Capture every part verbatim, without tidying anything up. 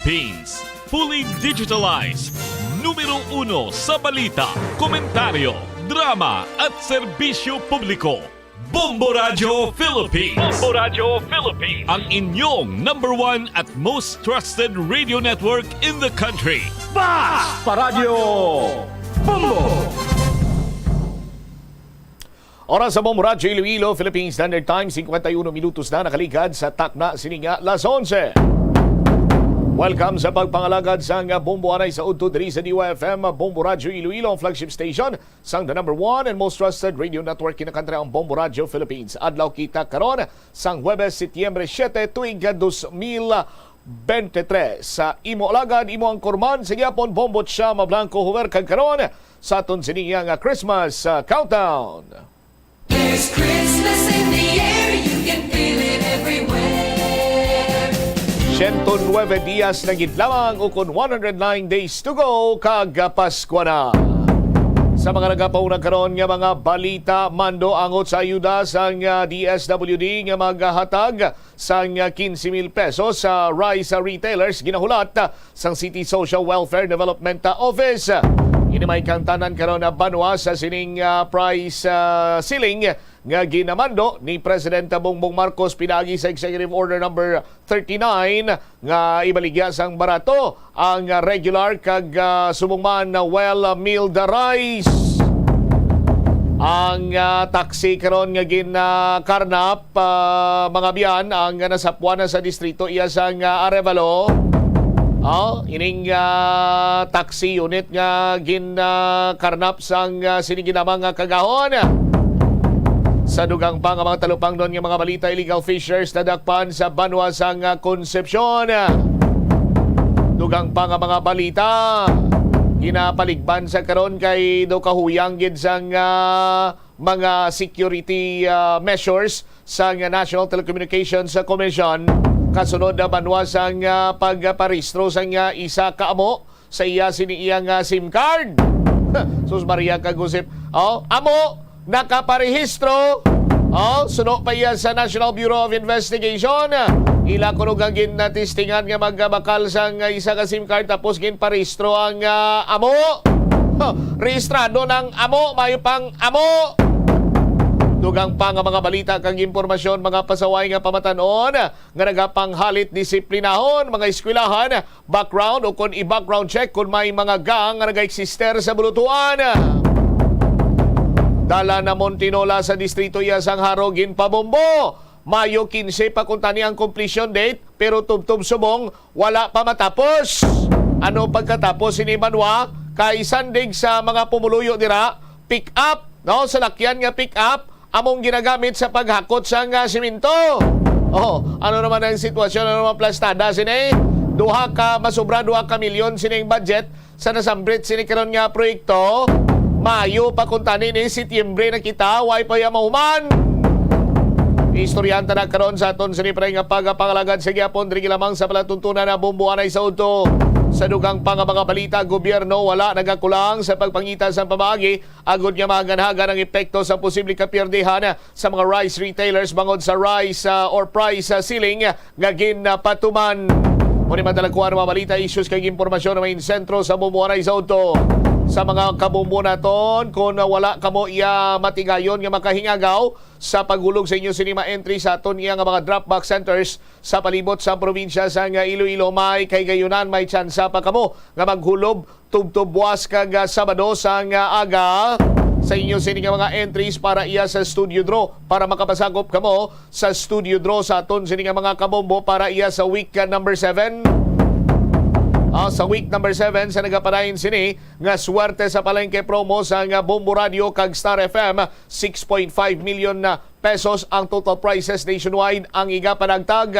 Philippines. Fully digitalized. Numero uno sa balita, komentaryo, drama at serbisyo publiko. Bombo Radio Philippines. Bombo Radio Philippines. Ang inyong number one at most trusted radio network in the country. Basta Radyo Bombo! Oras sa Bombo Radyo Iloilo, Philippine Standard Time, cincuenta y uno minutos na nakaligad sa takna sini nga las onse. Welcome sa pagpangalagad sang Bombo anay sa udto diri sa D Y F M, Bombo Radyo Iloilo, ang flagship station sang the number one and most trusted radio network in the country, ang Bombo Radyo Philippines. Adlaw kita karon sang Huwebes, Setyembre siete, tuig dos mil veintitrés. Sa imo alagad, imo ang kurman sa gihapon, Bombo Chama Blanco Huwer, kag karon sa aton sini nga Christmas, ah, countdown. There's Christmas in the air, you can feel it everywhere. Siyento nuebe dias na gid lamang, ukon one hundred nine days to go, kag Paskwa na. Sa mga nagapauna karon nga mga balita, mando angot sa ayuda sang, ah, D S W D nga maghatag sang, ah, quince mil pesos sa rice, ah, retailers, ginahulat, ah, sang City Social Welfare Development, ah, Office. Ini may kaangtanan karon na banwa sa sining, ah, price, ah, ceiling nga ginamando ni Presidente Bongbong Marcos pinaagi sa Executive Order Number thirty-nine nga ibaligya sang barato ang, ah, regular kag, ah, subong man na well, ah, milled rice. Ang, ah, taxi karon nga ginkarnap, ah, mga biyan, ang nasapwan na sa distrito iya sang, ah, Arevalo. Oh, ining, ah, taxi unit nga ginkarnap sang, ah, sini ginamang nga kagahon. Sa dugang pa nga mga talupangnon nga mga balita, illegal fishers nadakpan sa banwa sang, ah, Concepcion. Dugang pa nga mga balita, ginapaligban sa karon kay daw kahuyang gid sang, ah, mga security, ah, measures sang National Telecommunications Commission kasunod na banwa sang, ah, pagparehistro sang, ah, isa ka amo sa iya sini iya nga SIM card. Sus Maria, kagusip. Oh, amo, nakaparehistro. Oh, suno pa iya sa National Bureau of Investigation. Ila kuno nga ginatestingan nga magabakal sang isa ka SIM card tapos ginparehistro ang, ah, amo. Huh, rehistrado ng amo, mayo pang amo. Dugang pa nga mga balita kag impormasyon, mga pasaway nga pamatan-on nga nagapanghalit disiplinahon, mga eskwelahan, background o kon i-background check kon may mga gang nga nagaeksister sa bulutuan. Dalan na Montinola sa distrito iya sang Jaro ginpabombo. Mayo quince pa kuntani ang completion date, pero tubtob subong wala pa matapos. Ano pagkatapos sini, banwa? Kay sandig sa mga pumuluyo dira, pick up, no, salakyan nga pick up, among ginagamit sa paghakot sang, ah, simento. Oh, ano naman ang sitwasyon? Ano naman plastada sini? Duha ka, masobra duha ka milyon sining budget sa nasambit sini karon nga proyekto. Mayo pa kuntani ni Setyembre na kita, way pa ya mahuman. Istoryahan ta na karon sa aton sini, pre, nga pagpangalagad sa gihapon diri lamang sa palatuntunan na Bombo anay sa udto. Sa dugang pa nga mga balita, gobyerno wala nagakulang sa pagpangita sa pamaagi agod nga mahaganhagan ang epekto sa posible kapiyerdihan sa mga rice retailers bangod sa rice, ah, or price, ah, ceiling nga ginpatuman. Mao ni madala ko ang mga balita, issues kag impormasyon nga may sentro sa Bombo anay sa udto. Sa mga kabombo naton, kung wala kamo iya matigayon nga makahingagaw sa paghulog sa inyo sini, ma-entry sa aton iya nga mga drop box centers sa palibot sa probinsya sang Iloilo, may kahigayunan, may tsansa pa kamo nga maghulob tubtob buwas kag, ah, Sabado sang, ah, aga sa inyo sini nga mga entries para iya sa studio draw. Para makapasakop kamo sa studio draw sa aton sini nga mga kabombo para iya sa week, ah, number seven. Ah, sa week number seven sa nagapadayon sini nga Swerte sa Palengke promo sang, ah, Bombo Radio kag Star F M, six point five million na pesos ang total prizes nationwide ang igapanagtag.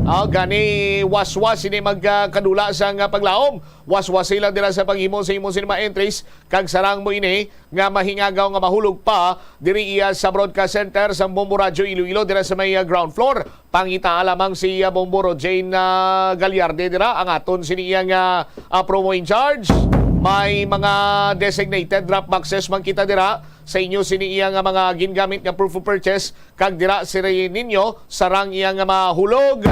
Ah, gani waswas ini magkadula sang, ah, paglaom. Waswasi lang dira sa paghimo sa imo sini mga entries, kag sarang mo ini nga mahingagaw nga mahulog pa diri iya sa Broadcast Center sa Bombo Radyo Iloilo dira sa may, ah, ground floor. Pangitaa lamang si, ah, Bombo Rojane, ah, Gagliarde dira, ang aton sini iya nga, ah, promo in charge. May mga designated drop boxes man kita dira sa inyo sini iya nga mga gingamit nga proof of purchase, kag dira siri ninyo sarang iya nga mahulog.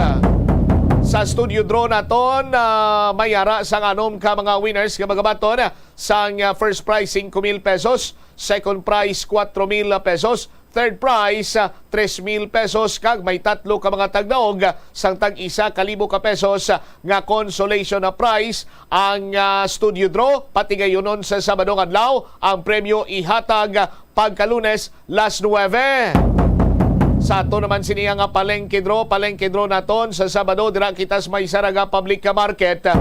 Sa studio draw naton, ah, may ara sang anom ka mga winners nga magabaton sang, ah, first prize, singko mil pesos, second prize, kwatro mil pesos, third prize, ah, tres mil pesos, kag may tatlo ka mga tagdaog sang tag-isa ka libo ka pesos, ah, nga consolation na prize ang, ah, studio draw. Patigayunon sa Sabado nga adlaw ang premyo ihatag, ah, pagka Lunes, las nuebe. Sa ato naman sini nga palengke draw, palengke draw naton sa Sabado, dira kita sa may Saraga Public Market.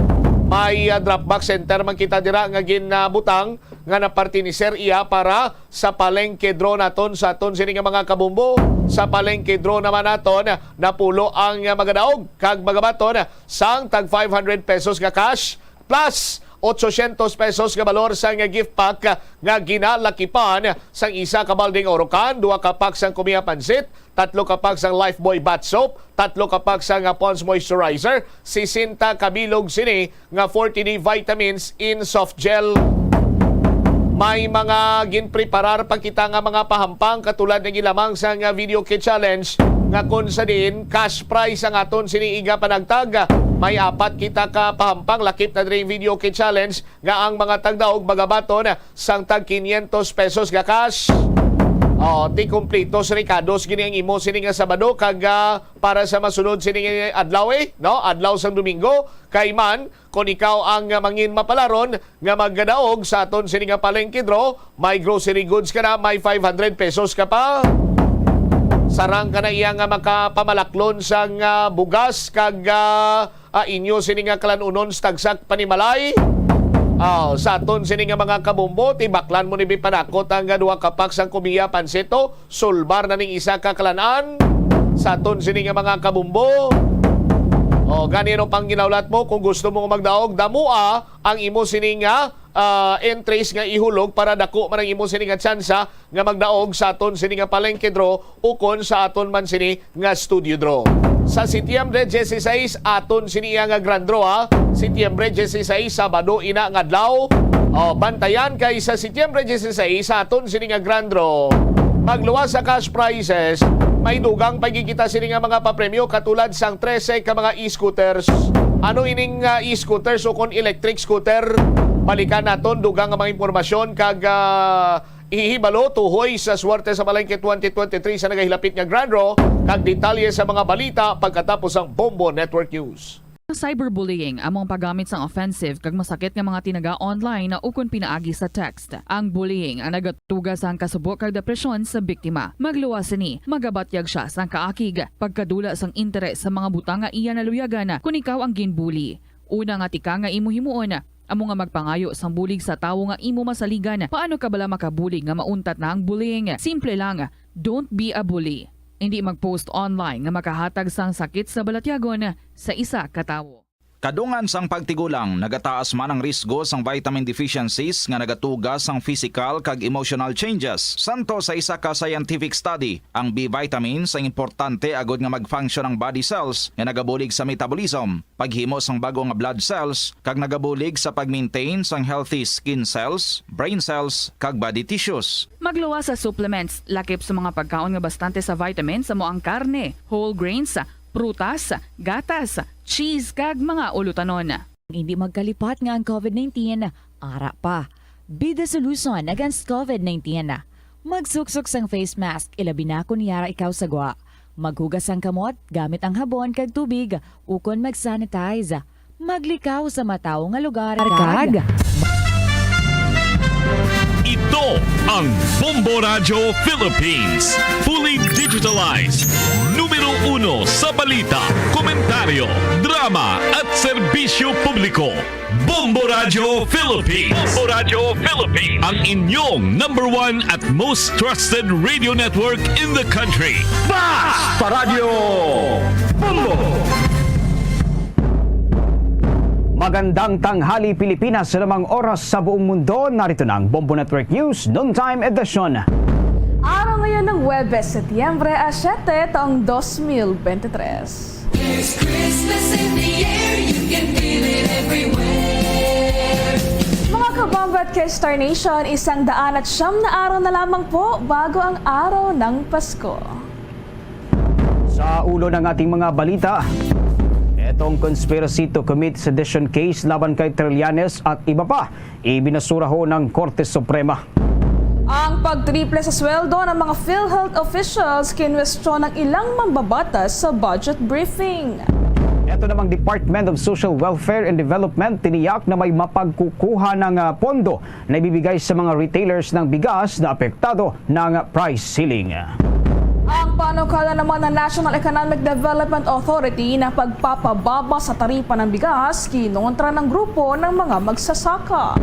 May, ah, drop box center man kita dira nga ginabutang nga napartineser iya para sa palengke draw naton sa aton sini nga mga kabombo. Sa palengke draw naman naton, napulo ang, ah, magadaog kag magabaton sang tag five hundred pesos nga cash plus otsosyentos pesos nga balor sang gift pack nga ginalakipan sang isa ka balding Orocan, duha ka pack sang Kumiya Pansit, tatlo ka pack sang Lifebuoy Bath Soap, tatlo ka pack sang Pond's Moisturizer, sesenta ka bilog sini nga forty-day vitamins in soft gel. May mga ginpreparar pa kita nga mga pahampang, katulad nga gilamang sang Video Kit Challenge, nga kon sa diin cash prize ang aton sini iga panagtag. May apat kita ka pahampang lakip na diri Video Kit Challenge nga ang mga tagdaog magabaton sang tag quinientos pesos nga cash. Oh, ti kompletos rekados gini ang imo sini nga Sabado kag, ah, para sa masunod sini nga adlaw, eh, no? Adlaw sang Domingo, kay man kon ikaw ang, ah, mangin mapalaron nga magadaog sa aton sini nga palengke draw, may grocery goods ka na, may five hundred pesos ka pa. Sarang ka na iya nga makapamalaklon sang, ah, bugas kag, ah, ah, inyo sini nga kalanunon sa tagsak panimalay. Ah, sa aton sini nga mga kabombo, tibaklan mo ni bipanakot ang duha ka pack sang Kumiya Pansito, sulbar na ning isa ka kalan-an. Sa aton sini nga mga kabombo, o gani ano pang ginaulat mo, kung gusto mo magdaog, damua ang imo sini nga, ah, entries nga ihulog para dako man ang imo sini nga tsansa nga magdaog sa aton sini nga palengke draw ukon sa aton man sini nga studio draw. Sa Setyembre dieciséis, aton sini iya nga grand draw, ha. Setyembre dieciséis, Sabado ina nga adlaw. O, bantayan kay sa Setyembre dieciséis, aton sini nga grand draw, magluwas sa cash prizes, may dugang pa gid kita sini nga mga papremyo katulad sang trese ka mga e-scooters. Ano ining, ah, e-scooters ukon electric scooter? Balikan naton dugang nga mga impormasyon kag, ah, ihibalo tuhoy sa Swerte sa Palengke twenty twenty-three sa nagahilapit nga Grand Draw, kag detalye sa mga balita pagkatapos sang Bombo Network News. Ang cyberbullying amo ang paggamit sang offensive kag masakit nga mga tinaga online ukon pinaagi sa text. Ang bullying ang nagatuga sang kasubo kag depresyon sa biktima. Magluwas sini, magabatyag sia sang kaakig, pagkadula sang interes sa mga butang nga iya naluyagan kon ikaw ang ginbully. Una nga tikang nga imo himuon, amo nga magpangayo sang bulig sa tawo nga imo masaligan. Paano ka bala makabulig nga mauntat na ang bullying? Simple lang, don't be a bully. Indi mag-post online nga makahatag sang sakit sa balatyagon sa isa ka tawo. Kadungan sang pagtigulang, nagataas man ang risgo sang vitamin deficiencies nga nagatuga sang physical kag emotional changes. Santo sa isa ka scientific study, ang B vitamins ang importante agud nga mag-function ang body cells nga nagabulig sa metabolism, paghimo sang bag-o nga blood cells, kag nagabulig sa pag-maintain sang healthy skin cells, brain cells, kag body tissues. Magluwas sa supplements, lakip sa mga pagkaon nga bastante sa vitamins, amo ang karne, whole grains, prutas, gatas, cheese, kag mga ulutanon. Hindi magkalipat nga ang covid nineteen ara pa. Be the solution against covid nineteen. Magsuksok sang face mask, ilabi na kon yara ikaw sa gwa. Maghugas sang kamot gamit ang habon kag tubig, ukon mag-sanitize. Maglikaw sa matawo nga lugar, kag Ito ang Bombo Radyo Philippines, fully digitalized. Numero uno sa balita, komentaryo, drama, at serbisyo publiko. Bombo Radyo Philippines. Bombo Radyo Philippines. Ang inyong number one at most trusted radio network in the country. Basta Radyo Bombo! Magandang tanghali, Pilipinas. Sa namang oras sa buong mundo, narito na ang Bombo Network News Noontime Edition. Araw ngayon ng Huwebes, Setyembre a siete, taong dos mil bente tres. There's Christmas in the air, you can feel it everywhere. Mga kabombo at ka-Star Nation, isang daan at siyam na araw na lamang po bago ang araw ng Pasko. Sa ulo ng ating mga balita, et-, Tong conspiracy to commit sedition case laban kay Trillanes at iba pa, ibinasura ho ng Korte Suprema. Ang pagtriple sa sweldo ng mga PhilHealth officials kinwestiyon ng ilang mambabatas sa budget briefing. Ito namang Department of Social Welfare and Development tiniyak na may mapagkukuha ng, ah, pondo na ibibigay sa mga retailers ng bigas na apektado ng price ceiling. Ang panukala naman ng National Economic Development Authority na pagpapababa sa taripa ng bigas kinontra ng grupo ng mga magsasaka.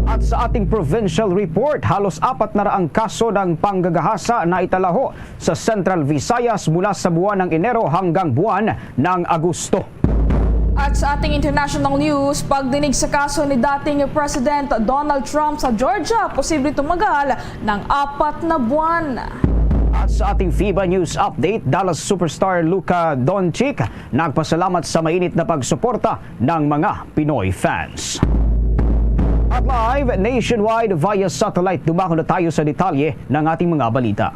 At sa ating provincial report, halos apat na raang kaso ng panggagahasa na italaho sa Central Visayas mula sa buwan ng Enero hanggang buwan ng Agosto. At sa ating international news, pagdinig sa kaso ni dating President Donald Trump sa Georgia, posibleng tumagal ng apat na buwan. At sa ating FIBA news update, Dallas superstar Luka Doncic nagpasalamat sa mainit na pagsuporta ng mga Pinoy fans. At live nationwide via satellite, dumako na tayo sa detalye ng ating mga balita.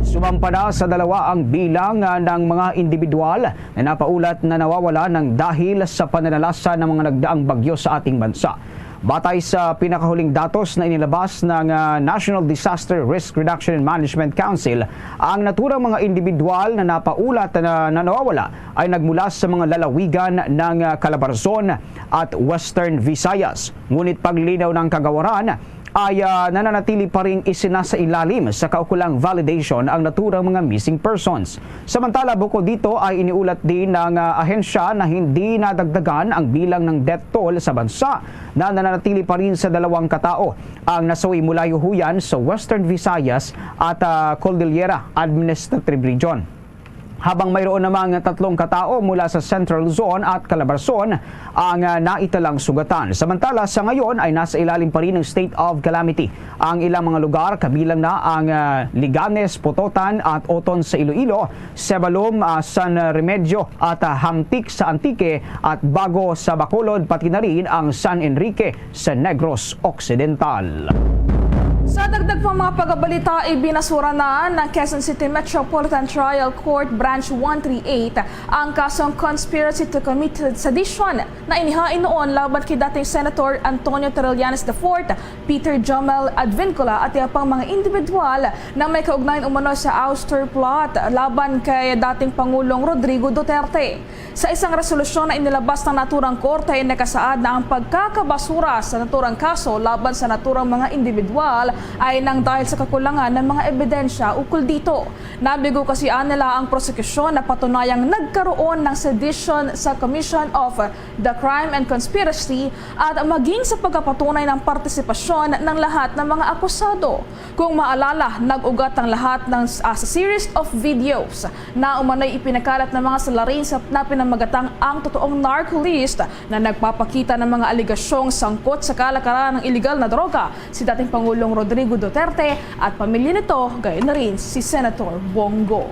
Sumampa na sa dalawa ang bilang, ah, ng mga individual na napaulat na nawawala ng dahil sa pananalasa ng mga nagdaang bagyo sa ating bansa. Batay sa pinakahuling datos na inilabas ng, ah, National Disaster Risk Reduction and Management Council, ang naturang mga individual na napaulat na, na nawawala ay nagmula sa mga lalawigan ng, ah, Calabarzon at Western Visayas. Ngunit paglinaw ng kagawaran, ay, ah, nananatili pa ring isinasailalim sa kaukulang validation ang naturang mga missing persons. Samantala, bukod dito ay iniulat din ng, ah, ahensya na hindi nadagdagan ang bilang ng death toll sa bansa, na nananatili pa rin sa dalawang katao ang nasawi mula yuhuyan sa Western Visayas at, ah, Cordillera Administrative Region. Habang mayroon namang tatlong katao mula sa Central Luzon at Calabarzon ang, ah, naitalang sugatan. Samantala, sa ngayon ay nasa ilalim pa rin ng state of calamity ang ilang mga lugar, kabilang na ang, ah, Liganes, Pototan at Oton sa Iloilo, Sebalom, ah, San Remigio at, ah, Hamtic sa Antique at Bago sa Bacolod, pati na rin ang San Enrique sa Negros Occidental. Sa dagdag pang mga pagkabalita, ibinasura na ng Quezon City Metropolitan Trial Court Branch one three eight ang kasong conspiracy to commit sedition na inihain noon laban kay dating Senator Antonio Trillanes the fourth, Peter Jomel Advincula at iba pang mga individual na may kaugnayan umano sa ouster plot laban kay dating Pangulong Rodrigo Duterte. Sa isang resolusyon na inilabas ng naturang korte, nakasaad na ang pagkakabasura sa naturang kaso laban sa naturang mga individual ay nang dahil sa kakulangan ng mga ebidensya ukol dito. Nabigo kasi nila ang prosekusyon na patunayang nagkaroon ng sedition sa commission of the crime and conspiracy at maging sa pagkapatunay ng partisipasyon ng lahat ng mga akusado. Kung maalala, nag-ugat ang lahat ng, ah, sa series of videos na umano'y ipinakalat ng mga salarin sa, na pinamagatang Ang Totoong Narco List, na nagpapakita ng mga alegasyong sangkot sa kalakaran ng iligal na droga si dating Pangulong Rodrigo Duterte at pamilya nito, gayon na rin si Senator Bong Go.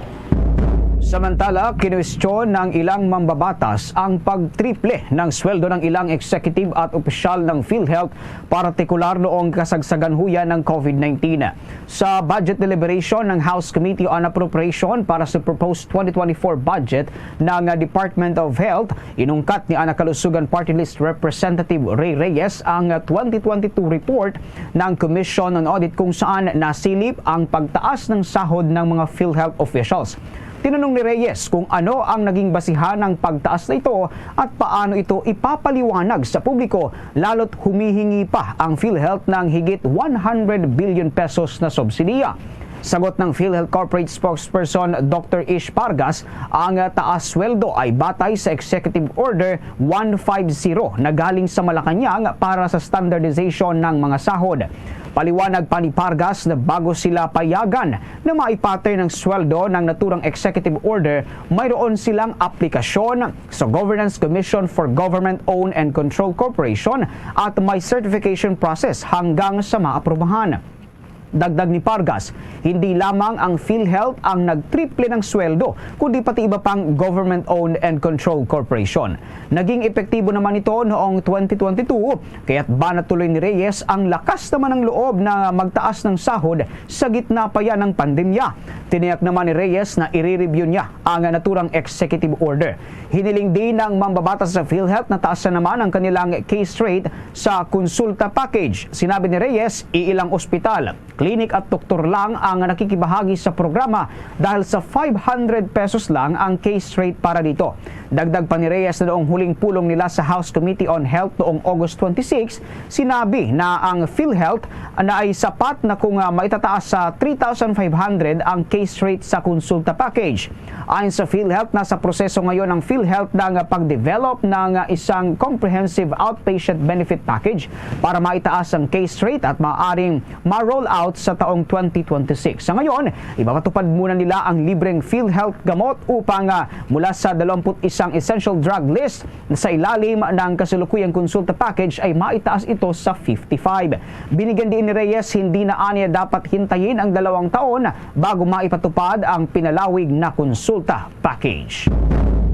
Samantala, kinwestiyon ng ilang mambabatas ang pagtriple ng sweldo ng ilang executive at opisyal ng PhilHealth, partikular noong kasagsagan huya ng COVID nineteen. Sa budget deliberation ng House Committee on Appropriation para sa proposed twenty twenty-four budget ng Department of Health, inungkat ni Ana Kalusugan Party List Representative Rey Reyes ang twenty twenty-two report ng Commission on Audit, kung saan nasilip ang pagtaas ng sahod ng mga PhilHealth officials. Tinanong ni Reyes kung ano ang naging basihan ng pagtaas na ito at paano ito ipapaliwanag sa publiko, lalo't humihingi pa ang PhilHealth ng higit one hundred billion pesos na subsidiya. Sagot ng PhilHealth Corporate Spokesperson Doctor Ish Pargas, ang taas sweldo ay batay sa Executive Order one five zero na galing sa Malacañang para sa standardization ng mga sahod. Paliwanag pa ni Pargas na bago sila payagan na maipatay ng sweldo ng naturang executive order, mayroon silang aplikasyon sa Governance Commission for Government-Owned and Controlled Corporation at may certification process hanggang sa maaprubahan. Dagdag ni Pargas, hindi lamang ang PhilHealth ang nagtriple ng sweldo, kundi pati iba pang government-owned and controlled corporation. Naging epektibo naman ito noong twenty twenty-two, kaya't banat tuloy ni Reyes ang lakas naman ng loob na magtaas ng sahod sa gitna pa yan ng pandemya. Tiniyak naman ni Reyes na i-review niya ang naturang executive order. Hiniling din ng mambabatas sa PhilHealth na taasan naman ang kanilang case rate sa konsulta package. Sinabi ni Reyes, iilang ospital, klinik at doktor lang ang nakikibahagi sa programa dahil sa five hundred pesos lang ang case rate para dito. Dagdag pa ni Reyes na noong huling pulong nila sa House Committee on Health noong August twenty-six, sinabi na ang PhilHealth na ay sapat na kung, ah, maitataas sa three thousand five hundred ang case rate sa konsulta package. Ayon sa PhilHealth, nasa proseso ngayon ang PhilHealth ng pag-develop ng isang comprehensive outpatient benefit package para maitaas ang case rate at maaaring ma-roll out sa taong twenty twenty-six. Sa ngayon, ipapatupad muna nila ang libreng PhilHealth gamot upang, ah, mula sa dalawampu't isang essential drug list sa ilalim ng kasalukuyang konsulta package ay maitaas ito sa fifty-five. Binigyan diin ni Reyes, hindi na aniya dapat hintayin ang dalawang taon bago maipatupad ang pinalawig na konsulta package.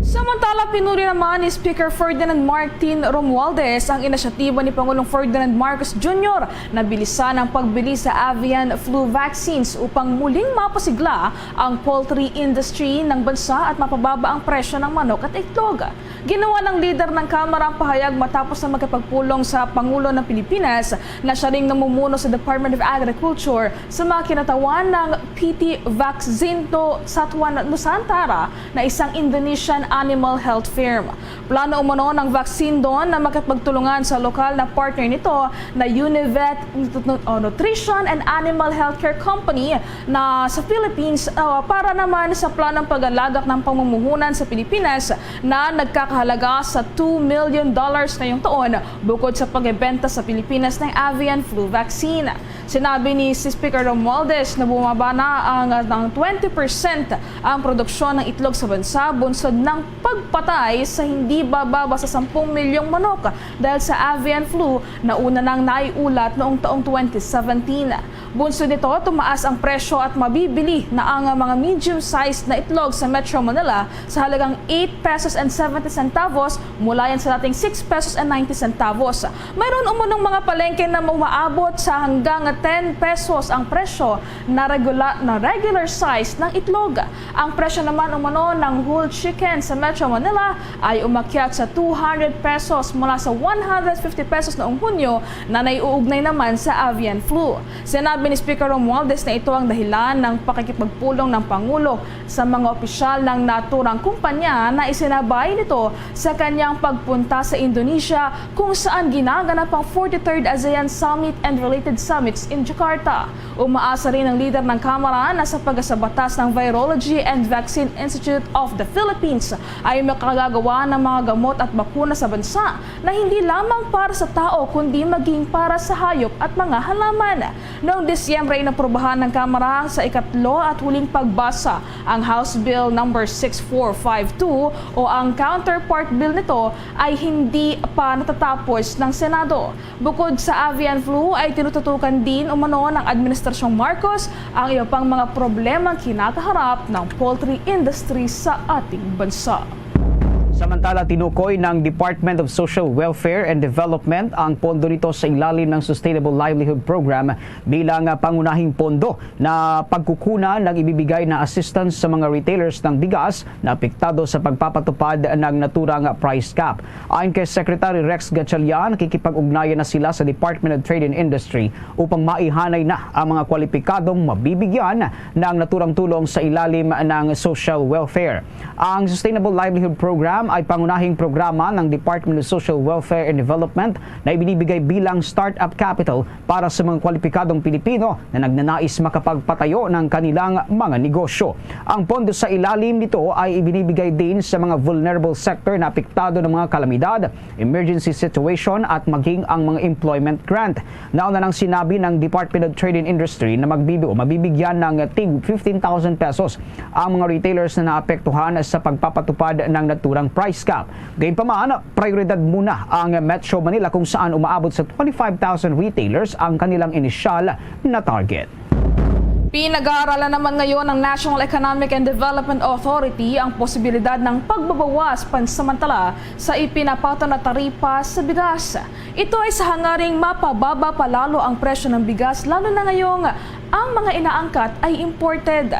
Samantala, pinuri naman ni Speaker Ferdinand Martin Romualdez ang inisyatiba ni Pangulong Ferdinand Marcos Junior na bilisan ang pagbili sa avian flu vaccines upang muling mapasigla ang poultry industry ng bansa at mapababa ang presyo ng manok at itlog. Ginawa ng lider ng Kamara ang pahayag matapos na makipagpulong sa Pangulo ng Pilipinas na siya ring namumuno sa Department of Agriculture sa mga kinatawan ng P T Vaccine to Satuan Nusantara na isang Indonesian animal health firm. Plano umano ng Vaccine doon na makipagtulungan sa lokal na partner nito na Univet Nut-, Nut-, oh, Nutrition and Animal Healthcare Company na sa Philippines, ah, para naman sa planong pag-alagak ng pamumuhunan sa Pilipinas na nagkakahalaga sa two million dollars ngayong taon, bukod sa pagbebenta sa Pilipinas ng avian flu vaccine. Sinabi ni si Speaker Romualdez na bumaba na ang, ng twenty percent ang produksyon ng itlog sa bansa bunsod ng pagpatay sa hindi bababa sa sampung milyong manok dahil sa avian flu na una nang naiulat noong taong twenty seventeen. Bunsod nito, tumaas ang presyo at mabibili na ang mga medium-sized na itlog sa Metro Manila sa halagang eight pesos and seventy centavos, mula yan sa dating six pesos and ninety centavos. Mayroon umunong mga palengke na umaabot sa hanggang ten pesos ang presyo na regula-, na regular size ng itlog. Ang presyo naman umano ng whole chicken sa Metro Manila ay umakyat sa two hundred pesos mula sa one hundred fifty pesos noong Hunyo na naiuugnay naman sa avian flu. Sinabi ni Speaker Romualdez na ito ang dahilan ng pakikipagpulong ng Pangulo sa mga opisyal ng naturang kumpanya na isinabay nito sa kanyang pagpunta sa Indonesia, kung saan ginaganap ang forty-third ASEAN Summit and related summits in Jakarta. Umaasa rin ang lider ng Kamara na sa pagsabatas ng Virology and Vaccine Institute of the Philippines ay makagagawa ng mga gamot at bakuna sa bansa na hindi lamang para sa tao kundi maging para sa hayop at mga halaman. Noong Disyembre, inaprubahan ng Kamara sa ikatlo at huling pagbasa ang House Bill number six four five two o ang counterpart bill nito ay hindi pa natatapos ng Senado. Bukod sa avian flu, ay tinututukan din umano ng Administrasyong Marcos ang iba pang mga problemang kinakaharap ng poultry industry sa ating bansa. Samantala, tinukoy ng Department of Social Welfare and Development ang pondo nito sa ilalim ng Sustainable Livelihood Program bilang, ah, pangunahing pondo na pagkukunan ng ibibigay na assistance sa mga retailers ng bigas na apektado sa pagpapatupad ng naturang price cap. Ayon kay Secretary Rex Gatchalian, nakikipag-ugnayan na sila sa Department of Trade and Industry upang maihanay na ang mga kwalipikadong mabibigyan ng naturang tulong sa ilalim ng social welfare. Ang Sustainable Livelihood Program ay pangunahing programa ng Department of Social Welfare and Development na ibinibigay bilang startup capital para sa mga kwalipikadong Pilipino na nagnanais makapagpatayo ng kanilang mga negosyo. Ang pondo sa ilalim nito ay ibinibigay din sa mga vulnerable sector na apektado ng mga kalamidad, emergency situation, at maging ang mga employment grant. Nauna nang sinabi ng Department of Trade and Industry na magbibi-, o mabibigyan ng tig fifteen thousand pesos ang mga retailers na naapektuhan sa pagpapatupad ng naturang price cap. Gayunpaman, prioridad muna ang Metro Manila, kung saan umaabot sa twenty-five thousand retailers ang kanilang inisyal na target. Pinag-aaralan naman ngayon ng National Economic and Development Authority ang posibilidad ng pagbabawas pansamantala sa ipinapato na taripa sa bigas. Ito ay sa hangaring mapababa pa lalo ang presyo ng bigas, lalo na ngayong ang mga inaangkat ay imported.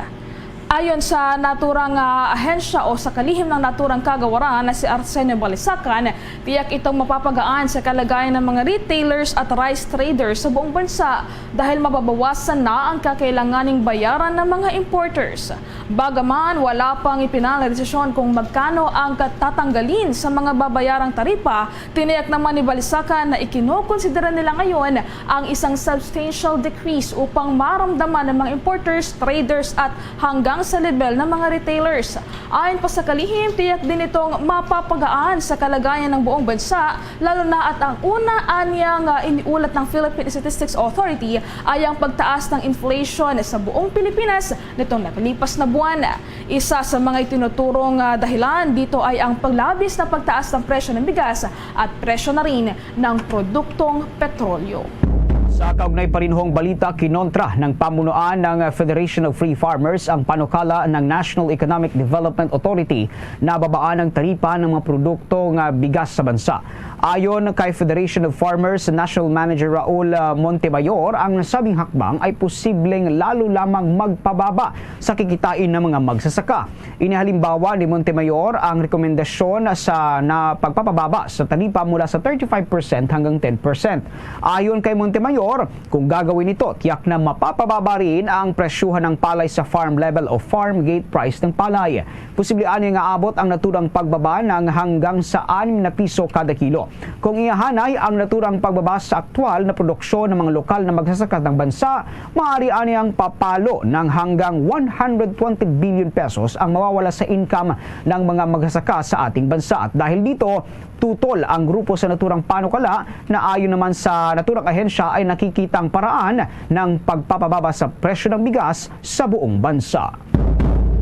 Ayon sa naturang, ah, ahensya o sa kalihim ng naturang kagawaran na si Arsenio Balisacan, tiyak itong mapapagaan sa kalagayan ng mga retailers at rice traders sa buong bansa dahil mababawasan na ang kakailanganing bayaran ng mga importers. Bagaman wala pang ipinal na desisyon kung magkano ang katatanggalin sa mga babayarang taripa, tiniyak naman ni Balisacan na ikinukonsidera nila ngayon ang isang substantial decrease upang maramdaman ng mga importers, traders at hanggang sa level ng mga retailers. Ayon pa sa kalihim, tiyak din itong mapapagaan sa kalagayan ng buong bansa, lalo na at ang una anya nga iniulat ng Philippine Statistics Authority ay ang pagtaas ng inflation sa buong Pilipinas nitong nakalipas na buwan. Isa sa mga itinuturong, ah, dahilan dito ay ang paglabis na pagtaas ng presyo ng bigas at presyo na rin ng produktong petrolyo. Sa kaugnay parinhong balita, kinontra ng pamunuan ng Federation of Free Farmers ang panukala ng National Economic Development Authority na babaan ang taripa ng mga produkto nga bigas sa bansa. Ayon kay Federation of Farmers National Manager Raul, ah, Montemayor, ang nasabing hakbang ay posibleng lalo lamang magpababa sa kikitain ng mga magsasaka. Inihalimbawa ni Montemayor ang rekomendasyon sa na pagpapababa sa taripa mula sa thirty-five percent hanggang ten percent. Ayon kay Montemayor, kung gagawin ito, tiyak na mapapababa rin ang presyuhan ng palay sa farm level o farm gate price ng palay. Posible ani nga abot ang naturang pagbaba ng hanggang sa anim na piso kada kilo. Kung iyahanay ang naturang pagbaba sa aktual na produksyon ng mga lokal na magsasaka ng bansa, maaari ani ang papalo ng hanggang one hundred twenty billion pesos ang mawawala sa income ng mga magsasaka sa ating bansa. At dahil dito, tutol ang grupo sa naturang panukala na ayon naman sa naturang ahensya ay nakikitang paraan ng pagpapababa sa presyo ng bigas sa buong bansa.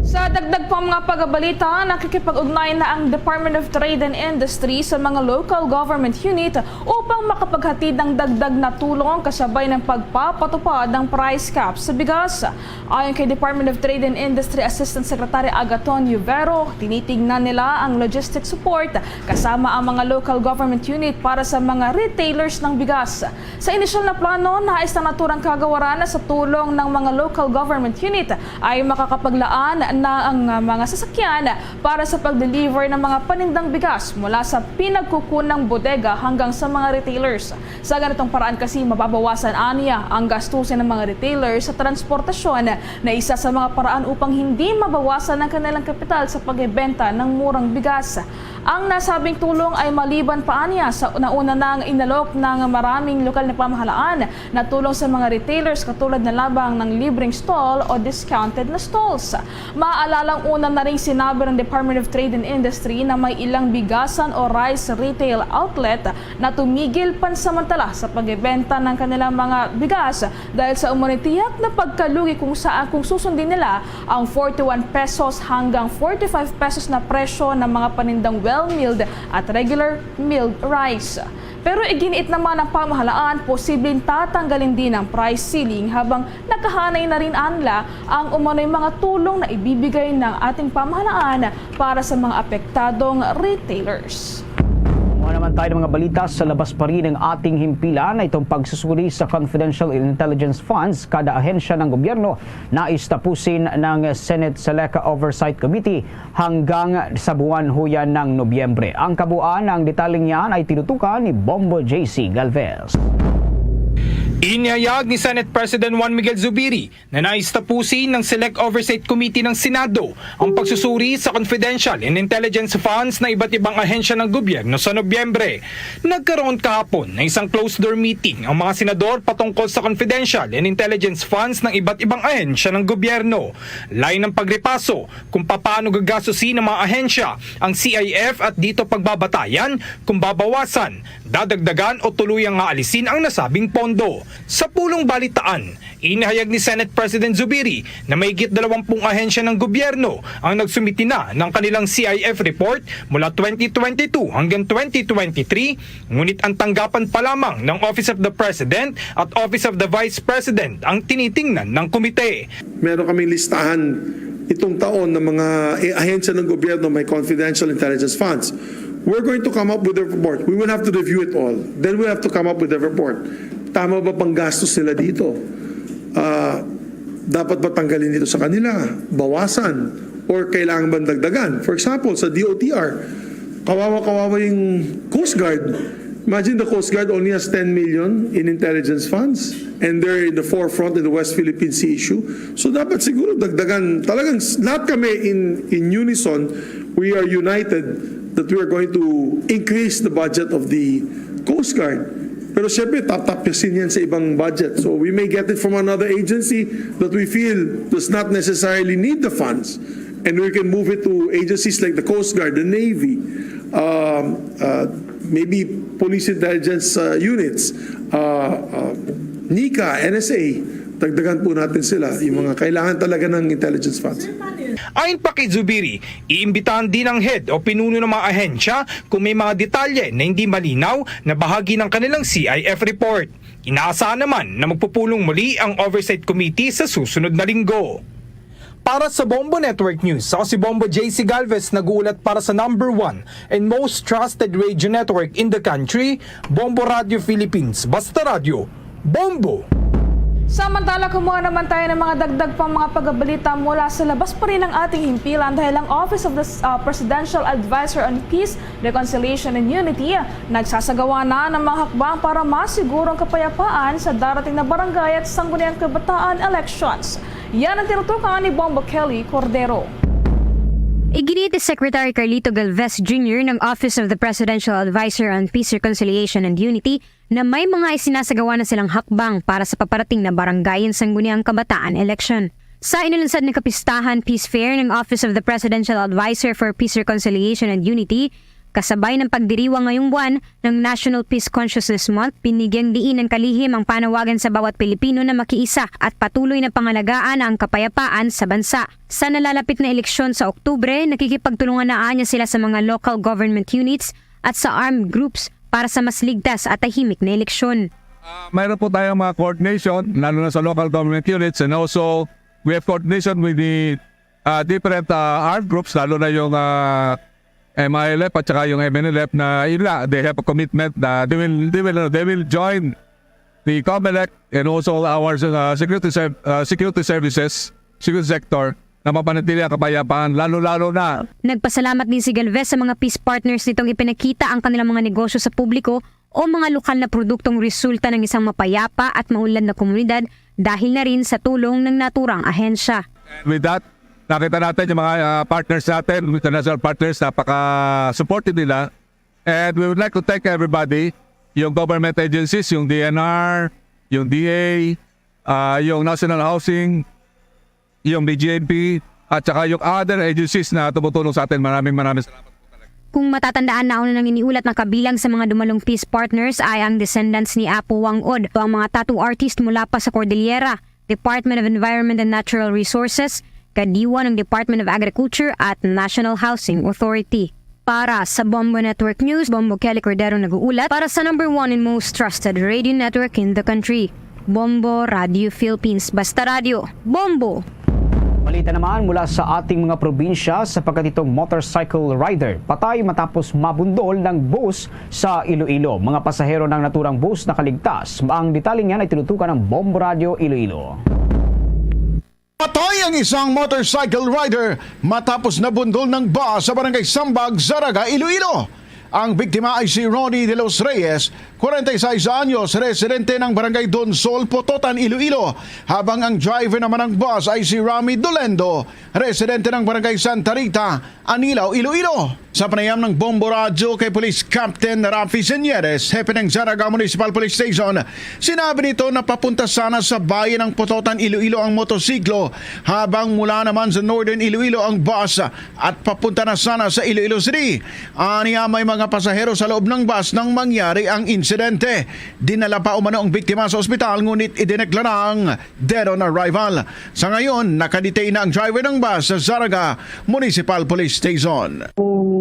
Sa dagdag pang mga pagabalita, nakikipag-ugnayan na ang Department of Trade and Industry sa mga local government unit upang makapaghatid ng dagdag na tulong kasabay ng pagpapatupad ng price cap sa bigas. Ayon kay Department of Trade and Industry Assistant Secretary Agaton Yuvero, tinitingnan nila ang logistic support kasama ang mga local government unit para sa mga retailers ng bigas. Sa inisyal na plano, nais ng naturang kagawaran na sa tulong ng mga local government unit ay makakapaglaan na ang, ah, mga sasakyan para sa pag-deliver ng mga panindang bigas mula sa pinagkukunang bodega hanggang sa mga retailers. Sa ganitong paraan kasi, mababawasan aniya ang gastusin ng mga retailers sa transportasyon, na isa sa mga paraan upang hindi mabawasan ang kanilang kapital sa pagbebenta ng murang bigas. Ang nasabing tulong ay maliban pa aniya sa nauna nang inalok ng maraming lokal na pamahalaan na tulong sa mga retailers, katulad na lamang ng libreng stall o discounted na stalls. Maalalang una na ring sinabi ng Department of Trade and Industry na may ilang bigasan o rice retail outlet na tumigil pansamantala sa pagbebenta ng kanilang mga bigas dahil sa umano'y tiyak na pagkalugi kung saan, kung susundin nila ang forty-one pesos hanggang forty-five pesos na presyo ng mga panindang well-milled at regular milled rice. Pero iginiit naman ng pamahalaan, posibleng tatanggalin din ang price ceiling habang nakahanay na rin anla ang umano'y mga tulong na ibibigay ng ating pamahalaan para sa mga apektadong retailers. Kumuha naman tayo ng mga balita sa labas pa rin ng ating himpilan, na itong pagsusuri sa confidential intelligence funds kada ahensya ng gobyerno nais tapusin ng Senate Select Oversight Committee hanggang sa buwan huya ng Nobyembre. Ang kabuuan ng detalyeng yan ay tinutukan ni Bombo J C Galvez. Inihayag ni Senate President Juan Miguel Zubiri na nais tapusin ng Select Oversight Committee ng Senado ang pagsusuri sa confidential and intelligence funds ng iba't ibang ahensya ng gobyerno sa Nobyembre. Nagkaroon kahapon ng isang closed-door meeting ang mga senador patungkol sa confidential and intelligence funds ng iba't ibang ahensya ng gobyerno. Lain ang pagrepaso kung papaano gagastusin ng mga ahensya ang C I F at dito pagbabatayan kung babawasan, dadagdagan o tuluyang aalisin ang nasabing pondo. Sa pulong balitaan, inihayag ni Senate President Zubiri na mahigit dalawampung ahensya ng gobyerno ang nagsumiti na ng kanilang C I F report mula twenty twenty-two hanggang twenty twenty-three, ngunit ang tanggapan pa lamang ng Office of the President at Office of the Vice President ang tinitingnan ng komite. Meron kaming listahan itong taon ng mga eh, ahensya ng gobyerno may confidential intelligence funds. We're going to come up with a report. We will have to review it all. Then we'll have to come up with a report. Tama ba pang gastos nila dito? Ah, dapat ba tanggalin dito sa kanila? Bawasan? Or kailangan ba dagdagan? For example, sa D O T R, kawawa-kawawa yung Coast Guard. Imagine the Coast Guard only has ten million in intelligence funds and they're in the forefront in the West Philippine Sea issue. So dapat siguro dagdagan. Talagang s- lahat kami in, in unison, we are united that we are going to increase the budget of the Coast Guard. Pero siyempre, tatapisin yan sa ibang budget. So we may get it from another agency that we feel does not necessarily need the funds. And we can move it to agencies like the Coast Guard, the Navy, um, uh, maybe police intelligence uh, units, uh, uh, NICA, N S A. Dagdagan po natin sila, yung mga kailangan talaga ng intelligence funds. Ayon pa kay Zubiri, iimbitahan din ang head o pinuno ng mga ahensya kung may mga detalye na hindi malinaw na bahagi ng kanilang C I F report. Inaasahan naman na magpupulong muli ang Oversight Committee sa susunod na linggo. Para sa Bombo Network News, ako si Bombo J C Galvez, nag-uulat para sa number one and most trusted radio network in the country, Bombo Radio Philippines. Basta Radio, Bombo! Samantala, kumuha naman tayo ng mga dagdag pang mga pagbalita mula sa labas pa rin ng ating himpilan dahil ang Office of the uh, Presidential Advisor on Peace, Reconciliation and Unity nagsasagawa na ng mga hakbang para masiguro ang kapayapaan sa darating na barangay at sangguniang kabataan elections. Yan ang tinutukan ni Bombo Kelly Cordero. Iginiit ni Secretary Carlito Galvez Junior ng Office of the Presidential Advisor on Peace, Reconciliation and Unity na may mga isinasagawa na silang hakbang para sa paparating na barangay and sangguniang kabataan election. Sa inilunsad na kapistahan, Peace Fair ng Office of the Presidential Advisor for Peace, Reconciliation and Unity, kasabay ng pagdiriwang ngayong buwan ng National Peace Consciousness Month, binigyang diin ng kalihim ang panawagan sa bawat Pilipino na makiisa at patuloy na pangalagaan ang kapayapaan sa bansa. Sa nalalapit na eleksyon sa Oktubre, nakikipagtulungan na anya sila sa mga local government units at sa armed groups para sa mas ligtas at tahimik na eleksyon. Uh, mayroon po tayong mga coordination, lalo na sa local government units, and also we have coordination with the uh, different uh, armed groups, lalo na yung uh, M I L F at saka yung M N L F na yun nga, they have a commitment na they will, they will, they will join the COMELEC and also our uh, security, serv- uh, security services, security sector na mapanatili ang kapayapaan, lalo-lalo na Nagpasalamat din si Galvez sa mga peace partners nitong ipinakita ang kanilang mga negosyo sa publiko o mga lokal na produktong resulta ng isang mapayapa at maunlad na komunidad dahil na rin sa tulong ng naturang ahensya. With that, nakita natin yung mga uh, partners natin, international partners, napaka-supportive nila. And we would like to thank everybody, yung government agencies, yung D N R, yung D A, uh, yung National Housing, yung B J M P, at saka yung other agencies na tumutulong sa atin. Maraming maraming salamat. Kung matatandaan, nauna nang iniulat na kabilang sa mga dumalong peace partners ay ang Descendants ni Apo Wang-od o ang mga tattoo artist mula pa sa Cordillera, Department of Environment and Natural Resources, kadiwa ng Department of Agriculture at National Housing Authority. Para sa Bombo Network News, Bombo Kelly Cordero nag-uulat para sa number one and most trusted radio network in the country, Bombo Radio Philippines. Basta Radio, Bombo! Balita naman mula sa ating mga probinsya, sa pagkatitong motorcycle rider patay matapos mabundol ng bus sa Iloilo. Mga pasahero ng naturang bus nakaligtas. Ang detalye niyan ay tinutukan ng Bombo Radio Iloilo. Patay ang isang motorcycle rider matapos nabundol ng bus sa barangay Sambag, Zarraga, Iloilo. Ang biktima ay si Ronnie de los Reyes, kwarenta y seis anyos, residente ng barangay Donsol, Pototan, Iloilo, habang ang driver naman ng bus ay si Rami Dolendo, residente ng barangay Santa Rita, Anilao, Iloilo. Sa panayam ng Bombo Radyo kay Police Captain Rafi Señeres, hepe ng Zarraga Municipal Police Station, sinabi nito na papunta sana sa bayan ng Pototan, Iloilo ang motosiklo, habang mula naman sa Northern Iloilo ang bus at papunta na sana sa Iloilo City. Aniya, may mga pasahero sa loob ng bus nang mangyari ang insidente. Dinala pa umano ang biktima sa ospital, ngunit idineklarang dead on arrival. Sa ngayon, nakadetain na ang driver ng bus sa Zarraga Municipal Police Station.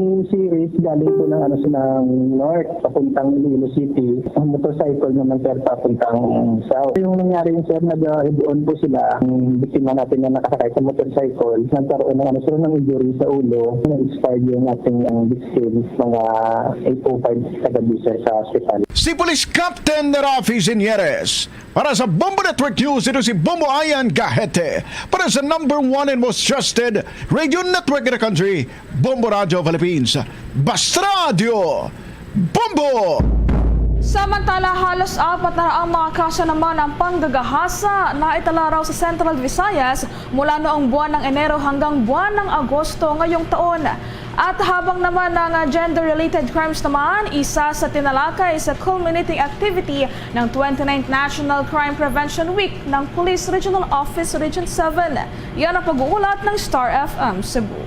Yung series, galing po ng, ano, sa, ng north, papuntang Iloilo City. Ang motorcycle naman, sir, papuntang south. Yung nangyari yun, sir, nag-head-on po sila. Ang biktima natin na nakasakay sa motorcycle, nagkaroon ng, ano, sir, ng injury sa ulo. Nag-expire yung ating, ang victim, mga eight oh five kagabi, sir, sa hospital. Si Police Captain Rafi Señeres. Para sa Bombo Network News, ito si Bombo Ian Gahete. Para sa number one and most trusted radio network in the country, Bombo Radio Philippines. Basta Radio, Bombo! Samantala, halos apat na raang mga kaso naman ang panggagahasa na italaraw sa Central Visayas mula noong buwan ng Enero hanggang buwan ng Agosto ngayong taon. At habang naman ang, ah, gender-related crimes naman, isa sa tinalakay sa culminating activity ng twenty-ninth National Crime Prevention Week ng Police Regional Office Region seven. Yan ang pag-uulat ng Star F M Cebu.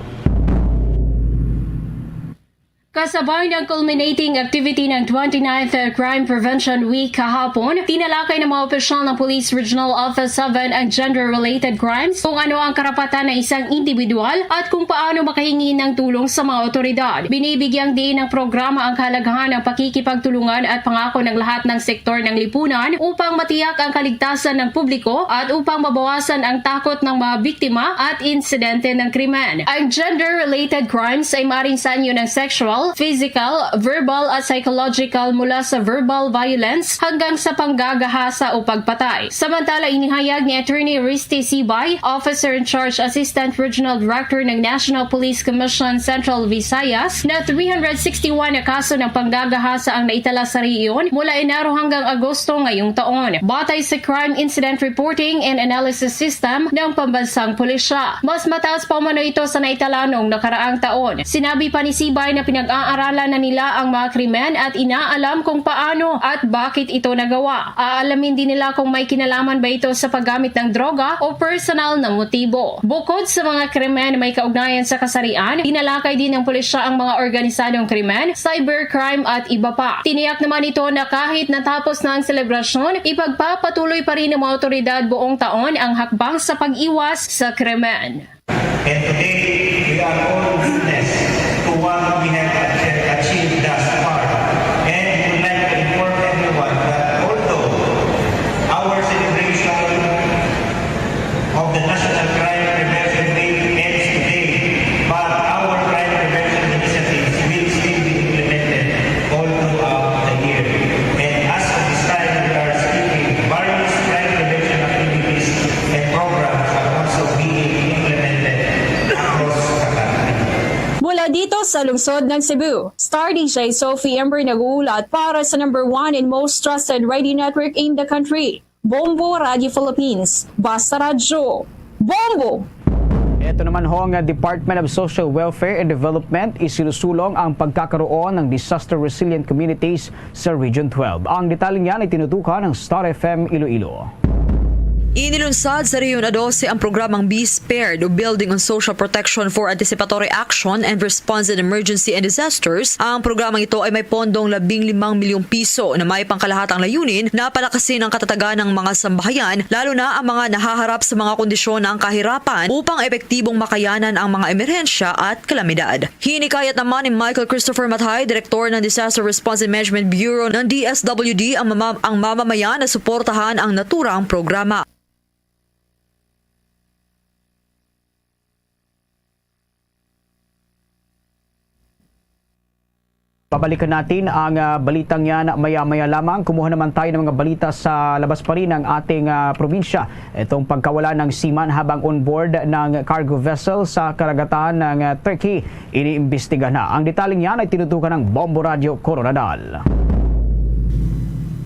Kasabay ng culminating activity ng twenty-ninth Crime Prevention Week kahapon, tinalakay ng mga opisyal ng Police Regional Office seven ang gender-related crimes, kung ano ang karapatan ng isang individual at kung paano makahingi ng tulong sa mga otoridad. Binibigyang diin ng programa ang kahalagahan ng pakikipagtulungan at pangako ng lahat ng sektor ng lipunan upang matiyak ang kaligtasan ng publiko at upang mabawasan ang takot ng mga biktima at insidente ng krimen. Ang gender-related crimes ay maaaring sanyo ng sexual, physical, verbal at psychological, mula sa verbal violence hanggang sa panggagahasa o pagpatay. Samantala, inihayag ni Attorney Risty Sibay, Officer in Charge, Assistant Regional Director ng National Police Commission Central Visayas, na three hundred sixty-one na kaso ng panggagahasa ang naitala sa rehiyon mula Enero hanggang Agosto ngayong taon, batay sa Crime Incident Reporting and Analysis System ng Pambansang Pulisya. Mas mataas pa umano ito sa naitala noong nakaraang taon. Sinabi pa ni Sibay na pinag-aaralan na nila ang mga krimen at inaalam kung paano at bakit ito nagawa. Aalamin din nila kung may kinalaman ba ito sa paggamit ng droga o personal na motibo. Bukod sa mga krimen na may kaugnayan sa kasarian, tinalakay din ng pulisya ang mga organisadong krimen, cybercrime at iba pa. Tiniyak naman nito na kahit natapos na ang selebrasyon, ipagpapatuloy pa rin ng mga otoridad buong taon ang hakbang sa pag-iwas sa krimen. And today, we are all witness to what we have achieved thus far. And we would like to inform everyone that although our celebration of the National Crime Prevention Week ends today, but our crime prevention initiatives will still be implemented all throughout the year. And as of this time we are speaking, various crime prevention activities and programs are also being implemented across the country. Mula dito sa lungsod ng Cebu, Star D J Sophie Ember nag-uulat para sa number one and most trusted radio network in the country, Bombo Radio Philippines. Basta Radyo, Bombo! Ito naman ho ang Department of Social Welfare and Development, isinusulong ang pagkakaroon ng disaster resilient communities sa Region twelve. Ang detalye niyan ay tinutukan ng Star F M Iloilo. Inilunsad sa Rehiyon a Doce ang programang Be Spared o Building on Social Protection for Anticipatory Action and Response in Emergency and Disasters. Ang programang ito ay may pondong labing limang milyong piso na may pangkalahatang layunin na palakasin ang katatagan ng mga sambahayan, lalo na ang mga nahaharap sa mga kondisyon ng kahirapan, upang epektibong makayanan ang mga emerhensya at kalamidad. Hinikayat naman ni Michael Christopher Mathay, Direktor ng Disaster Response and Management Bureau ng D S W D, ang mama-, ang mamamayan na suportahan ang naturang programa. Babalikan natin ang, ah, balitang yan maya-maya lamang. Kumuha naman tayo ng mga balita sa labas pa rin ng ating, ah, probinsya. Itong pagkawala ng seaman habang on board ng cargo vessel sa karagatan ng, ah, Turkey, iniimbestigahan na. Ang detalyeng yan ay tinutukan ng Bombo Radyo Koronadal.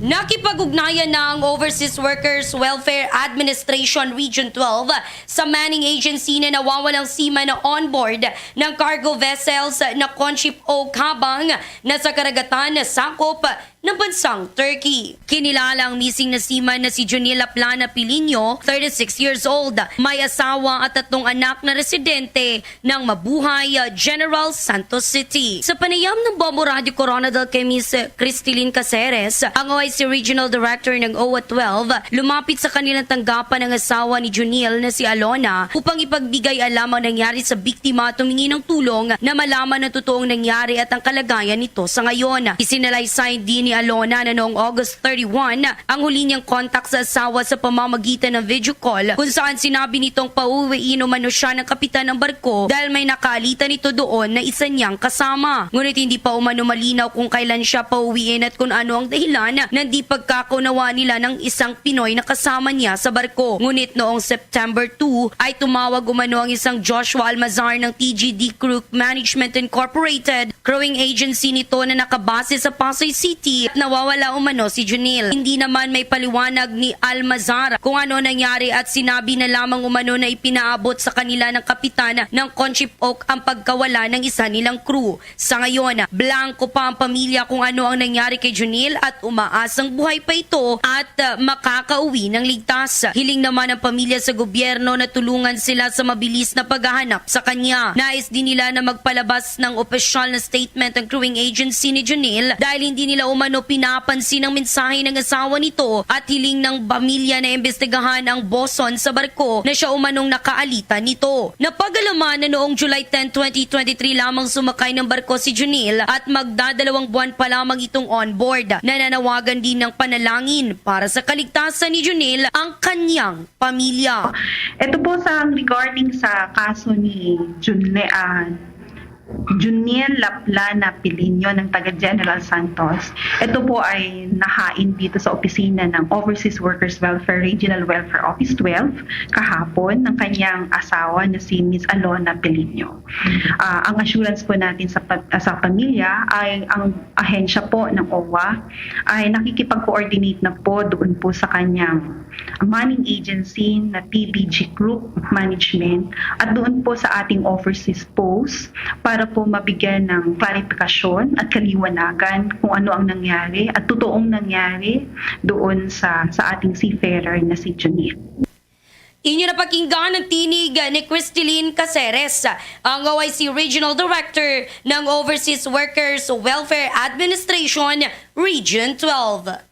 Nakipag-ugnayan na ang Overseas Workers Welfare Administration Region twelve sa manning agency na nawawalang seaman na on board ng cargo vessels na Conchip Oak habang nasa karagatan na sakop ng bansang Turkey. Kinilala ang missing na seaman na si Junil Laplana Pilinho, thirty-six years old, may asawa at tatlong anak na residente ng Mabuhay, General Santos City. Sa panayam ng Bombo Radio Coronadal kay Miss Cristilin Caceres, ang O I C Regional Director ng O W A twelve, lumapit sa kanilang tanggapan ang asawa ni Junil na si Alona upang ipagbigay alam ang nangyari sa biktima at humingi ng tulong na malaman ang totoong nangyari at ang kalagayan nito sa ngayon. Isinalaysay din ni Alona na noong August thirty-one, ang huli niyang contact sa asawa sa pamamagitan ng video call, kung saan sinabi nitong pauwiin umano siya ng kapitan ng barko dahil may nakaalitan nito doon na isa niyang kasama. Ngunit hindi pa umano malinaw kung kailan siya pauwiin at kung ano ang dahilan ng di pagkakaunawa nila ng isang Pinoy na kasama niya sa barko. Ngunit noong September two ay tumawag umano ang isang Joshua Almazar ng T G D Crew Management Incorporated, crewing agency nito na nakabase sa Pasay City, at nawawala umano si Junil. Hindi naman may paliwanag ni Almazar kung ano nangyari at sinabi na lamang umano na ipinaabot sa kanila ng kapitan ng Conchip Oak ang pagkawala ng isa nilang crew. Sa ngayon, blanco pa ang pamilya kung ano ang nangyari kay Junil at umaasang buhay pa ito at, uh, makakauwi ng ligtas. Hiling naman ang pamilya sa gobyerno na tulungan sila sa mabilis na paghahanap sa kanya. Nais din nila na magpalabas ng opisyal na statement ang crewing agency ni Junil dahil hindi nila umano pinapansin ang mensahe ng asawa nito at hiling ng pamilya na imbestigahan ang boson sa barko na siya umanong nakaalitan nito. Napag-alaman na noong July ten, twenty twenty-three lamang sumakay ng barko si Junil at magdadalawang buwan pa lamang itong on board. Nananawagan din ng panalangin para sa kaligtasan ni Junil ang kanyang pamilya. Ito po sa regarding sa kaso ni Junle-, ah, Junil Laplana Pilinho ng taga General Santos. Ito po ay nahain dito sa opisina ng Overseas Workers Welfare Regional Welfare Office twelve kahapon ng kanyang asawa na si Miss Alona Pilinho. Ah, ang assurance po natin sa pa-, sa pamilya ay ang ahensya po ng O W A ay nakikipag-coordinate na po doon po sa kanyang manning agency na T B G Group Management at doon po sa ating overseas post para po mabigyan ng klarifikasyon at kaliwanagan kung ano ang nangyari at totoong nangyari doon sa, sa ating seafarer na si Junil. Inyo napakinggan ang tinig ni Cristilin Caceres, ang O I C Regional Director ng Overseas Workers Welfare Administration Region twelve.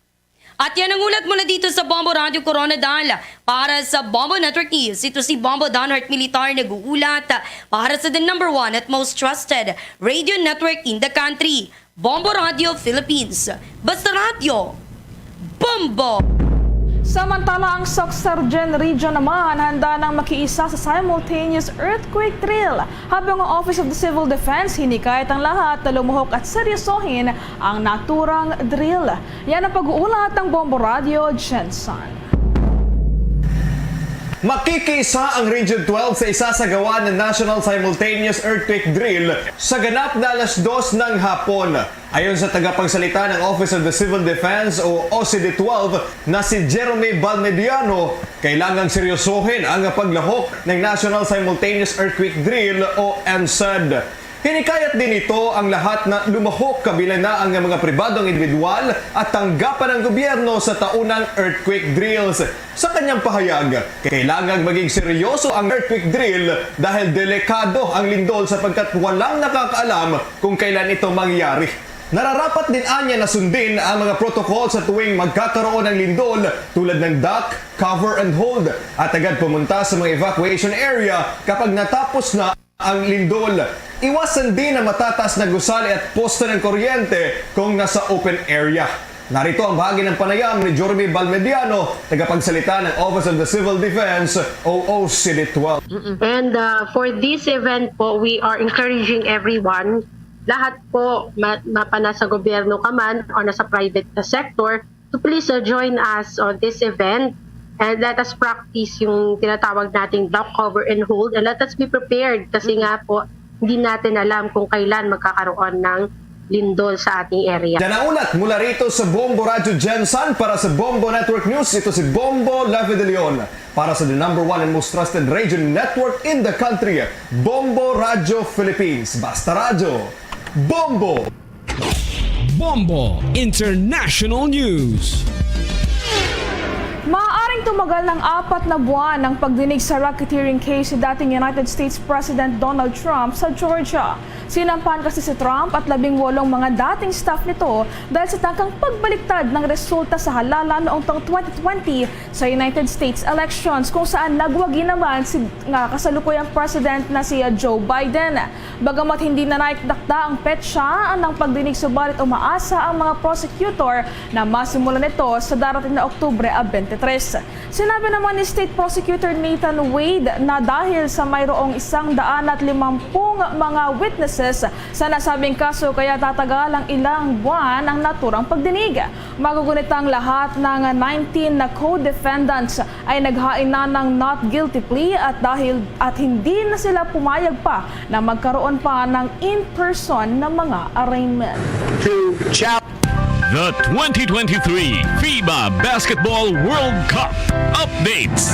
At yan ang ulat mula dito sa Bombo Radio Coronadal. Para sa Bombo Network News, ito si Bombo Donhart Militar nag-uulat para sa the number one at most trusted radio network in the country, Bombo Radio Philippines. Basta radyo, Bombo! Samantala, ang Soccsksargen Region naman handa nang makiisa sa simultaneous earthquake drill, habang ang Office of the Civil Defense hinikayat ang lahat na lumuhok at seryosohin ang naturang drill. Yan ang pag-uulat ng Bombo Radio, Jensen. Makikiisa ang Region twelve sa isasagawa na National Simultaneous Earthquake Drill sa ganap na alas dos ng hapon. Ayon sa tagapagsalita ng Office of the Civil Defense o O C D twelve na si Jerome Balmediano, kailangang seryosohin ang paglahok ng National Simultaneous Earthquake Drill o NSED. Hinikayat din nito ang lahat na lumahok, kabilang na ang mga pribadong individual, at tanggapan ang gobyerno sa taunang earthquake drills. Sa kanyang pahayag, kailangang maging seryoso ang earthquake drill dahil delikado ang lindol sapagkat walang nakakaalam kung kailan ito mangyayari. Nararapat din anya na sundin ang mga protocol sa tuwing magkakaroon ng lindol, tulad ng duck, cover and hold, at agad pumunta sa mga evacuation area kapag natapos na ang lindol. Iwasan din ang matataas na gusali at poste ng kuryente kung nasa open area. Narito ang bahagi ng panayam ni Jerome Balmediano, tagapagsalita ng Office of the Civil Defense o O C D twelve. And, uh, for this event po, we are encouraging everyone, lahat po, ma-, mapa nasa gobyerno ka man o nasa private na sector, to please, uh, join us on this event and let us practice yung tinatawag nating duck, cover and hold, and let us be prepared kasi nga po, hindi natin alam kung kailan magkakaroon ng lindol sa ating area. Yan ang ulat mula rito sa Bombo Radyo Gensan. Para sa Bombo Network News, ito si Bombo Leve de Leon. Para sa the number one and most trusted radio network in the country, Bombo Radyo Philippines. Basta Radyo, Bombo! Bombo International News. Maaaring tumagal ng apat na buwan ang pagdinig sa racketeering case si dating United States President Donald Trump sa Georgia. Sinampan kasi si Trump at labing walong mga dating staff nito dahil sa tangkang pagbaliktad ng resulta sa halalan noong taong twenty twenty sa United States elections, kung saan nagwagi naman si, nga kasalukuyang president na si Joe Biden. Bagamat hindi na naikdakda ang petsa ng pagdinig, subalit umaasa ang mga prosecutor na masimulan ito sa darating na Oktubre twenty-three. Sinabi naman ni State Prosecutor Nathan Wade na dahil sa mayroong isang daan at limampung mga witnesses sa nasabing kaso, kaya tatagal ang ilang buwan ang naturang pagdinig. Magugunit ang lahat ng nineteen na co-defendants ay naghain na ng not guilty plea at dahil, at hindi na sila pumayag pa na magkaroon pa ng in-person na mga arraignment. To challenge The twenty twenty-three FIBA Basketball World Cup updates.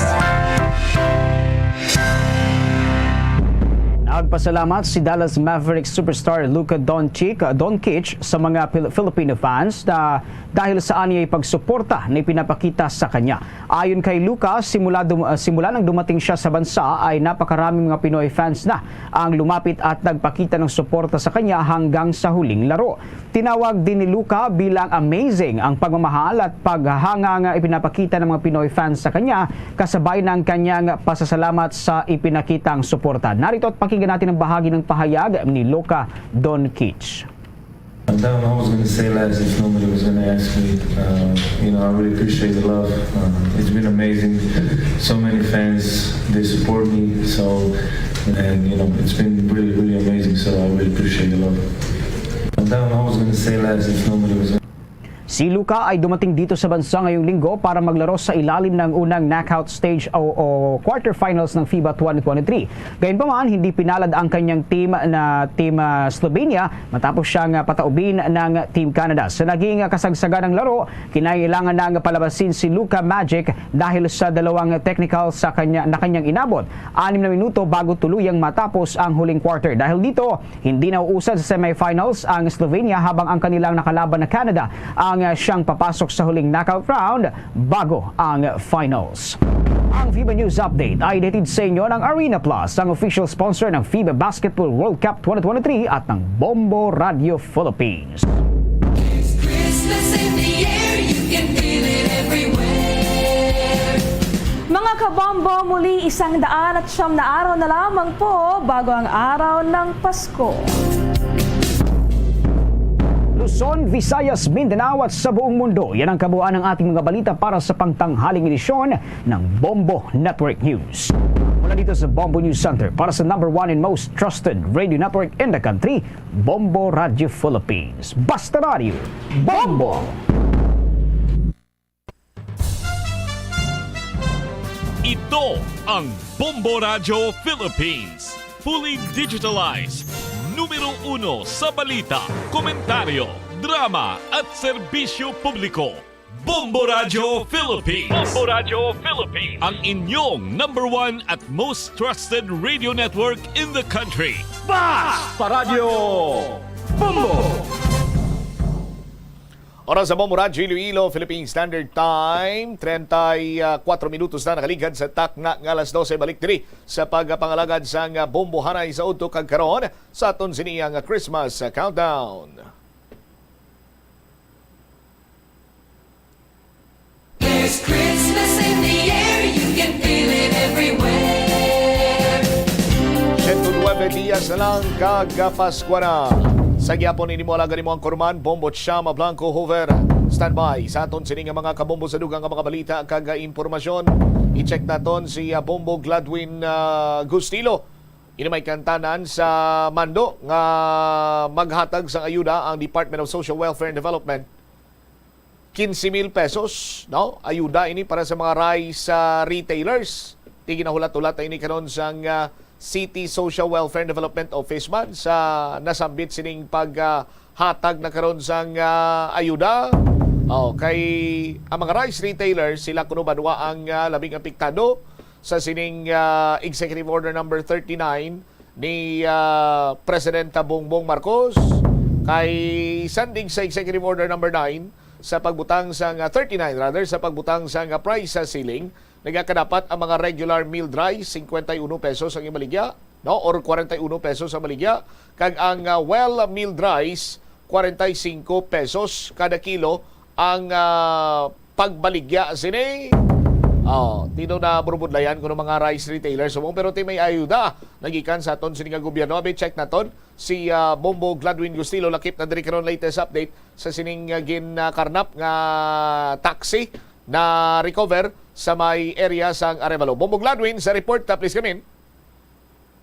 Nagpasalamat si Dallas Mavericks superstar Luka Doncic, Doncic sa mga Pil-, Filipino fans na dahil sa aniyay pagsuporta na ipinapakita sa kanya. Ayon kay Luka, simula dum-, ah, simula nang dumating siya sa bansa ay napakaraming mga Pinoy fans na ang lumapit at nagpakita ng suporta sa kanya hanggang sa huling laro. Tinawag din ni Luka bilang amazing ang pagmamahal at paghahanga nga ipinapakita ng mga Pinoy fans sa kanya, kasabay ng kanyang pasasalamat sa ipinakitang suporta. Narito at pakinggan natin ang bahagi ng pahayag ni Luka Doncic. I don't know what I was gonna say last if nobody was gonna ask me. Uh, you know, I really appreciate the love. Uh, it's been amazing. So many fans, they support me. So, and you know, it's been really, really amazing. So I really appreciate the love. I don't know what I was gonna say last if nobody was gonna Si Luka ay dumating dito sa bansa ngayong linggo para maglaro sa ilalim ng unang knockout stage o, o quarterfinals ng FIBA twenty twenty-three. Gayunpaman, hindi pinalad ang kanyang team na Team, ah, Slovenia matapos siyang, ah, pataubin ng Team Canada. Sa naging, ah, kasagsagan ng laro, kinailangan nang palabasin si Luka Magic dahil sa dalawang technical sa kanya, na kanyang inabot. Anim na minuto bago tuluyang matapos ang huling quarter. Dahil dito, hindi nauusad sa semifinals ang Slovenia, habang ang kanilang nakalaban na Canada ang, ah, siyang papasok sa huling knockout round bago ang finals. Ang FIBA News Update ay hatid sa inyo ng Arena Plus, ang official sponsor ng FIBA Basketball World Cup twenty twenty-three at ng Bombo Radio Philippines. There's Christmas in the air, you can feel it everywhere. Mga kabombo, muli isang daan at siyam na araw na lamang po bago ang araw ng Pasko. Luzon, Visayas, Mindanao at sa buong mundo, yan ang kabuuan ng ating mga balita para sa pangtanghaling edisyon ng Bombo Network News. Mula dito sa Bombo News Center, para sa number one and most trusted radio network in the country, Bombo Radio Philippines. Basta Radio, Bombo! Ito ang Bombo Radyo Philippines. Fully digitalized. Numero uno sa balita, komentaryo, drama at serbisyo publiko. Bombo Radyo Philippines. Bombo Radyo Philippines. Ang inyong number one at most trusted radio network in the country. Basta Radyo Bombo! Oras sa Bombo Radyo Iloilo, Philippine Standard Time, treinta y cuatro minutos na nakaligad sa takna nga alas doce. Balik diri sa pagpangalagad sang bombohanay sa udto kag karon sa aton sini nga Christmas countdown. There's Christmas in the air, you can feel it everywhere. Siyento nuebe dias na lang kag Paskwa na. Sa gihapon, ini mo alaga nimo ang kurman, Bombo Chama Blanco Hoover. Standby sa aton sini nga mga kabombo sa dugang nga mga balita kag impormasyon. I-check naton si, ah, Bombo Gladwin, ah, Gustilo. Ini may kantanan sa mando nga maghatag sang ayuda ang Department of Social Welfare and Development. Quince mil pesos, no? Ayuda ini para sa mga rice, ah, retailers. Ti ginahulat-hulat ini karon sang, ah, City Social Welfare and Development Office man sa nasambit sining pag, ah, hatag na karon sang, ah, ayuda. Oh, kay ang mga rice retailers, sila kuno banwa ang, ah, labing apektado sa sining, ah, Executive Order number thirty-nine ni, ah, Presidenta Bongbong Marcos. Kay sanding sa Executive Order number nine, sa pagbutang sang, ah, thirty-nine, rather, sa pagbutang sang, ah, price sa ceiling, nagakadapat ang mga regular milled rice, cincuenta y uno pesos ang ibaligya, no, or kwarenta y uno pesos ang baligya, kag ang, ah, well milled rice, kwarenta y cinco pesos kada kilo ang, ah, pagbaligya sini. Oh, tino na burubudlayan kuno mga rice retailers subong, pero ti may ayuda nagikan sa aton sini nga gobyerno. Abi, check naton si, ah, Bombo Gladwin Gustilo, lakip na diri karon, latest update sa sining, ah, gin, ah, karnap nga taxi na recover sa may area sang Arevalo. Bombo Gladwin sa report, ah, please come in.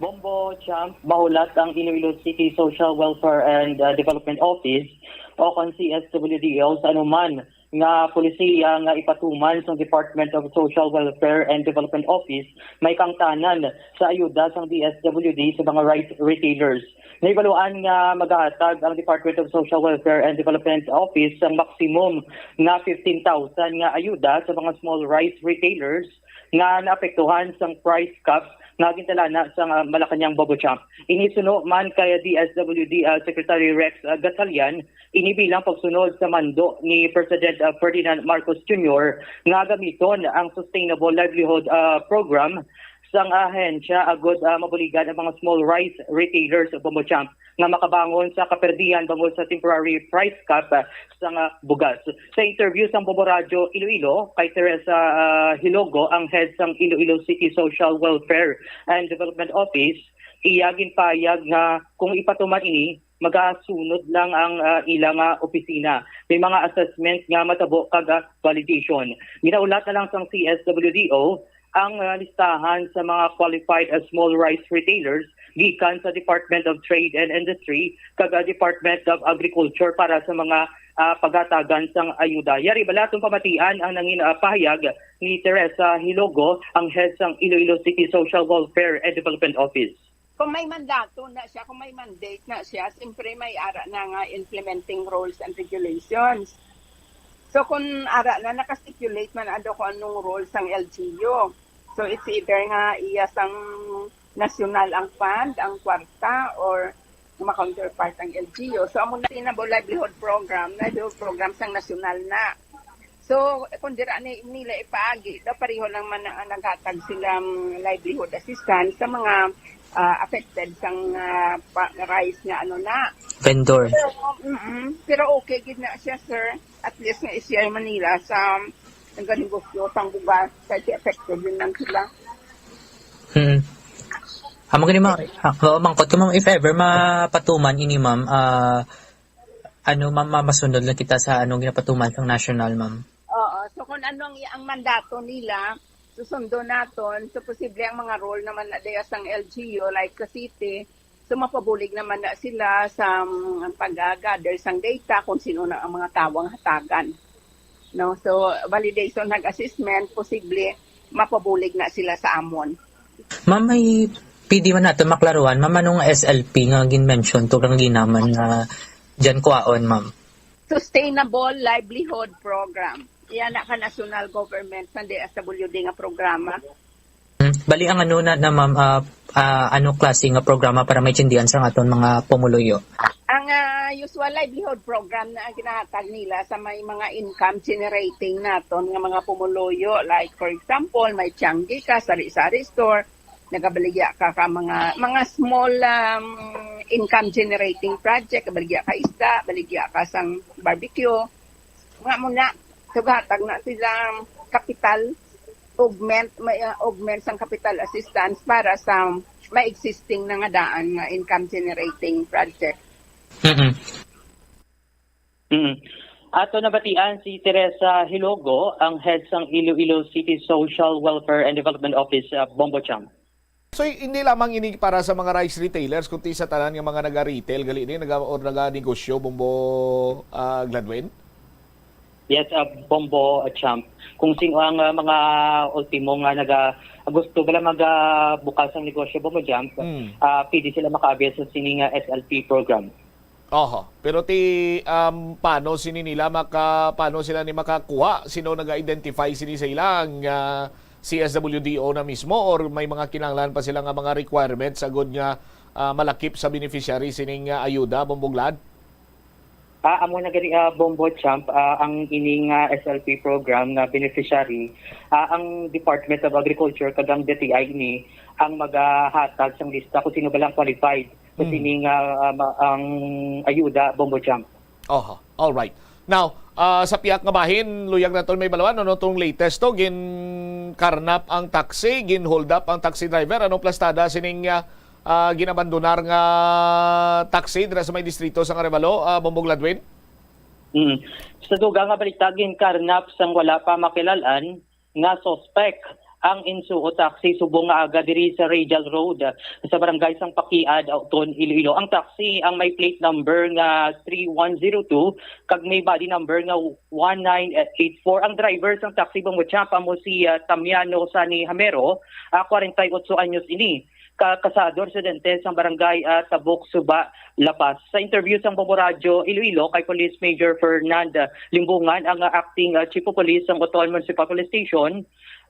Bombo, Champ, mahulat ang Iloilo City Social Welfare and, uh, Development Office o kon C S W D O sa anuman nga polisiya nga ipatuman sang Department of Social Welfare and Development Office may kangtanan sa ayuda sang D S W D sa mga rice retailers. Nahibaluan nga magahatag ang Department of Social Welfare and Development Office sang maksimum nga fifteen thousand nga ayuda sa mga small rice retailers nga naapektuhan sang price cap nga gintalana sa, ah, Malacañang, Bombo, Champ. Ini suno man kay D S W D, ah, Secretary Rex, ah, Gatchalian, ini bilang pagsunod sa mando ni President, ah, Ferdinand Marcos Junior nga gamiton ang Sustainable Livelihood, ah, Program sang ahensya agud, ah, mabuligan ang mga small rice retailers, Bombo, Champ, nga makabangon sa kaperdian bangod sa temporary price cap, ah, sang, ah, bugas. Sa interview sang Bombo Radyo Iloilo kay Teresa, ah, Hilogo, ang head sang Iloilo City Social Welfare and Development Office, iya ginpahayag nga kung ipatuman ini, magasunod lang ang, ah, ila nga opisina. May mga assessment nga matabo kag, ah, validation. Ginaulat na lang sang C S W D O ang, ah, listahan sa mga qualified, ah, small rice retailers gikan sa Department of Trade and Industry kag, ah, Department of Agriculture para sa mga, ah, paghatagan sang ayuda. Yari bala atong pamatian ang nangin, ah, pahayag ni Teresa Hilogo, ang head sang Iloilo City Social Welfare and Development Office. Kung may mandato na siya, kung may mandate na siya, siyempre may ara na nga implementing rules and regulations. So kung ara na, naka-stipulate man ado kung anong rules ang L G U. So it's either nga iya sang nasyonal ang fund, ang kwarta, or mga counterpart ang L G U. So amo na Sustainable Livelihood Program, livelihood program sang nasyonal na. So, kung dira ni nila ipaagi, daw pareho lang man ang naghatag sila, um, livelihood assistance sa mga, ah, affected sang, ah, pa-, rice nga ano na. Vendor. Pero, mm, pero okay gid na siya, sir. At least nga i-share man nila sa nagkanegosyo sang bugas, kay affected din lang sila. Hmm. Amo gani, ma'am. Ah, oo, mangkot ko, ma'am, if ever mapatuman ini, ma'am, ah, ano, ma'am, ma-, masunod lang kita sa, ano, ginapatuman sang national, ma'am. Oo. So, kung ano ang, ang mandato nila, susundo naton. So, posible ang mga role naman na daya sang L G U, like sa city. So, mapabulig naman na sila sa, um, pag-gather sang data kung sino na ang mga tawang hatagan. No? So, validation nag assessment, posible mapabulig na sila sa amon. Ma'am, may pwede man nato maklaruhan, ma'am, anong S L P nga gin-mention to kang ginaman nga dyan kuhaon, ma'am? Sustainable Livelihood Program. Iya na ka national government sa D S W D nga programa. Hmm. Bali, ang ano na, na, ma'am, ah, ah, ano klase nga programa para maintindihan sa aton mga pumuluyo? Ang, ah, usual livelihood program na ang ginahatag nila sa may mga income generating naton nga mga pumuluyo. Like, for example, may tiyanggi ka, sari-sari store, nagabaligya ka, ka mga, mga small, um, income generating project, baligya ka isda, baligya ka sang barbecue. Nga mo na, sugatag na sila kapital, augment, may, uh, augment sang capital assistance para sa may existing na nga daan nga income generating project. Mm-mm. Mm. Ato nabatian si Teresa Hilogo, ang head sang Iloilo City Social Welfare and Development Office, uh, Bombo Cham. So, hindi lamang ini para sa mga rice retailers, kundi sa tanan nga mga naga-retail, gali ni, naga, or naga-negosyo, Bombo, ah, Gladwin? Yes, ah, Bombo, ah, Champ. Kung sino ang, ah, mga ultimo nga naga, gusto bala mag, ah, bukas ang negosyo, Bombo Champ, Mm. ah, pwede sila maka-avail sa sining, ah, S L P program. Oho. Pero ti, um, paano sini nila maka-, paano sila ni makakuha? Sino naga-identify sini sa ila? Ang, ah, C S W D O na mismo, or may mga kinahanglan pa sila nga mga requirements agud nga, ah, malakip sa beneficiary sining, ah, ayuda, Bomboglad? Ah, amo na gani, ah, Bombo Champ, ah, ang ining, ah, S L P program nga beneficiary, ah, ang Department of Agriculture kag ang D T I ini ang magahatag sang lista kung sino ba lang qualified sa Mm. sining, ah, ah, ma-, ang ayuda, Bombo Champ. Oho. All right. Now, ah, sa pihak nga bahin, luyag naton mahibaluan, ano tong latest to? Gin-karnap ang taxi, gin-hold up ang taxi driver. Anong plastada sining, ah, ah, ginabandonar nga taxi dira sa may distrito sang Arevalo, ah, Bombo Gladwin? Mm. Sa dugang nga balita, gin-karnap sang wala pa makilal-an nga suspek ang Insuo taxi subong nga aga diri sa Radial Road, sa barangay sang Pakiad, Auton, Iloilo. Ang taxi ang may plate number nga three one zero two kag may body number nga one nine eight four. Ang driver sang taxi, Bombo Champ, amo si, ah, Tamiano Sani Hamero, ah, kwarenta y otso anyos ini, ka-, kasado, residente sang barangay, ah, Tabok, Suba, La Paz. Sa interview sang Bombo Radyo Iloilo kay Police Major Fernand Limbungan, ang, ah, acting, ah, chief of police sang Auton Municipal Police Station,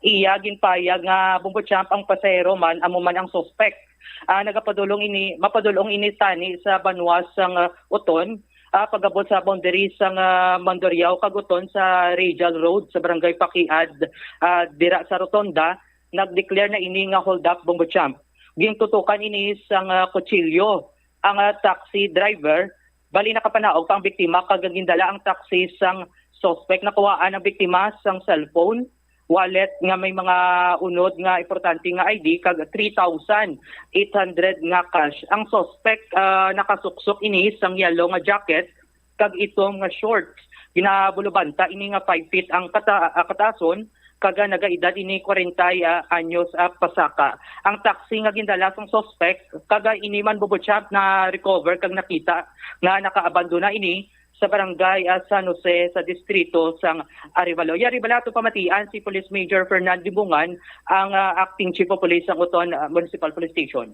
iya ginpayag nga, Bombo Champ, ang pasahero man amo man ang suspek. Ah, nagapadulong ini, mapadulong ini tani sa banwa sang, ah, Auton, ah, pag-abot sa boundary sang, ah, Mandurriao kag Auton sa Radial Road sa Barangay Pakiad, ah, dira sa Rotonda. Nag-declare na ini nga hold up, Bombo Champ. Gintutukan ini sang, ah, kutsilyo ang, ah, taxi driver. Bali, nakapanaog pa ang biktima kag gindala ang taxi sang suspek. Nakuhaan ang biktima sang cellphone, wallet nga may mga unod nga importante nga I D kag three thousand eight hundred nga cash. Ang suspek, ah, nakasuksok ini sang yellow nga jacket kag itom nga shorts. Ginabulubanta ini nga five feet ang kata-, ah, katason, kag, ah, nagaedad ini kwarenta, ah, anyos, ah, pasaka. Ang taxi nga gindala sang suspek, kag, ah, ini man, Bombo Champ, na-recover kag nakita nga nakaabandona ini sa barangay, ah, San Jose sa distrito sang Arevalo. Yari bala ato pamatian si Police Major Fernand Limbungan, ang, ah, acting chief of police sang Auton, ah, Municipal Police Station.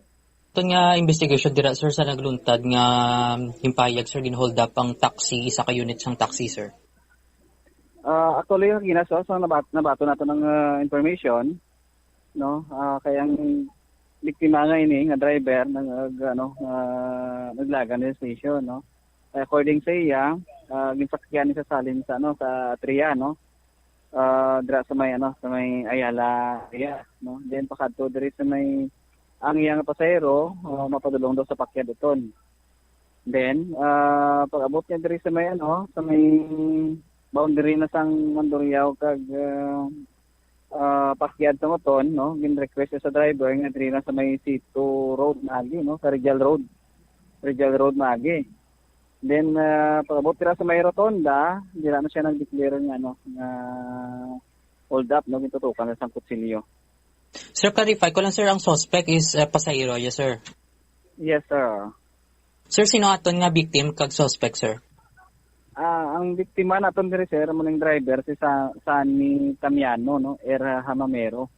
Aton nga investigation dira, sir, sa nagluntad nga himpayag, sir, gin-hold up ang taxi, isa ka unit sang taxi, sir. Ah, actually, kagina, sir, sa nabat-, nabaton nato ng, ah, information, no? Ah, kay ang biktima nga ini, nga driver, nag-, ano, ah, naglagan sa station, no? Kay according sa iya, ah, ginsakyan ni sa salin sa, ano, sa Atria, no? Ah, dira sa may, ano, sa may Ayala area, no? Then, pakadto diri sa may, ang iyang pasahero, ah, mapadulong daw sa Pakiad Auton. Then, ah, pag-abot niya diri sa may, ano, sa may boundary na sang Mandurriao kag, ah, ah, Pakiad sang Auton, no? Gin-request siya sa driver nga diri na sa may C two Road maagi, no? Sa Radial Road. Radial Road maagi. Then, ah, pag-abot dira sa may rotonda, dira na siya nag-declare nga, ano, nga hold up, no? Gintutukan na sang kutsilyo. Sir, clarify ko lang, sir, ang suspect is, ah, pasahero, yes, sir? Yes, sir. Sir, sino aton nga victim kag suspect, sir? Ah, ang biktima naton diri, sir, amo ning driver, si Sa-, Sunny Tamiano, no? Era Hamamero,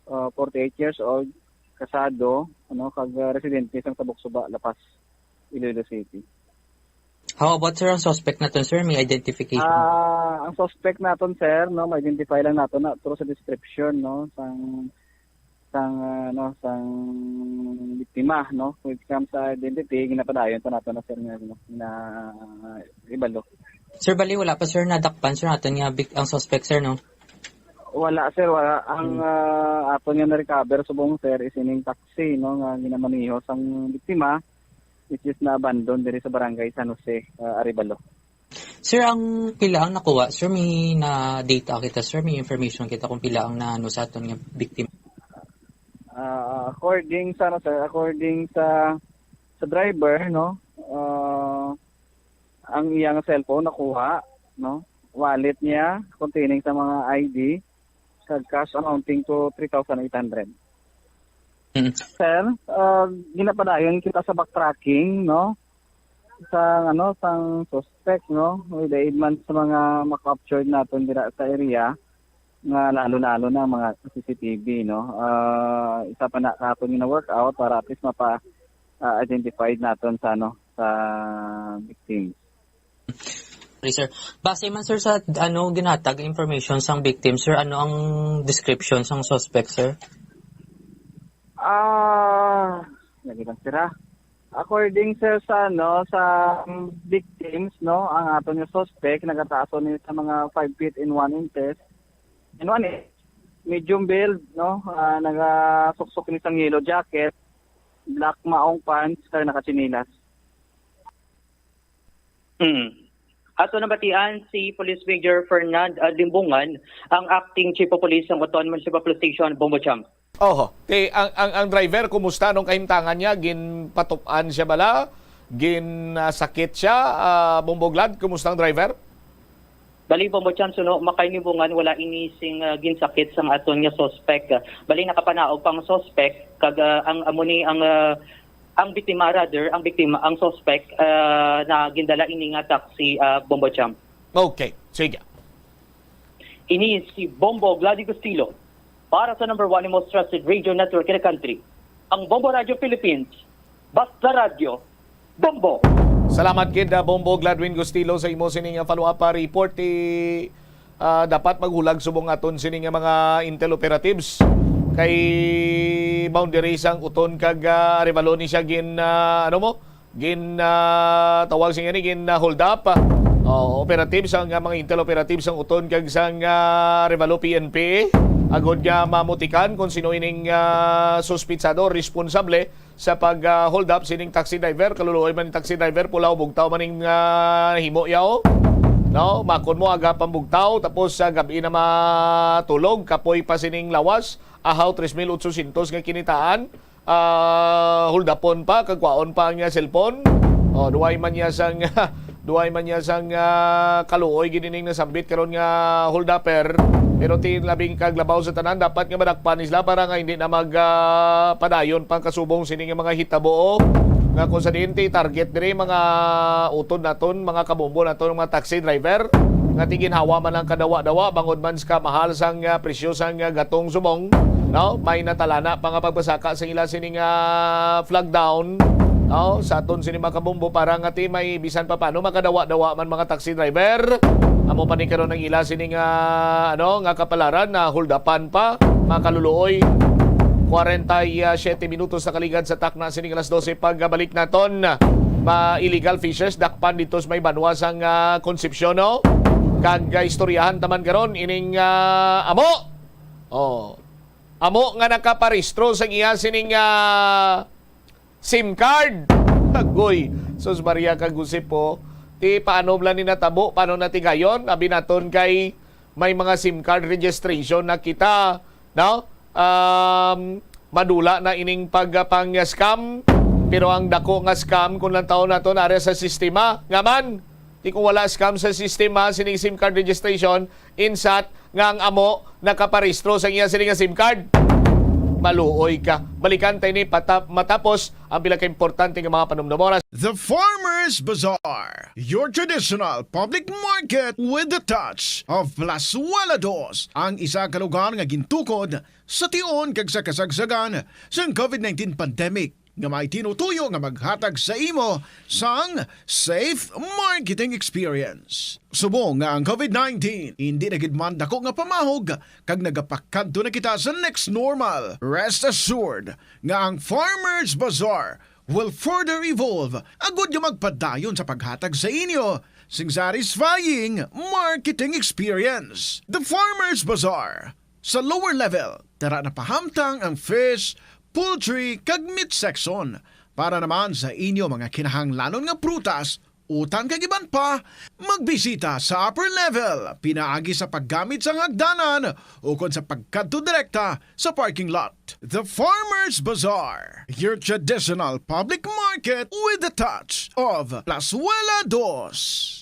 ah, forty-eight years old, kasado, ano, kag, ah, residente sa Tabok Suba, La Paz, Iloilo City. How about, sir, ang suspect naton, sir? May identification? Ah, ang suspect naton, sir, no, ma-identify lang naton na through sa description, no, sang, sang, ah, no, sang biktima, no. When it comes sa identity, ginapadayon pa naton na, sir, nga, no, na ibalo. Sir, bali, wala pa, sir, nadakpan, sir, naton nga bik-, ang suspect, sir, no? Wala, sir, wala. Ang, Hmm. ah, aton nga na-recover subong, sir, is ining taxi, no, nga ginamaneho sang biktima, which is na-abandon diri sa barangay San Jose, ah, Arevalo. Sir, ang pila ang nakuha? Sir, may na-data kita, sir? May information kita kung pila ang naano sa aton nga biktima? Ah, according sa, ano, sir, according sa, sa driver, no, ah, ang iyang cellphone nakuha, no, wallet niya containing sa mga I D, kag cash amounting to three thousand eight hundred. Mm. Sir, ah, ginapadayon kita sa backtracking, no? Sa, ano, sang suspect, no? With the aid man sa mga ma-captured naton dira sa area, nga lalo-lalo na ang mga C C T V, no? Ah, isa pa na ka aton gina-work out para at least mapa, ah, identified naton sa, ano, sa victims. Sorry, sir. Base man, sir, sa, ano, ginhatag information sang victim, sir, ano ang description sang suspect, sir? Ah, lagi lang, sir, ha? According, sir, sa, ano, sa, um, victims, no, ang aton nga suspect, nagataas ni sa mga five feet and one inches. And one inch, medium build, no, ah, nagasuksok ni sang yellow jacket, black maong pants, kag nakatsinilas. Hmm. Ato nabatian si Police Major Fernand, ah, Limbungan, ang acting chief of police sang Oton Municipal Police Station, Bombo Champ. Oho. Ti, ang, ang, ang driver, kumusta nung kahimtangan niya? Ginpatup-an siya bala? Gin, ah, sakit siya? Ah, Bombo Glad, kumusta ang driver? Bali, Bombo Champ, suno, makay Limbungan, wala ini sing, ah, ginsakit sang aton nga suspect. Bali, nakapanaog pang suspect, kag, ah, ang amo ni ang, ah, ang biktima, rather, ang biktima, ang suspect, ah, na gindala ini nga taxi, ah, Bombo Champ. Okay, sige. Ini si Bombo Glad Igustilo para sa number one and most trusted radio network in the country, ang Bombo Radio Philippines. Basta Radyo, Bombo! Salamat gid, ah, Bombo Gladwin Gustilo, sa imo sining, ah, follow-up, ah, report. Ti, ah, dapat maghulag subong aton sining, ah, mga intel operatives kay boundary sang Oton kag, ah, Arevalo ni siya gin, ah, ano mo, gin, ah, tawag siya ni, gin, ah, hold up. Oh, operative sang, ah, mga intel operative sang Oton kag sang, ah, Arevalo P N P, agod nga mamutikan kung sino ining, ah, suspitsado, responsable sa pag, ah, hold up sining taxi driver. Kaluluoy man ni taxi driver, pula o bugtaw man ning, ah, himo yaw. No, makon mo aga pang bugtaw, tapos sa gabi na matulog, kapoy pa sining lawas, ahaw tres mil otsosyentos nga kinitaan. Ah, hold upon pa, kag kwaon pa ang iya cellphone. Oh, duway man niya sang, duway man niya sang, ah, kaluoy gid ining nasambit karon nga hold upper. Pero ti labing kaglabaw sa tanan, dapat nga madakpan ni sila para nga hindi na mag, ah, padayon pang kasubong sini nga mga hitabo, oh. Nga kung sa diin ti target diri mga utod naton, mga kabombo naton, mga taxi driver, nga ti ginhawa man ang kadawa-dawa bangod man sa kamahal sang, ah, presyo sang, ah, gatong subong, no? May natalana pa nga pagpasaka sa ila sini nga flag down, no? Sa aton sini mga kabombo para nga ti may bisan pa paano makadawa-dawa man mga taxi driver. Amo pa ni karon ang ila sini nga, ano, nga kapalaran na hold upan pa, mga kaluluoy. Kwarenta y siyete minutos na kaligad sa takna sining alas dose. Pagbalik naton, ma illegal fishers dakpan dito sa may banwa sang, ah, Concepcion, no? Kag, ah, istoryahan taman karon ining, ah, amo. Oh. Amo nga nakaparehistro sa iya sining, ah, SIM card. Tagoy. Sus Maria kag Jose po. Ti paano bala ni natabo? Paano natigayon? Abi naton kay may mga SIM card registration na kita, no? Um, madula na ining pagpang-scam. Pero ang dako nga scam, kung lang taon nato, nari sa sistema. Nga man, ti kung wala scam sa sistema, sining SIM card registration, insat nga ang amo nakaparehistro sa iya sini nga SIM card. Maluoy ka. Balikan tayo ni patap-, matapos ang pila ka importante nga mga panumdum. Oras. The Farmers Bazaar, your traditional public market with the touch of Plazuela Dos, ang isa ka lugar nga gintukod sa tion kag sa kasagsagan sang covid nineteen pandemic, nga may tinutuyo nga maghatag sa imo sang safe marketing experience. Subong nga ang covid nineteen hindi na gid man dako nga pamahog kag nagapakadto na kita sa next normal, rest assured nga ang Farmers Bazaar will further evolve agud nga magpadayon sa paghatag sa inyo sing satisfying marketing experience. The Farmers Bazaar, sa lower level, tara na pahamtang ang fish, poultry, kag meat section. Para naman sa inyo mga kinahanglanon nga prutas, utan kag iban pa, magbisita sa upper level, pinaagi sa paggamit sang hagdanan ukon sa pagkadto direkta sa parking lot. The Farmers Bazaar, your traditional public market with the touch of Plazuela Dos.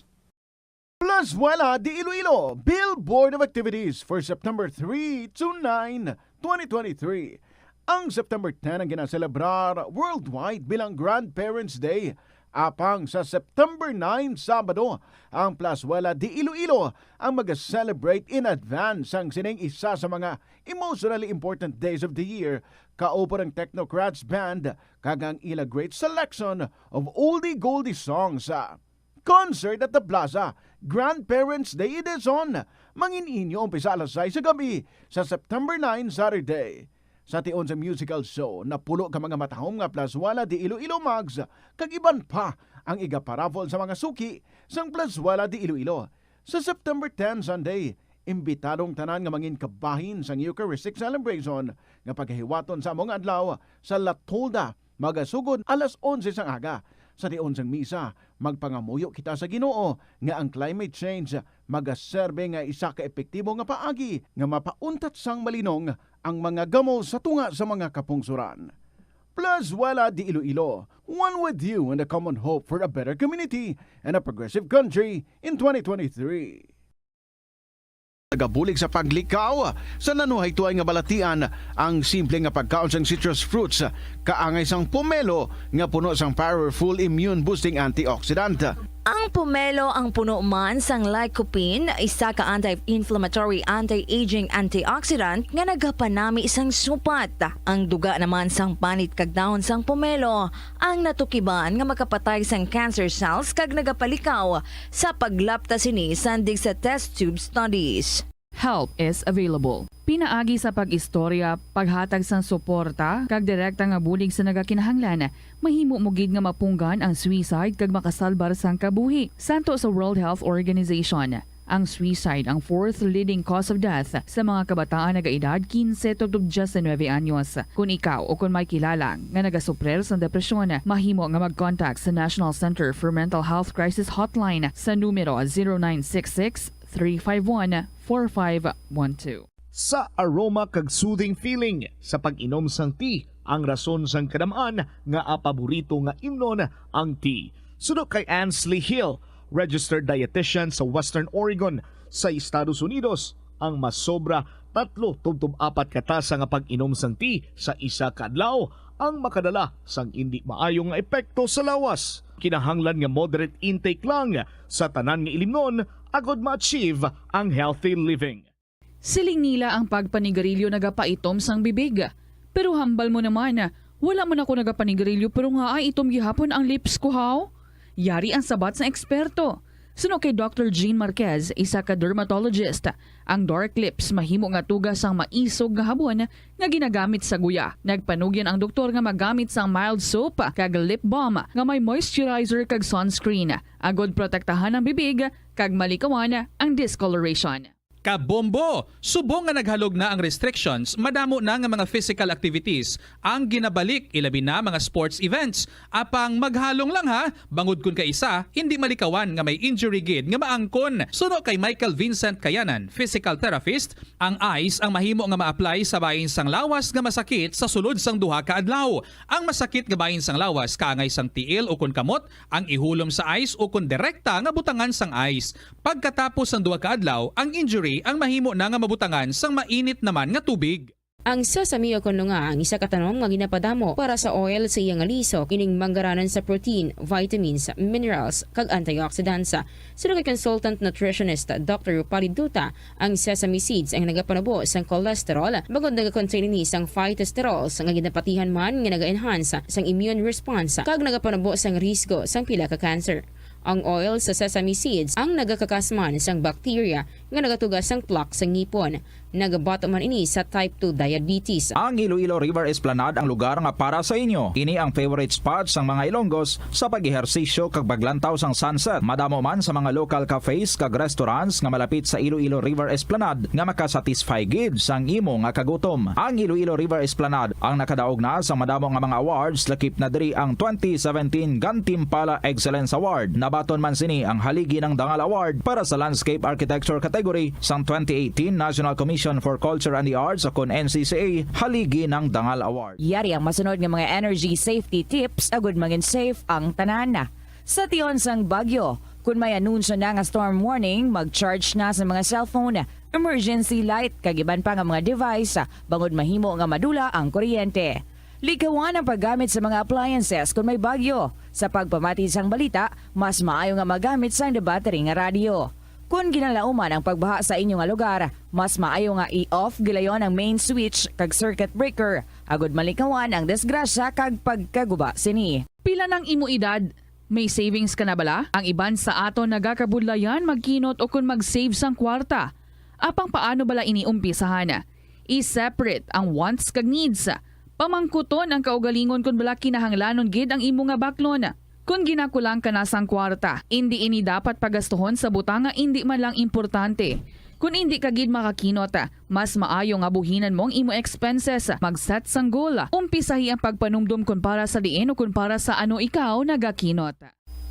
Plazuela de Iloilo, Billboard of Activities for September three to nine, twenty twenty-three. Ang September ten ang ginaselebrar worldwide bilang Grandparents' Day. Apang sa September nine, Sabado, ang Plazuela de Iloilo ang mag-celebrate in advance sang sining isa sa mga emotionally important days of the year, kauban ang Technocrats Band kag ang ila great selection of oldie goldie songs sa Concert at the Plaza, Grandparents' Day Edition. Mangin-inyo umpisa alas sais sa gabi sa September nine, Saturday. Sa tion sa musical show, napulo ka mga matahom nga Plazuela de Iloilo mugs kag iban pa ang igaparaffle sa mga suki sang Plazuela de Iloilo. Sa September ten, Sunday, imbitado ang tanan nga mangin kabahin sang Eucharistic celebration nga pagahiwaton sa among adlaw sa La Tolda, magasugod alas onse sang aga. Sa tion sang misa, magpangamuyo kita sa Ginoo nga ang climate change magaserbe nga isa ka epektibo nga paagi nga mapauntat sang malinong ang mga gamo sa tunga sa mga kapungsoran. Plazuela de Iloilo, one with you in the common hope for a better community and a progressive country in twenty twenty-three. Nagabulig sa paglikaw sa nanuhay tuay nga balatian ang simple nga pagkaon sang citrus fruits, kaangay sang pomelo nga puno sang powerful immune boosting antioxidant. Ang pomelo ang puno man sang lycopene, isa ka anti-inflammatory, anti-aging antioxidant nga nagapanami sang supat. Ang duga naman sang panit kag dahon sang pomelo ang natukiban nga makapatay sang cancer cells kag nagapalikaw sa paglapta sini sandig sa test tube studies. Help is available. Pinaagi sa pag-istorya, paghatag sang suporta, kag direkta nga bulig sa nagakinahanglan, mahimo mo gid nga mapunggan ang suicide kag makasalbar sang kabuhi. Santo sa World Health Organization, ang suicide ang fourth leading cause of death sa mga kabataan nagaedad quince tubtob diecinuebe anyos. Kon ikaw o kon may kilala nga nagasuprir sang depresyon, mahimo nga mag-contact sa National Center for Mental Health Crisis Hotline sa numero zero nine six six, three five one, four five one two. Sa aroma kag soothing feeling sa pag-inom sang tea, ang rason sang kadam-an nga paborito nga imnon ang tea. Suno kay Ansley Hill, registered dietitian sa Western Oregon sa Estados Unidos, ang masobra tatlo tubtob apat ka tasa nga pag-inom sang tea sa isa ka adlaw ang makadala sang indi maayo nga epekto sa lawas. Kinahanglan nga moderate intake lang sa tanan nga ilimnon agod ma-achieve ang healthy living. Siling nila ang pagpanigarilyo nagapaitom sang bibig. Pero hambal mo naman, wala man ako nagapanigarilyo pero nga ay itom gihapon ang lips ko, haw? Yari ang sabat sang eksperto. Suno kay Doctor Jean Marquez, isa ka dermatologist, ang dark lips mahimo nga tuga sang maisog nga habon nga ginagamit sa guya. Nagpanugyan ang doktor nga magamit sang mild soap kag lip balm nga may moisturizer kag sunscreen, agod protektahan ang bibig kag malikawan ang discoloration. Kabombo! Subong nga naghalog na ang restrictions, madamo na nga mga physical activities ang ginabalik, ilabi na mga sports events. Apang maghalong lang ha, bangod kun kaisa, hindi malikawan nga may injury gid nga maangkon. Suno kay Michael Vincent Kayanan, physical therapist, ang ice ang mahimo nga ma-apply sa bahin sang lawas nga masakit sa sulod sang duha ka adlaw. Ang masakit nga bahin sang lawas kaangay sang tiil ukon kamot ang ihulom sa ice ukon direkta nga butangan sang ice. Pagkatapos sang duha ka adlaw, ang injury ang mahimo na nga mabutangan sang mainit naman nga tubig. Ang sesame o kon lunga ang isa ka tanom nga ginapadamo para sa oil sa iya nga lisok, ining manggaranan sa protein, vitamins, minerals, kag antioxidants. Suno kay consultant nutritionist Doctor Rupali Duta, ang sesame seeds ang nagapanubo sang cholesterol, bangod nagakontain ini sang phytosterols nga ginapatihan man nga naga-enhance sang immune response kag nagapanubo sang risgo sang pila ka cancer. Ang oil sa sesame seeds ang nagakakas man sang bacteria nga nagatuga sang plaque sa ngipon. Nagabato man ini sa type two diabetes. Ang Iloilo River Esplanade ang lugar nga para sa inyo. Ini ang favorite spot sang mga Ilonggos sa pag-ehersisyo kag paglantaw sang sunset. Madamo man sa mga local cafes kag restaurants nga malapit sa Iloilo River Esplanade nga makasatisfy gid sang imo nga kagutom. Ang Iloilo River Esplanade ang nakadaog na sa madamo nga mga awards, lakip na diri ang twenty seventeen Gantimpala Excellence Award. Nabaton man sini ang Haligi ng Dangal Award para sa Landscape Architecture category sang twenty eighteen National Commission for Culture and the Arts, o kon N C C A, Haligi ng Dangal Award. Yari ang masunod nga mga energy safety tips agud mangin safe ang tanan. Sa tion sang bagyo, kun may anunsyo na nga storm warning, mag-charge na sa mga cellphone, emergency light, kag iban pa nga mga device, bangod mahimo nga madula ang kuryente. Likawan ang paggamit sa mga appliances kon may bagyo. Sa pagpamati sang balita, mas maayo nga magamit sang battery nga radyo. Kon ginalauman ang pagbaha sa inyo nga lugar, mas maayo nga i-off gilayon ang main switch kag circuit breaker, agud malikawan ang disgrasya kag pagkaguba sini. Pila nang imo edad? May savings ka na bala? Ang iban sa aton nagakabudlayan magkinot o kon mag-save sang kwarta. Apang paano bala ini umpisahan? I-separate ang wants kag needs. Pamangkuton ang kaugalingon kon bala kinahanglanon gid ang imo nga baklon. Kon ginakulang ka na sang kwarta, indi ini dapat pagastuhon sa butang nga indi man lang importante. Kon indi ka gid makakinot, mas maayo nga buhinan mo ang imo expenses. Mag-set sang goal. Umpisahi ang pagpanumdom kon para sa diin o kon para sa ano ikaw nagakinot.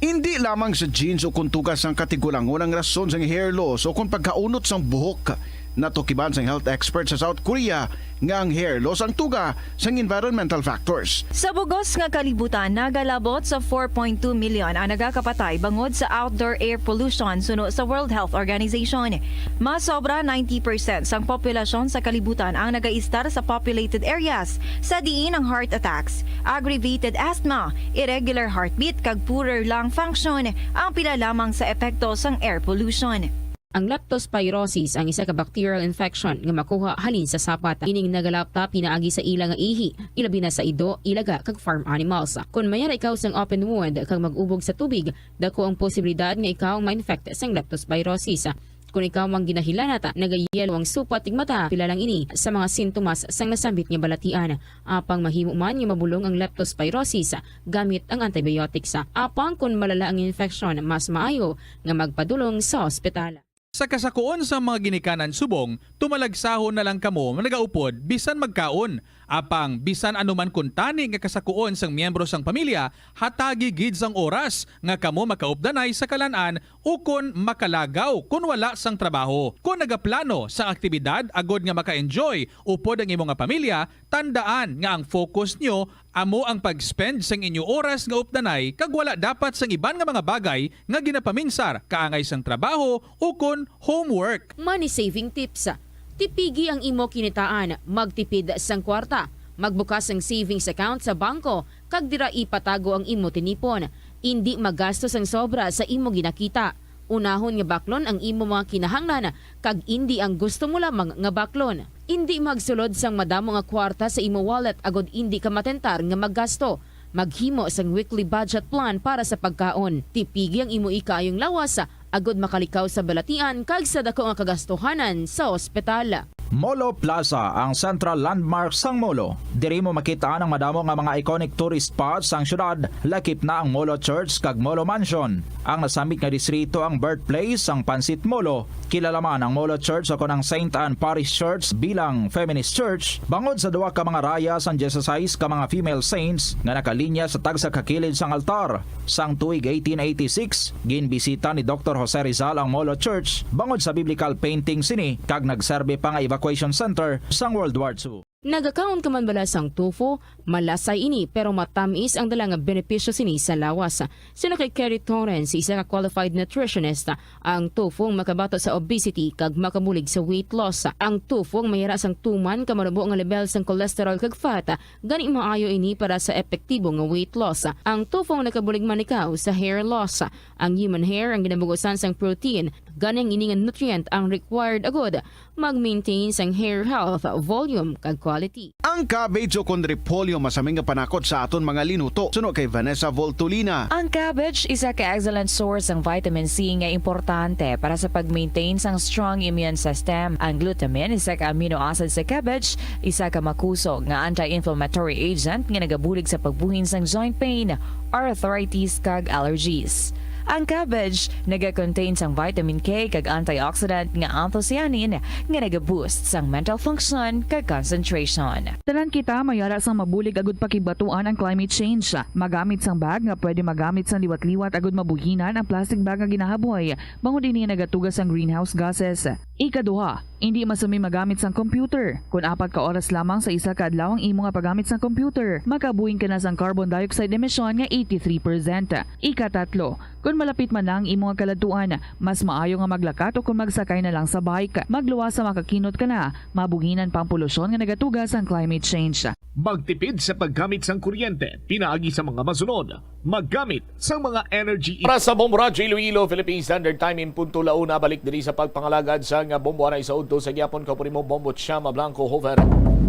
Indi lamang sa genes o kon tuga sang katigulangon ang rason sang hair loss o kon pagkaunot sang buhok. Natukiban sang health expert sa South Korea nga ang hair loss ang tuga sang environmental factors. Sa bugos nga kalibutan, nagalabot sa four point two million ang nagakapatay bangod sa outdoor air pollution suno sa World Health Organization. Mas sobra ninety percent sang populasyon sa kalibutan ang nagaistar sa populated areas, sa diin ang heart attacks, aggravated asthma, irregular heartbeat, kag poorer lung function ang pila lamang sa epekto sang air pollution. Ang leptospirosis ang isa ka bacterial infection nga makuha halin sa sapat. Ining nagalapta pinaagi sa ila nga ihi, ilabi na sa ido, ilaga, kag farm animals. Kon mayara ikaw sang open wound kag mag-ubog sa tubig, dako ang posibilidad nga ikaw ma-infect sang leptospirosis. Kon ikaw ang ginahilanat, nagayelo ang supat tig mata, pila lang ini sa mga sintomas sang nasambit nga balatian. Apang mahimo man nga mabulong ang leptospirosis gamit ang antibiotics. Apang kon malala ang infeksyon, mas maayo nga magpadulong sa ospital. Sa kasakuon sang mga ginikanan subong, tumalagsahon na lang kamo nagaupod bisan magkaon. Apang bisan ano man kuntani nga kasakuon sang miyembro sang pamilya, hatagi gid sang oras nga kamo makaupdanay sa kalan-an ukon makalagaw kon wala sang trabaho. Kon nagaplano sang aktibidad agod nga maka-enjoy upod ang imo nga pamilya, tandaan nga ang focus nyo amo ang pag-spend sang inyo oras nga updanay kag wala dapat sang iban nga mga bagay nga ginapaminsar kaangay sang trabaho ukon homework. Money saving tips. Tipigi ang imo kinitaan, magtipid sang kwarta, magbukas sang savings account sa bangko, kag dira ipatago ang imo tinipon. Indi magasto sang sobra sa imo ginakita. Unahon nga baklon ang imo mga kinahanglan kag indi ang gusto mo lamang nga baklon. Indi magsulod sang madamo nga kwarta sa imo wallet agod indi ka matentar nga maggasto. Maghimo sang weekly budget plan para sa pagkaon. Tipigi ang imo ikaayong lawas agod makalikaw sa balatian kag sa dako nga kagastuhanan sa ospital. Molo Plaza, ang central landmark sang Molo. Diri mo makita ang madamo nga mga iconic tourist spots sang syudad, lakip na ang Molo Church kag Molo Mansion. Ang nasambit nga distrito ang birthplace sang Pansit Molo. Kilala man ang Molo Church ukon ang Saint Anne Parish Church bilang feminist church, bangod sa duha ka mga raya sang dieciséis ka mga female saints nga nakalinya sa tagsa ka kilid sang altar. Sang tuig eighteen eighty-six, ginbisita ni Doktor Jose Rizal ang Molo Church bangod sa biblical painting sini kag nagserbi pa nga evacuation center sang World War Two. Nagakaon ka man bala sang tofu? Malasay ini, pero matamis ang dala nga benepisyo sini sa lawas. Suno kay Kerry Torrens, isa ka qualified nutritionist, ang tofu ang makabato sa obesity kag makabulig sa weight loss. Ang tofu ang mayara sang tuman ka manubo nga lebel sang cholesterol kag fat, gani maayo ini para sa epektibo nga weight loss. Ang tofu ang nakabulig man ikaw sa hair loss. Ang human hair ang ginabugusan sang protein, gani ang ini nga nutrient ang required agud mag-maintain sang hair health, volume, kag quality. Ang cabbage ukon repolyo masami nga panakot sa aton mga linuto, suno kay Vanessa Voltolina. Ang cabbage isa ka excellent source sang vitamin C nga importante para sa pag-maintain sang strong immune system. Ang glutamine, isa ka amino acid sa cabbage, isa ka makusog nga anti-inflammatory agent nga nagabulig sa pagbuhin sang joint pain, arthritis, kag allergies. Ang cabbage naga-contain sang vitamin K kag antioxidant nga anthocyanin nga naga-boost sang mental function kag concentration. Tanan kita mayara sang mabulig agud pakigbatuan ang climate change. Magamit sang bag nga pwede magamit sang liwat-liwat agud mabuhinan ang plastic bag nga ginahaboy, bangod ini nagatuga sang greenhouse gases. Ikaduha, indi masumi magamit sang computer. Kon apat ka oras lamang sa isa ka adlaw ang imo nga paggamit sang computer, makabuhin ka na sang carbon dioxide emission nga eighty-three percent. Ikatatlo, Kon malapit man na ang imo nga kaladtuan, mas maayo nga maglakat o kon magsakay na lang sa bike. Magluwas sa makakinot ka na, mabuhinan pa ang polusyon nga nagatuga sang climate change. Magtipid sa paggamit sang kuryente pinaagi sa mga masunod. Maggamit sang mga energy. Para sa Bombo Radyo Iloilo, Philippine Standard Time, in punto la una, balik diri sa pagpangalagad sa nga Bombo Anay sa udto sa gyapon. Kaupod nimo, Bombo Chama Blanco Hover.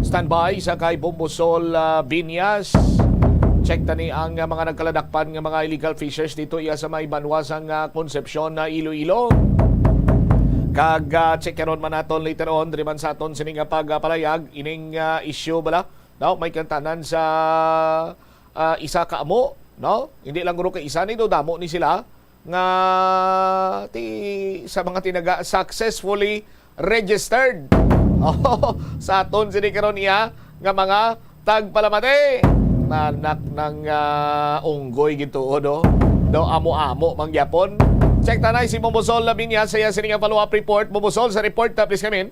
Standby sa kay Bombo Sol, ah, Viñas. Check tani ang, ah, mga nagkaladakpan nga mga illegal fishers dito iya sa may banwa sang, ah, Concepcion na Iloilo. Kag, ah, check karon man naton later on, diri man sa aton sini nga pagpalayag ining, ah, issue bala. Daw may kantanan sa, ah, isa ka amo, no? Hindi lang guro kay isa ni do, damo ni sila nga ti sa mga tinaga successfully registered. Oh, sa aton sini karon iya nga mga tagpalamati. Nanak ng, ah, unggoy gituod, oh. Daw amo-amo mangyapon. Check tanay si Momosol Labinya sa iya sini nga follow-up report. Momosol, sa report, uh, please come in.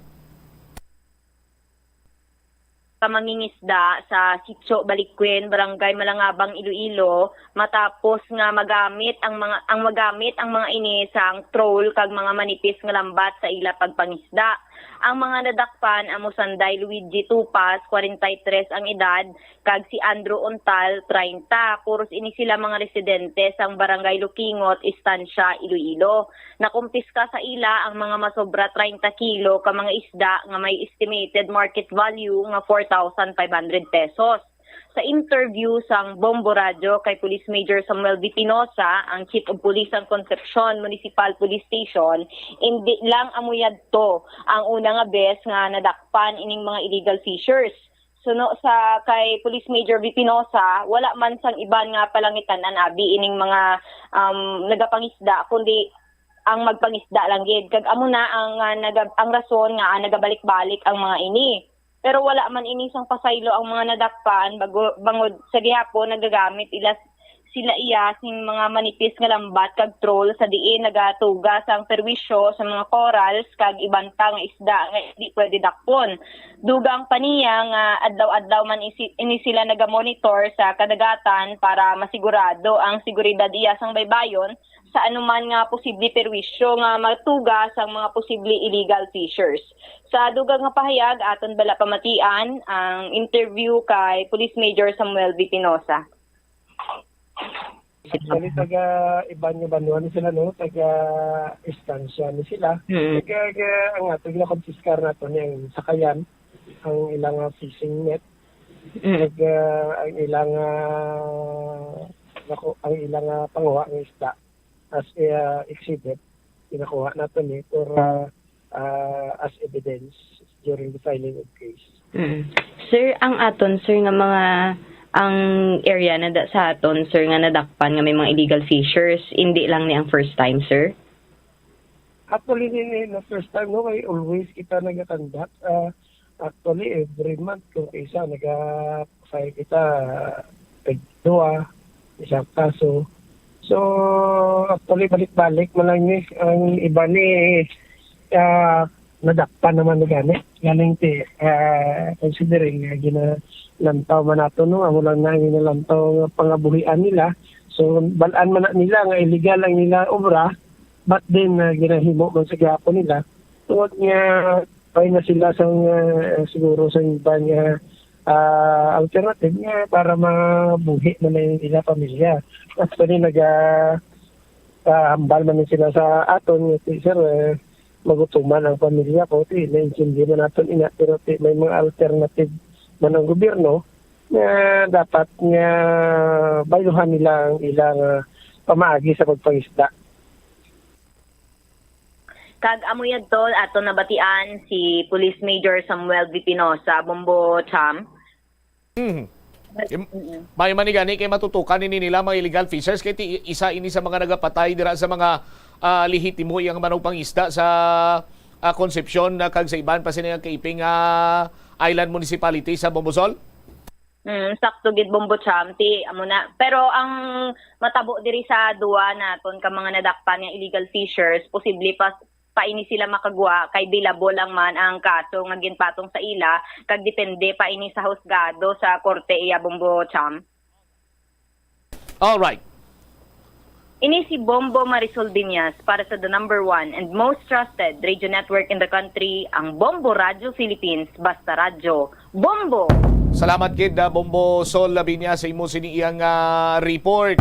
Ka mangingisda sa Sitio Baliquin, Barangay Malangabang, Iloilo, matapos nga magamit ang mga ang magamit ang mga ini sang troll kag mga manipis nga lambat sa ila pagpangisda. Ang mga nadakpan amo sanday Luigi Tupas, forty-three ang edad, kag si Andrew Untal, treinta. Puros ini sila mga residente sang Barangay Lukingot, Estancia, Iloilo. Nakumpiska sa ila ang mga masobra treinta kilo ka mga isda nga may estimated market value nga four thousand five hundred pesos. Sa interview sang Bombo Radyo kay Police Major Samuel Vitinosa, ang Chief of Police sang Concepcion Municipal Police Station, indi lang amo yadto ang una nga bes nga nadakpan ining mga illegal fishers. Suno sa kay Police Major Vitinosa, wala man sang iban nga palangitan-an abi ining mga, um, nagapangisda, kundi ang magpangisda lang gid. Kag amo na ang, ah, naga-, ang rason nga, ah, nagabalik-balik ang mga ini. Pero wala man ini sang pasaylo ang mga nadakpan, bago, bangod sa gihapon nagagamit ila, sila iya sing mga manipis nga lambat kag troll sa diin nagatuga sang perwisyo sa mga corals kag iban pa nga isda nga hindi pwede dakpon. Dugang pa niya nga adlaw-adlaw man isi-, ini sila nagamonitor sa kadagatan para masigurado ang seguridad iya sang baybayon sa anuman nga posible perwisyo nga matuga sang mga posible illegal fishers. Sa dugang nga pahayag, aton bala pamatian ang interview kay Police Major Samuel Vitinosa. Actually, taga iban nga banwa ni sila, no? Taga Estancia ni sila. Mm. Taga, taga, ang ato ginakonfiskar nato ni ang sakayan, ang ilang, ah, fishing net, Mm. taga ang ilang, ah, nako, ang ilang, ah, panguha ng isda as, ah, exhibit, ginakuha nato ni for, ah, ah, as evidence during the filing of case. Mm. Sir, ang aton, sir, nga mga, ang area na da, sa aton, sir, nga nadakpan nga may mga illegal fishers, hindi lang ni ang first time, sir? Actually, ni, ni, na first time, no, kay always kita nagakandak. Ah, actually, every month, kung isa, naga-file kita, ah, duha, isang kaso. So, actually, balik-balik man lang ni, ang iba ni, ah, nadakpan naman ni gani. Galing ti, ah, considering nga ginalantaw man nato, no, amo lang na ang ginalantaw nga pangabuhian nila. So, balaan man na nila nga illegal ang nila obra, but then, ah, ginahimo man sa gihapon nila. Tungod nga, may na sila sang, ah, siguro sa iba nga, ah, alternative nga para mabuhi man ang ila pamilya. Actually, naga, ah, hambal man ni sila sa aton nga, "Ti, sir, eh, magutuman ang pamilya ko, ti, naintindi man naton ina, pero ti, may mga alternative man ang gobyerno nga dapat nga bayluhan nila ang ilang, ah, pamaagi sa pagpangisda." Kag amo yadto ato nabatian si Police Major Samuel Vitinosa, Bombo Cham. Mhm. Im- May man ni gani kay matutukan ini nila mga illegal fishers kay ti isa ini sa mga nagapatay dira sa mga, ah, lehitimo iyang manugpangisda sa, ah, Concepcion na kag sa iban pa sini nga kaiping, ah, island municipality sa Bombo Sol. Mm, sakto gid, Bombo Cham, ti amo na. Pero ang matabo diri sa duwa naton ka mga nadakpan nga illegal fishers, posible pa pa ini sila makagwa kay bailable lang man ang kaso nga ginpatong sa ila kag depende pa ini sa husgado sa korte, iya, Bombo Cham. All right. Ini si Bombo Marisol Binyas para sa the number one and most trusted radio network in the country, ang Bombo Radio Philippines, Basta Radyo Bombo! Salamat gid, ah, Bombo Sol Labinya, sa imo sini iyang, ah, report.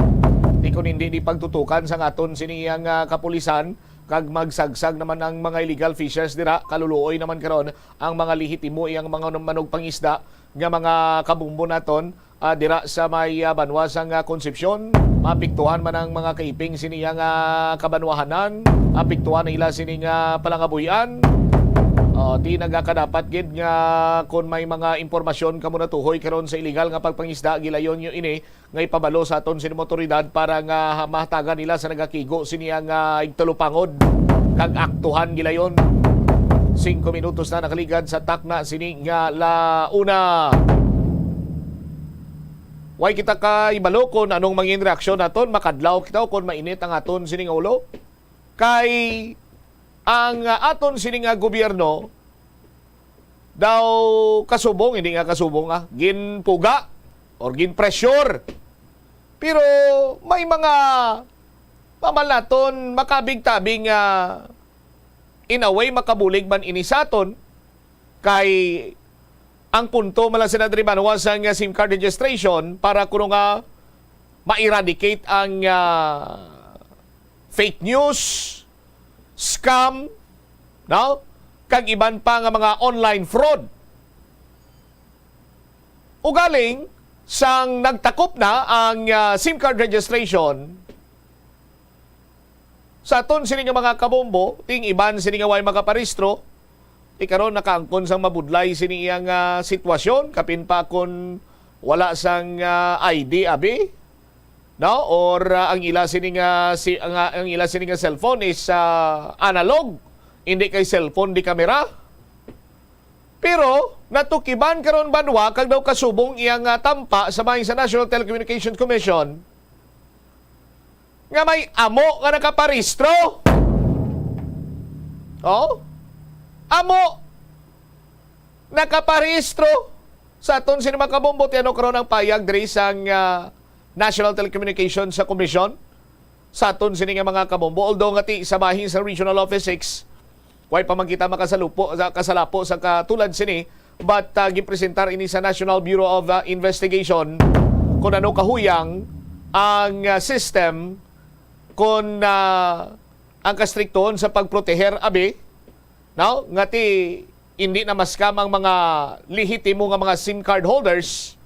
Di kun hindi di pagtutukan sa aton sini iyang, ah, kapulisan, kag magsagsag naman ang mga illegal fishers dira, kaluluoy naman karon ang mga lehitimo iyang mga manugpangisda nga mga kabombo naton, ah, dira sa may, ah, banwa sang, ah, Concepcion. Maapektuhan man ang mga kaiping sini iyang, ah, kabanwahanan, apektuhan na ila sini nga palangabuy-an. Oh, di nagakadapat gid nga kon may mga impormasyon kamo natuhoy karon sa illegal nga pagpangisda, gilayon nyo ini nga ipabalo sa aton sini mga otoridad para nga mahatagan nila sa nagakigo sini ang, ah, igtalupangod kag aktuhan gilayon. Singko minutos na nakaligad sa takna sini nga la una. Way kita kay balo kon anong mangin reaksyon naton, makadlaw kita o kon mainit ang aton sini nga ulo. Kay ang, ah, aton sini nga gobyerno daw kasubong, hindi nga kasubong, ah, ginpuga or ginpressure. Pero may mga pamal naton makabig-tabing nga in a way makabulig man ini sa aton, kay ang punto man lang, Senador Ivan, was ang, ah, SIM card registration para kuno nga ma-eradicate ang, ah, fake news, scam, no? Kag iban pa nga mga online fraud. Ugaling, sang nagtakop na ang, ah, SIM card registration, sa aton sini nga mga kabombo, ting iban sini nga way makaparehistro, ti karon nakaangkon sang mabudlay sini iyang, ah, sitwasyon, kapin pa kon wala sang, ah, I D abi, no? Or, ah, ang ila sini nga si, ang, ang ila sini nga cellphone is, ah, analog, hindi kay cellphone di kamera. Pero natukiban karon banwa kag daw kasubong iyang, ah, tampa sa bahin sa National Telecommunications Commission nga may amo nga nakaparehistro. Oh? Amo nakaparehistro sa aton sini mga kabombo. Ti ano karon ang payag diri sang, ah, National Telecommunications sa Commission sa aton sini nga mga kabombo. Although nga ti sa bahin sa Regional Office six, way pa man kita makasalupo, sa, kasalapo sa katulad sini, but, ah, gipresentar ini sa National Bureau of, ah, Investigation kung ano kahuyang ang, ah, system, kung, ah, ang kastriktuhon sa pagproteher abi, no? Nga ti hindi na ma-scam ang mga lehitimo nga mga SIM card holders.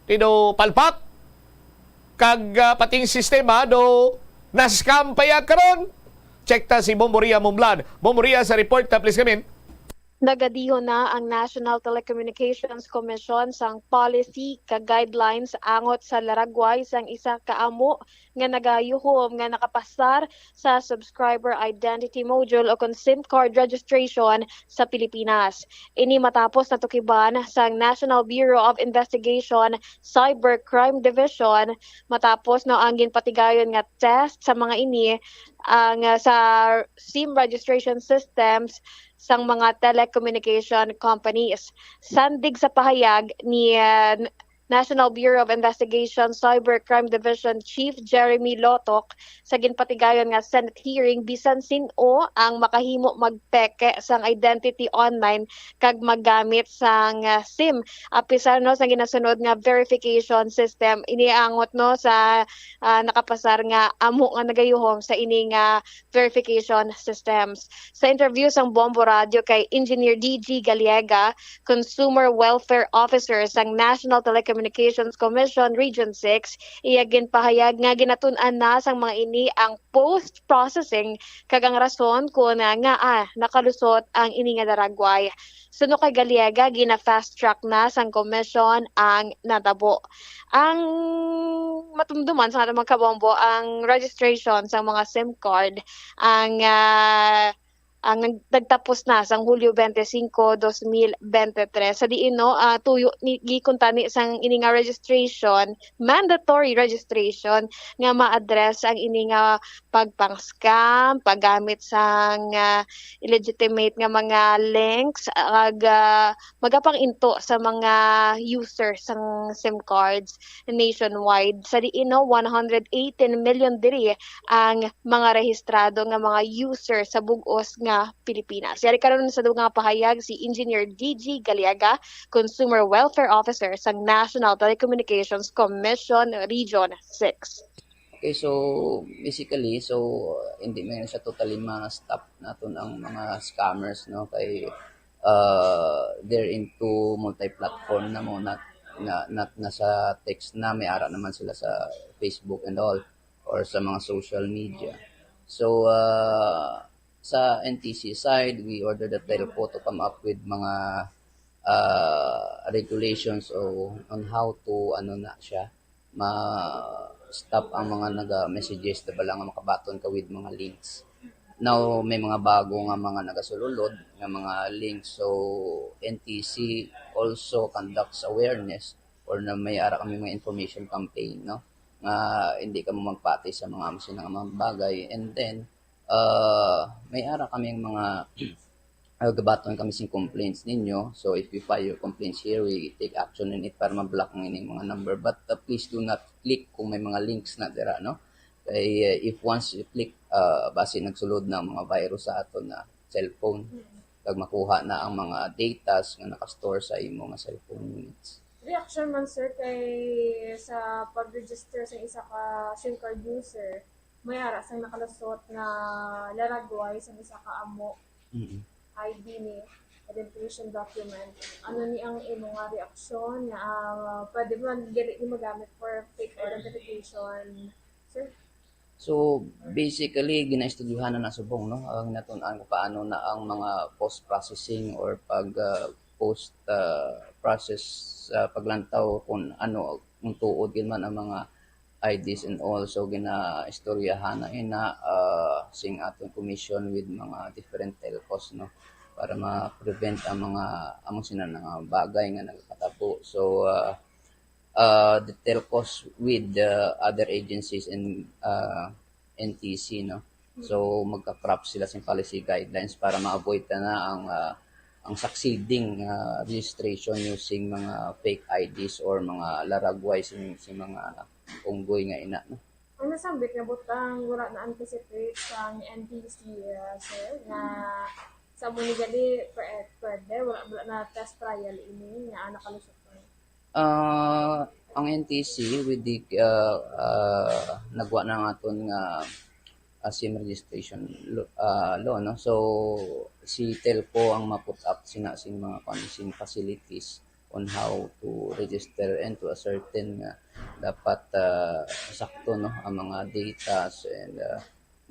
Ti do palpak kag, ah, pating sistema do na-scam pa ya karon. Check ta si Bomboria Mumblad. Bomboria sa report ta, please, kamin. Nagadiho na ang National Telecommunications Commission sang policy kag guidelines angot sa laragway sang isa ka amo nga nagayuhom nga nakapasar sa Subscriber Identity Module o kon SIM card registration sa Pilipinas. Ini matapos natukiban sang National Bureau of Investigation Cybercrime Division matapos no ang ginpatigayon nga test sa mga ini ang uh, sa SIM registration systems sang mga telecommunication companies. Sandig sa pahayag ni uh, National Bureau of Investigation Cybercrime Division Chief Jeremy Lotok sa ginpatigayon nga Senate hearing, bisan sin-o ang makahimo magpeke sang identity online kag maggamit sang uh, SIM. Apisar no sa ginasunod nga verification system, iniangot no sa uh, nakapasar nga amo nga nagayuhom sa ini nga verification systems. Sa interview sang Bombo Radio kay Engineer D G Galiega, Consumer Welfare Officer sang National Telecommunications Commission Region six, iya ginpahayag nga ginatun-an na sang mga ini ang post-processing kag ang rason kon ngaa nakalusot ang ini nga daragway. Suno kay Galiega, gina-fast track na sang Commission ang natabo. Ang matumduman sa aton mga kabombo, ang registration sa mga SIM card, ang uh, ang nag-, nagtapos na sang Hulyo twenty-five, twenty twenty-three. Sa diin, no, ah, tuyo ni, gikunta ni sang ini nga registration, mandatory registration nga ma-address ang ini nga pagpang-scam, paggamit sang, ah, illegitimate nga mga links, ag, ah, magapang-into sa mga user sang SIM cards nationwide. Sa diin, no, one hundred eighteen million diri ang mga rehistrado nga mga user sa bug-os nga Pilipinas. Yari karon sa dugang nga pahayag si Engineer Gigi Galiaga, Consumer Welfare Officer sa National Telecommunications Commission Region six. Okay, so basically, so hindi man siya totally ma-stop naton ang mga scammers, no? Kay uh, they're into multi-platform na mo, not, na, not na sa text na, may ara naman sila sa Facebook and all, or sa mga social media. So, uh, sa N T C side, we order the telco to come up with mga uh, regulations o on how to, ano na siya, ma-stop ang mga naga-messages na bala nga makabaton ka with mga links. Now, may mga bago nga mga nagasululod nga mga links. So, N T C also conducts awareness or na may ara kami mga information campaign, no? Nga hindi ka mo magpati sa mga amo sina nga mga bagay. And then, uh, may ara kami mga uh, gabaton kami sing complaints ninyo. So if you file your complaints here, we take action on it para ma-block ang ining mga number. But uh, please do not click kung may mga links na dira, no? Kay uh, if once you click, uh, basi nagsulod na ang mga virus sa aton na cellphone. Kag makuha na ang mga datas nga naka-store sa imo nga cellphone units. Reaction man, sir, kay sa pag-register sa isa ka SIM card user, may ara sang nakalusot nga laragway sa isa ka amo Mm. I D ni identification document. Ano ni ang imo nga reaksyon nga ah, pwede man dili ni magamit for fake identification, sir? So basically, ginaestudyohan na na subong, no, ang natun-an kung paano na ang mga post processing or pag uh, post uh, process uh, paglantaw kung ano kung tuod gid man ang mga I Ds and all. So ginaistoryahan na ina uh, sing aton commission with mga different telcos, no, para ma-prevent ang mga amo sina nga bagay nga nagakatabo. So uh, uh, the telcos with the other agencies and uh, N T C, no? So magka-craft sila sing policy guidelines para ma-avoid na na ang uh, ang succeeding uh, registration using mga fake I Ds or mga laragway sing, sing mga unggoy nga ina, no? Ang nasambit nga butang wala na-anticipate sang N T C, uh, sir, nga sa mo ni gali pwe- pwede, wala, wala na test trial ini nga nakalusot na. Uh, ang N T C with the uh, uh, nagwa na nga aton nga uh, SIM registration lo- uh, law, no? So si telco ang ma-put up sina sing mga kwan, sing facilities on how to register and to ascertain nga dapat uh, sakto, no, ang mga datas and uh,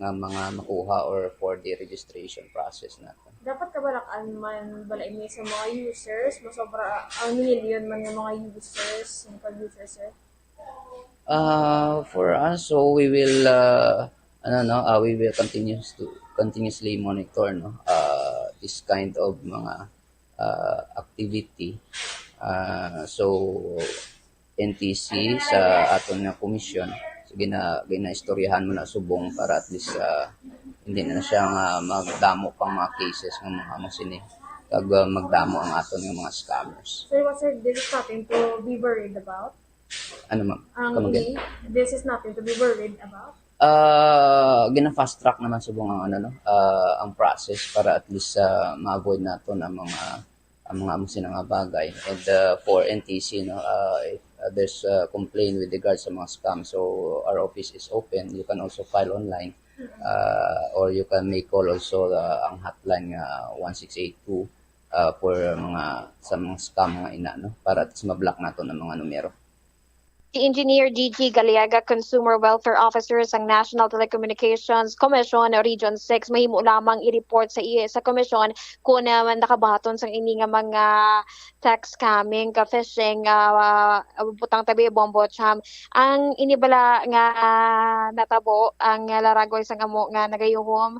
nga mga makuha or for the registration process nato. Dapat kabalakan man bala ini sa mga users, masobra ang million man nga mga users, SIM card users, sir? Uh, for us, so we will uh, ano, no, uh, we will continuous to continuously monitor, no, uh, this kind of mga uh, activity. Uh, so N T C sa aton nga komisyon, so gina ginaistoryahan mo na subong para at least uh, hindi na siya nga magdamo pang mga cases nga mga amo sini kag uh, magdamo ang aton nga mga scammers. Sir, what, sir, this is nothing to be worried about? Ano, ma'am? Ang Come again? ini, this is nothing to be worried about? Uh, gina-fast track naman subong ang ano, no, uh, ang process para at least uh, ma-avoid naton ang mga ang mga amo sina nga bagay. And uh, for N T C, no, uh, if uh, there's a complaint with regards sa mga scam, so our office is open. You can also file online uh, or you can may call also uh, ang hotline nga one six eight two uh, for mga sa mga scam nga ina, no, para at least ma-block naton ang mga numero. Si Engineer Gigi Galiaga, Consumer Welfare Officer sang National Telecommunications Commission Region six, mahimo lamang i-report sa iya sa komisyon kung naman nakabaton sang ini nga mga text scamming, ka phishing, ah, butang tabi, bombo scam. Ang ini bala nga natabo, ang laragway sang amo nga nagayuhom,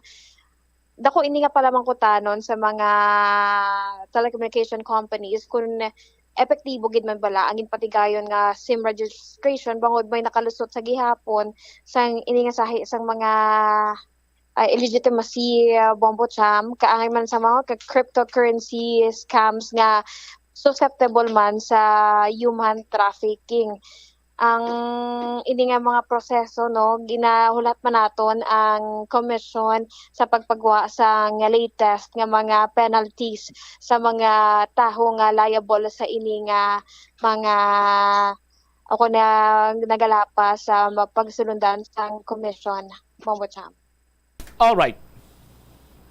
dako ini nga palamangkutanon sa mga telecommunication companies kung epektibo gid man bala ang ginpatigayon nga SIM registration, bangod may nakalusot sa gihapon sang ini nga sahi sang mga, ah, illegitimacy, ah, Bombo Cham, kaangay man sa mga ka-, cryptocurrency scams nga susceptible man sa human trafficking. Ang ini nga mga proseso, no, ginahulat man naton ang komisyon sa pagpagwa sang latest nga mga penalties sa mga tawo nga liable sa ini nga mga, o kon nagalapas sa ma-, pagsulundan sang komisyon, Bombo Cham. Alright.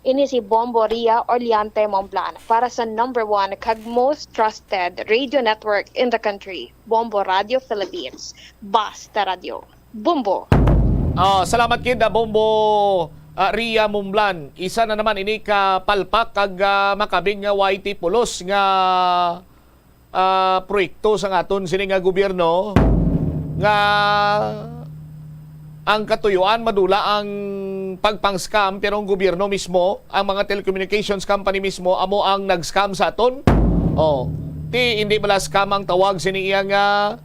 Ini si Bombo Ria Oliante Momblan para sa number one kag most trusted radio network in the country, Bombo Radio Philippines. Basta Radio. Bombo. Ah, salamat gid, ah, Bombo, ah, Ria Mumblan. Isa na naman ini ka palpak kag, ah, makabig nga Y T pulos nga, ah, proyekto sang aton sini nga gobyerno nga ang katuyuan madula ang pagpang-scam, pero ang gobyerno mismo, ang mga telecommunications company mismo, amo ang nag-scam sa aton. Oh, ti hindi bala scam ang tawag sini iya nga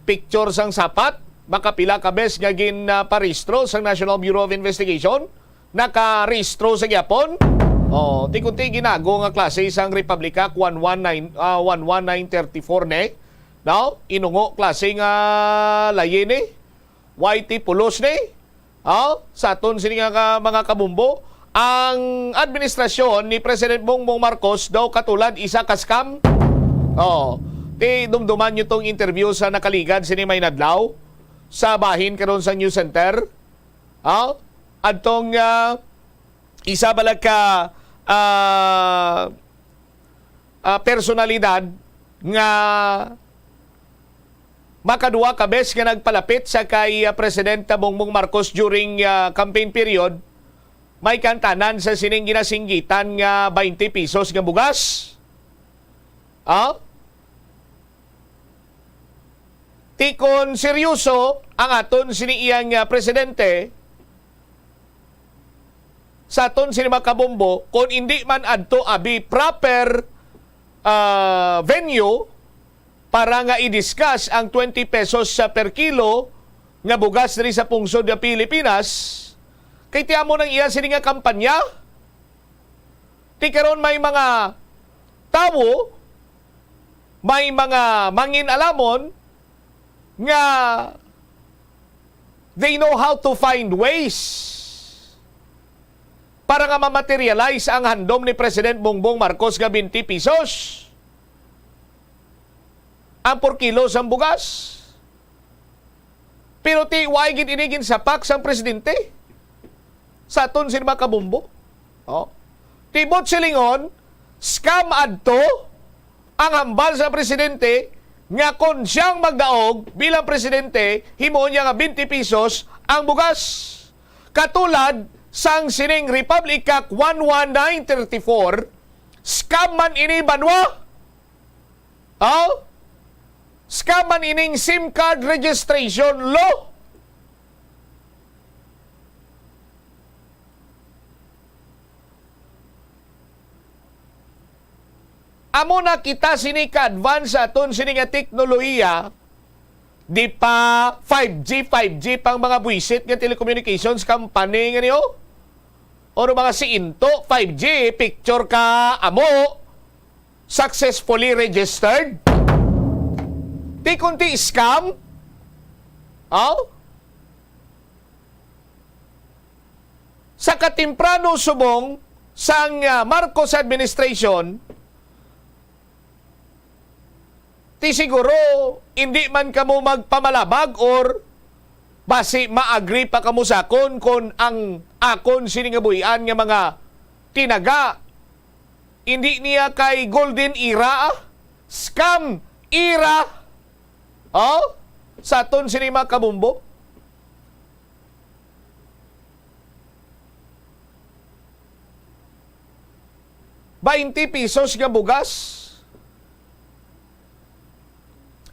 picture sang sapat? Makapila ka bes nga gin, ah, parehistro sang National Bureau of Investigation? Nakarehistro sa gyapon? Oh, ti kunti ginago nga klase sang Republic Act one one nine, ah, one one nine thirty-four ni. No? Inungo klase nga layi ni. Y T pulos ni. Oh, sa aton sini nga ka-, mga kabumbo, ang administrasyon ni President Bongbong Marcos daw katulad isa ka scam. Oh, ti dumduman nyo tong interview sa nakaligad sini may nadlaw sa bahin karon sa News Center. Ah, adtong, ah, isa bala ka, ah, ah, personalidad nga makaduwa ka bes nga nagpalapit sa kay, ah, Presidente Bongbong Marcos during, ah, campaign period, may kantanan sa sining ginasinggitan nga twenty pesos nga bugas. Ah? Ti kon seryoso ang aton sini iyang, ah, presidente, sa aton sini mga kabombo, kon indi man adto abi proper, ah, venue para nga i-discuss ang twenty pesos sa per kilo nga bugas diri sa pungsod nga Pilipinas, kay ti amo nang iya sini nga kampanya. Ti karon may mga tawo, may mga mangin-alamon nga they know how to find ways para nga ma-materialize ang handom ni President Bongbong Marcos nga twenty pesos ang per kilo sang bugas. Pero ti, why gid ini ginsapak sang presidente sa aton sini mga kabombo? Oh. Ti buot silingon, scam adto ang hambal sa presidente nga kon siyang magdaog bilang presidente, himuon niya nga twenty pesos ang bugas. Katulad sang sining Republic Act one one nine thirty-four, scam man ini, banwa. Oh? Scam man ining SIM card registration law. Amo na kita sini ka-advance sa aton sini nga teknolohiya, di pa five G, five G pang mga buisit nga telecommunications company nga niyo? Or mga siinto, five G, picture ka amo, successfully registered? Ti kunti scam? Oh? Sa katemprano subong sang, ah, Marcos administration, ti siguro hindi man kamo magpamalabag or basi ma-agree pa kamo sa akon kon ang akon sini nga buy-an nga mga tinaga, hindi niya kay golden era, ah, scam era, oh, sa aton sini mga kabumbo. Baynte pesos nga bugas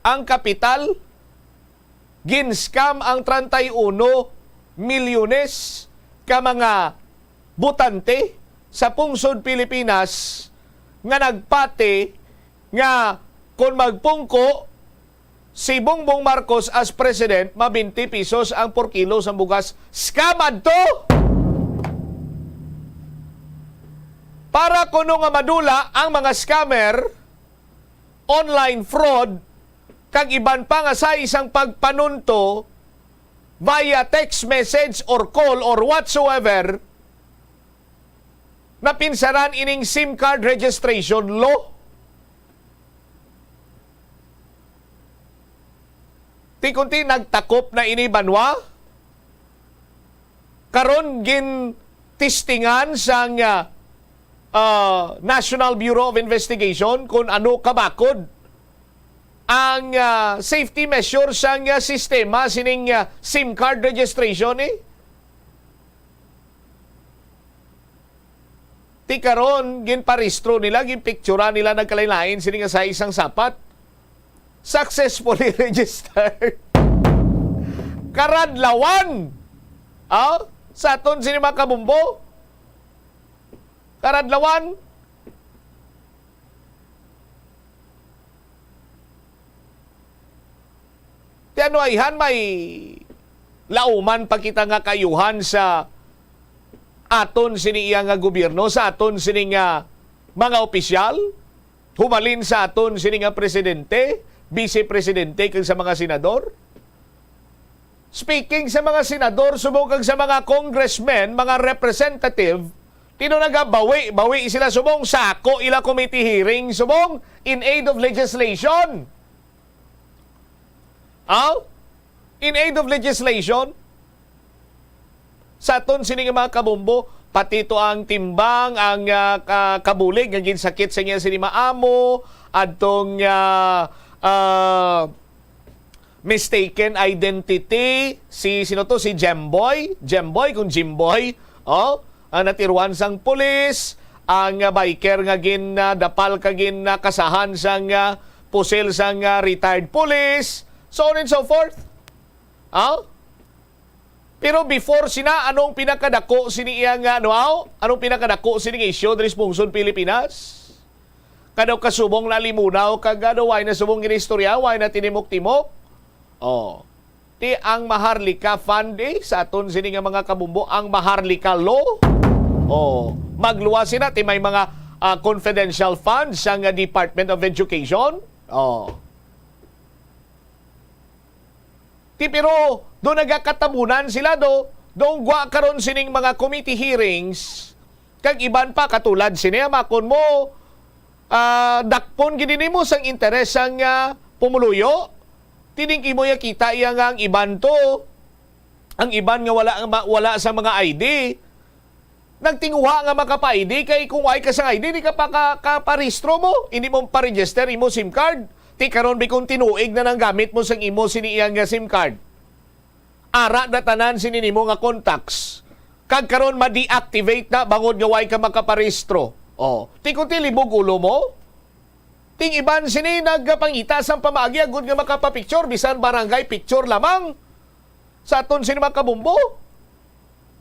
ang kapital, gin-scam ang treinta y uno milyones ka mga botante sa pungsod Pilipinas nga nagpati nga kon magpungko si Bongbong Marcos as president, ma-twenty pesos ang per kilo sang bugas. Scam adto! Para kuno nga madula ang mga scammer, online fraud, kag iban pa nga sa isang pagpanunto via text message or call or whatsoever, napinsaran ining SIM card registration law. Ti kunti nagtakop na ini banwa. Karon gin-testingan sang, ah, ah, National Bureau of Investigation kung ano kabakod ang, ah, safety measure sang, ah, sistema sining, ah, SIM card registration, eh. Ti karon, ginparehistro nila, ginpicturan nila, nagkalain-lain sini nga sa isang sapat. Successfully registered. Karadlawan! Ah? Sa aton sini mga kabumbo? Karadlawan? Ti ano ayhan may lauman pa kita nga kaayuhan sa aton sini iya nga gobyerno, sa aton sini nga mga opisyal, humalin sa aton sini nga presidente, vice presidente, kag sa mga senador? Speaking sa mga senador subong kag sa mga congressmen, mga representative, tino nagabawi-bawi sila subong sa ako ila committee hearing subong in aid of legislation. Aw? In aid of legislation? Sa aton sini nga mga kabumbo, pati to ang timbang, ang, ah, ka-, kabulig nga ginsakit sa iya sini maamo, adtong, ah, ah, mistaken identity, si, sino to? Si Jemboy? Jemboy, kung Jimboy, oh, ang natiruan sang pulis, ang, ah, biker nga gin, ah, dapal ka gin, ah, kasahan sang, ah, pusil sang, ah, retired pulis, so on and so forth. Oh? Pero before sina, anong pinakadako sini iya nga, ano, aw? Anong pinakadako sini nga isyu diri sa pungsod Pilipinas? Kadaw kasubong na limunaw, kag ano, way na subong ginistorya, way na tinimok-timok. Oh. Ti ang Maharlika Fund, eh, sa aton sini nga mga kabumbo, ang Maharlika Law. Oh. Magluwas sina, ti may mga, ah, confidential funds sang, ah, Department of Education. Oh. Ti, pero do nagakatabunan sila do, do gwa karon sining mga committee hearings, kag iban pa katulad sini, makon mo, ah, dakpon gid nimo sang interes sang, ah, pumuluyo. Tining imo ya kita iya nga ang iban to, ang iban nga wala, ma-, wala sa mga I D. Nagtinguha nga makapa-I D, kay kung way ka sang I D, di ka pa ka-, kaparehistro mo, hindi mo pa-register imo SIM card. Ti karon, bi, kung tinuig na nang gamit mo sang imo sini iya nga SIM card. Ara na tanan sini nimo nga contacts. Kag karon, ma-deactivate na bangod nga way ka makaparehistro. Oh, ti kung ti libog ulo mo, ting iban sini nagpangita sang pamaagi agud nga makapapicture, bisan barangay picture lamang. Sa aton sini mga kabumbo.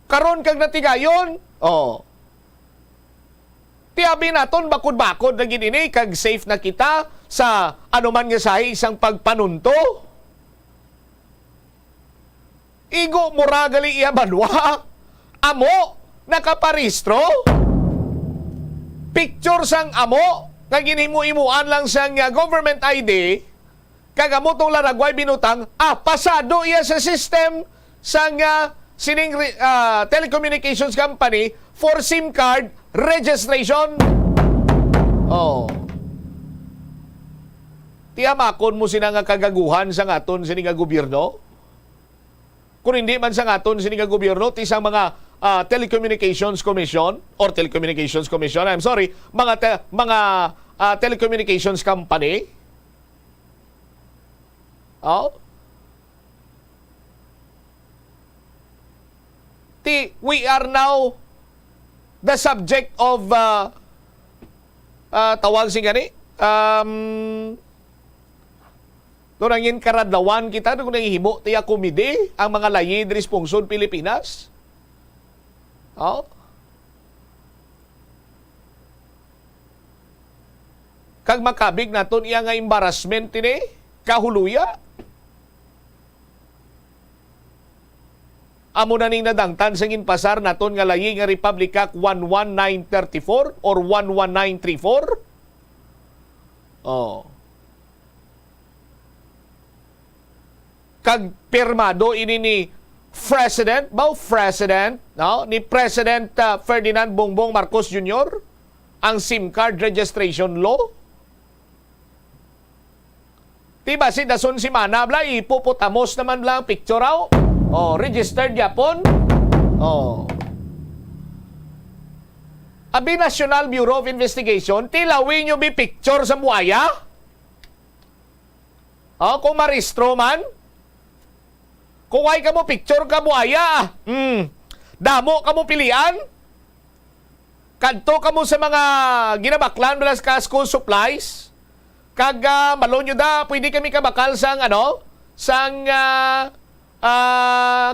Karon kag natigayon, oh. Ti abi naton, bakod-bakod na gid ini, kag safe na kita sa anuman nga sahi sang pagpanunto. Igo mo ra gali iya banwa. Amo, nakaparehistro. Picture sang amo, nga ginhimo-himoan lang sang, ah, government I D, kag amo tong laragway binutang, ah, pasado iya sa system sang, ah, sining re-, ah, telecommunications company for SIM card registration. Oh. Ti amakon mo sina nga kagaguhan sang aton sini nga gobyerno? Kung hindi man sang aton sini nga gobyerno, ti sang mga, ah, Telecommunications Commission or Telecommunications Commission, I'm sorry, mga te-, mga, ah, telecommunications company. Oh? Ti, we are now the subject of, ah, ah, tawag sing gani, um, do nangin karadlawan kita, do nangihimo tiya komedi ang mga layi diri sa pungsod Pilipinas. Oh? kag makabig naton iya nga embarrassment ini, kahuluya. Amo na ning nadangtan sa ginpasar naton nga layi nga Republic Act one one nine thirty-four or one one nine three four. Oh. Kag pirmado ini ni President, ba, President, no? Ni President, ah, Ferdinand Bongbong Marcos Junior, ang SIM card registration law. Ti basi dason semana bala, ipuputamos naman bala ang picture, aw. Oh, registered gyapon. Oh. Abi, National Bureau of Investigation, ti lawi nyo bi picture sa buaya? Oh, kung marehistro man, kung way kamo picture ka buaya, hmm, damo kamo pilian. Kadto kamo sa mga ginabaklan bala ka school supplies. Kag, ah, malon nyo da, pwede kami kabakal sang, ano, sang, ah, ah,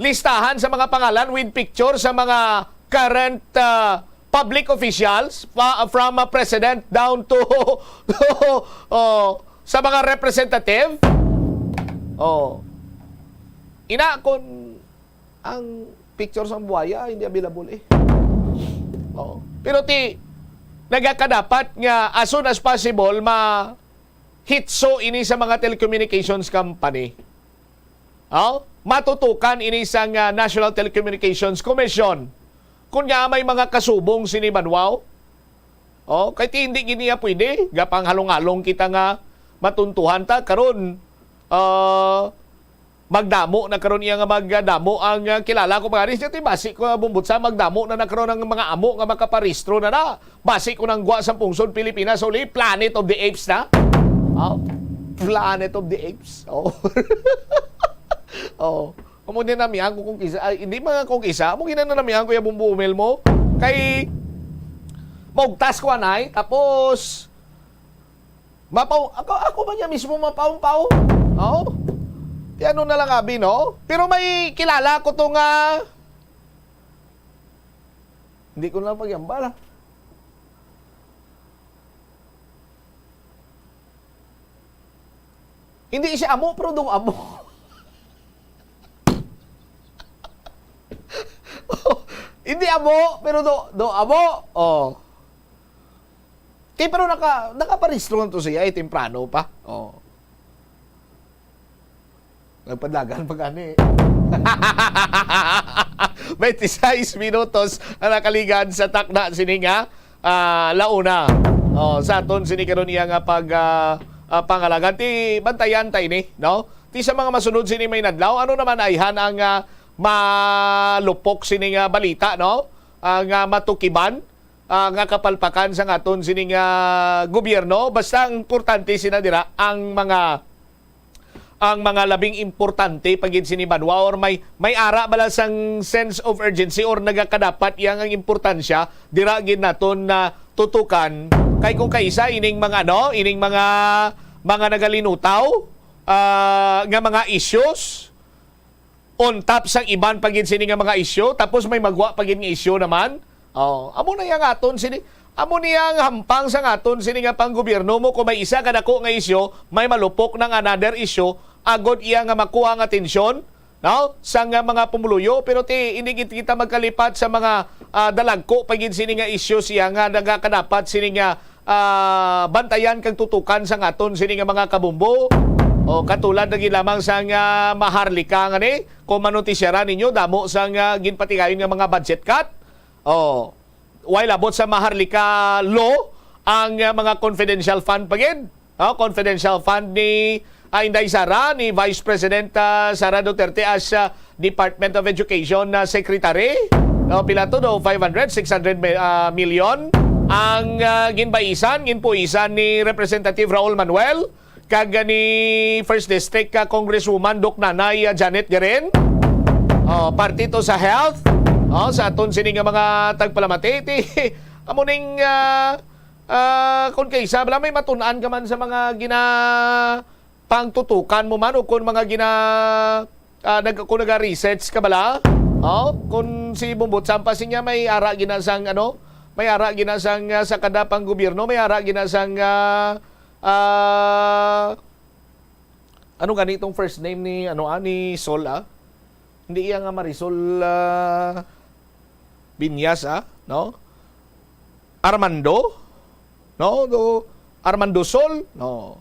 listahan sa mga pangalan with picture sa mga current, ah, public officials, pa, from, ah, president down to, to, oh, sa mga representative. Oh. Ina, kung ang picture sang buaya hindi available eh. Oo. Pero ti, nagakadapat nga as soon as possible, ma-hitso ini sa mga telecommunications company. Oh? Matutukan ini sang, ah, National Telecommunications Commission. Kung nga may mga kasubong sini banwa, oh, kay ti hindi gid niya pwede, gapanghalong-halong kita nga matuntuhan ta karon, ah, magdamo na karon iya nga magdamo ang, ah, kilala ko pa gani siya, ti basi ko, ah, bumbutsa, magdamo na na karon ang mga amo nga makaparehistro na na. Basi ko nang gwa sa pungsod Pilipinas, uli, Planet of the Apes na. Oh, Planet of the Apes. Oh. Oh. Amo din namihan ko kung isa, ay, hindi mga kung isa, amo gina na namihan ko yung bumbu umil mo. Kay, maugtas ko anay, tapos, mapaw, ako, ako ba niya mismo mapaw-paw? Oo. Ti ano na lang abi, no? Pero may kilala ko to nga, hindi ko na pagyambal, ah. Hindi siya amo, pero do amo. Hindi amo, pero do, do amo. Oh. Kay pero naka, nakaparehistro na to siya, eh, temprano pa. Oh. Nagpadlagan pa gani. Twenty-six minutos ang nakaligad sa takna sini nga, ah, launa. Oh, sa aton sini karon iya nga pag, ah, ah, pangalagan. Ti bantayan ta ini, no? Ti sa mga masunod sini may nadlaw, ano naman ayhan ang, ah, malupok sini nga balita, no? Ang, ah, matukiban, ah, nga kapalpakan sa aton sini nga gobyerno. Basta ang importante sina dira ang mga ang mga labing importante pa gid sini banwa, or may, may ara bala sang sense of urgency or nagakadapat iya nga importansya dira gid naton na tutukan. Kay kung kaisa ining mga ano, ining mga, mga nagalinutaw, ah, nga mga issues on top sang iban pa gid sini nga mga isyu, tapos may magwa pa gid nga isyu naman. Oh, amo na yang aton sini, amo niya ang hampang sa aton sini nga panggobyerno mo, kung may isa ka dako nga isyu, may malupok ng another issue, agod iya nga makuha ang atensyon, no, sa nga mga pumuluyo. Pero ti, hindi gid kita magkalipat sa mga, ah, dalagko pa gid sini nga isyu siya nga nagakadapat sini nga, ah, bantayan kag tutukan sa aton sini nga mga kabumbo. O katulad na gid lamang sa nga Maharlika nga ni, kung manutisyara ninyo, damo sa nga ginpatigayon nga mga budget cut. Oh, while abot sa Maharlika Law, ang, uh, mga confidential fund pa gid. Oh, confidential fund ni, ah, Inday Sara, ni Vice President, ah, Sara Duterte as, ah, Department of Education, ah, Secretary. No, pila to, do? Five hundred, six hundred mi-, ah, million. Ang, ah, ginbaisan, ginpuisan ni Representative Raul Manuel, kag ni First District ka Congresswoman Doc Nanay, ah, Janet Garen. Oh, parte to sa health. Oh, sa aton sini nga mga tagpalamati, ti, amo ning, ah, ah, kung kaisa, bala may matun-an ka man sa mga gina-, pangtutukan mo man o kung mga gina-, ah, nag-, kung naga-research ka bala, oh, kung si Bumbot Sampas niya may ara gina sang, ano, May ara gina sang, ah, sa kada pang gobyerno, may ara gina sang, ah, ah, ano gani itong first name ni, ano, ah, ni Sol, ah? Hindi iya nga Marisol, ah, Binyas, ah, no? Armando? No? Do, Armando Sol? No.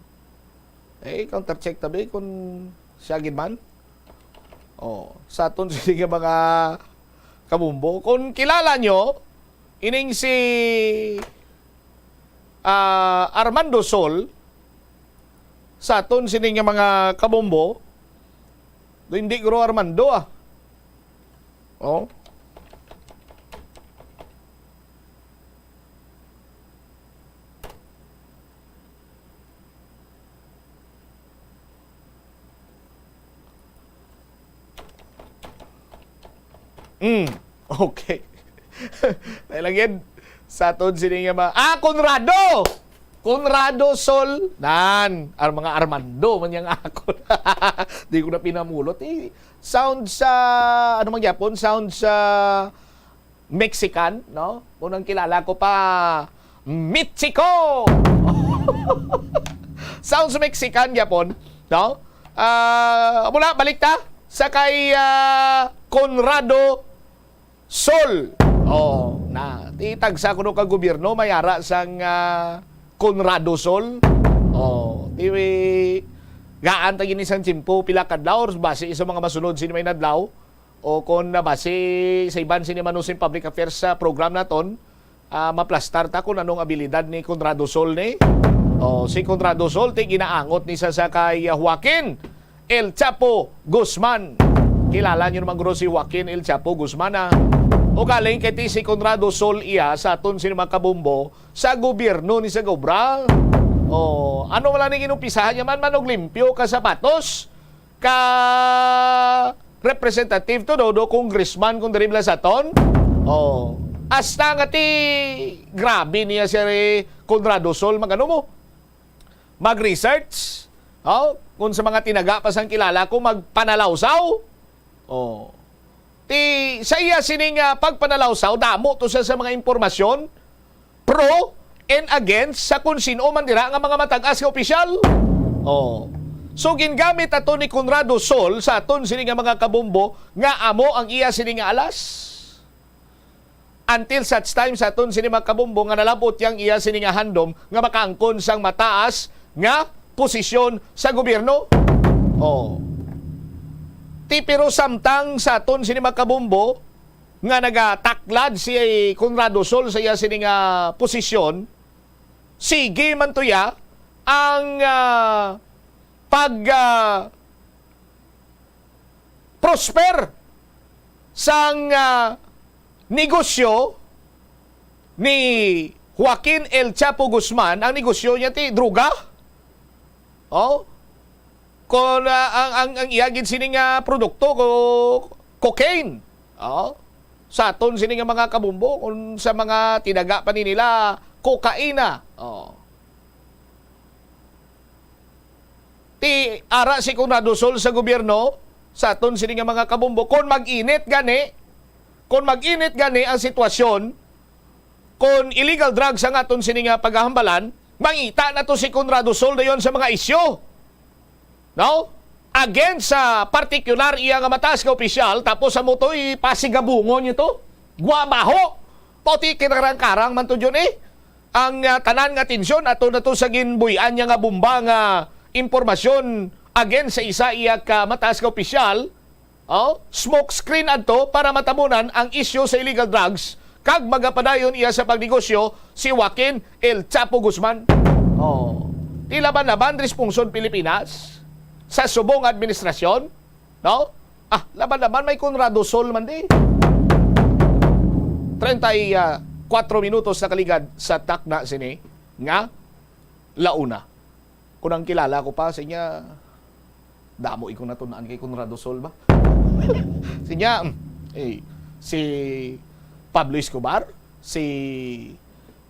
Eh, counter check tabi kung siya gid man. Oh, sa aton sini nga mga kabumbo. Kung kilala nyo, ining si, ah, Armando Sol, sa aton sini nga mga kabumbo, do hindi guro Armando, ah. Oh. Mm, okay. Dahil lang yan, sa aton sini nga mga, ah, Conrado! Conrado Sol, nan, ang mga Armando man yang akon. Di ko na pinamulot. Eh, sound sa, ano man gyapon? Sound sa Mexican, no? Unang kilala ko pa, Michiko! Sounds Mexican gyapon, no? Ah, muna, balik ta sa kay, ah, Conrado Sol. Oh, na, ti tagsa kuno ka gobyerno, may ara sang, ah, Conrado Sol. Oh, ti, gaan ta gini sang tiyempo, pila kadlaw, basi sa mga masunod sini may nadlaw. O kon nabasi sa iban sini man using public affairs sa program naton, ah, maplastar ta kung anong abilidad ni Conrado Sol ni. O, si Conrado Sol, ti ginaangot ni sa, sa kay, ah, Joaquin El Chapo Guzman. Kilala niyo naman guro si Joaquin El Chapo Guzman, ah. O galing kay ti si Conrado Sol iya sa aton sini mga kabumbo sa gobyerno ni sa gobra. O, ano wala ning inumpisahan niya man, man og limpyo ka sapatos? Ka representative to, do, do congressman kung diri bala sa aton. Oh, hasta nga ti grabe niya si Conrado Sol, magano mo? Mag-research. Oh, kung sa mga tinaga pa sang kilala ko, magpanalawsaw. Oh. Ti, sa iya sining, ah, pagpanalawsaw, damo to siya sa mga impormasyon pro and against sa kung sino man dira nga mga matag-as nga opisyal. Oh. So, gingamit ato ni Conrado Sol sa aton sini nga mga kabumbo nga amo ang iya sini nga alas. Until such time sa aton sini mga kabumbo nga nalabot yang iya sini nga handom nga makaangkon sang mataas nga posisyon sa gobyerno. Oh. Ti, pero samtang sa aton sini mga kabumbo, nga nagataklad si Conrado Sol sa iya sini nga posisyon, sige man tuya ang, ah, pag, ah, prosper sang, ah, negosyo ni Joaquin El Chapo Guzman. Ang negosyo niya ti droga. Oh, kung, ah, ang, ang, ang iya gid sini nga produkto ko, cocaine. Oh, sa aton sini nga mga kabumbo, kung sa mga tinaga pa ni nila, kokaina. Oh. Ti ara si Conrado Sol sa gobyerno, sa aton sini nga mga kabumbo, kung mag-init gani, kung mag-init gani ang sitwasyon, kung illegal drugs ang aton sini nga paghahambalan, mangita na to si Conrado Sol dayon sa mga isyu. No? Against sa partikular iya nga mataas nga opisyal, tapos sa mo to, ipasigabungon niyo to. Guabaho! Pati kinarang-karang man to dyan eh. Ang, ah, tanan nga atensyon, ato na to sa ginbuy-an niya nga bomba nga impormasyon against sa isa iya ka mataas nga opisyal, oh, smoke screen adto para matabunan ang isyu sa illegal drugs kag magapadayon iya sa pagnegosyo si Joaquin El Chapo Guzman. Oh, ti laban-laban responsyon Pilipinas sa subong administrasyon, no? Ah, laban-laban may Conrado Sol man di. Treinta y cuatro minutos na kaligad sa takna sini nga launa. Kung ang kilala ko pa sa inya, damo ikong natunan kay Conrado Sol ba? Sa inya, mm, eh, si Pablo Escobar, si,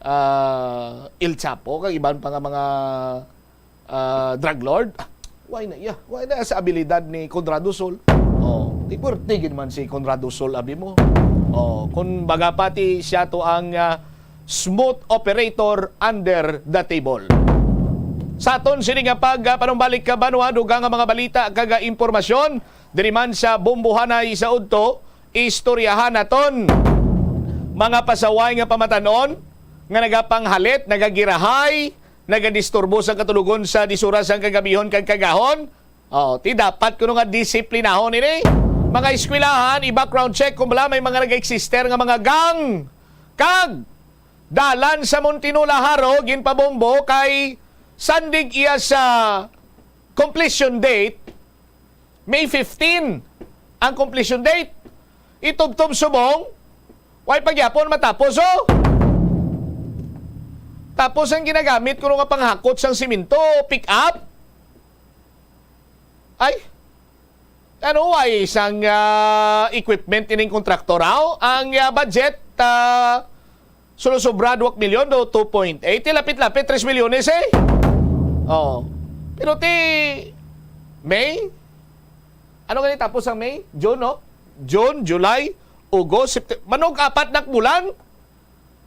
ah, El Chapo, kag iban pa nga mga, ah, drug lord. Ah, why na iya? Why na sa abilidad ni Conrado Sol? Oh, ti puwerte gid man si Conrado Sol, abi mo. Oh, kung baga pati siya to ang, ah, Smooth operator under the table. Sa aton sini nga pagpanumbalik ka banwa, dugang nga mga balita kag impormasyon diri man sa Bombohanay sa udto, istoryahan naton mga pasaway nga pamatanon nga nagapanghalit, nagagirahay, nagadisturbo sa katulogon sa disura sang kagabihon kag kagahon. Oh, ti dapat kuno nga disiplinahon ini. Mga eskwelahan, i-background check kung bala may mga nag-eksister nga mga gang. Kag dalan sa Muntinlupa, Jaro, ginpabombo kay sandig iya sa completion date, May fifteen ang completion date. Itubtob subong, way pa gyapon matapos, oh. Tapos ang ginagamit ko nga panghakot sang simento, pick up. Ay, ano, way sang, ah, equipment ining kontraktor, aw? Ang, ah, budget, ah, sulo sobra dua milyon do two point eight, ti lapit-lapit tres milyones, eh. Oh. Pero ti May? Ano gani tapos ang May? June, no? June, July, August, September. Manog apat na bulan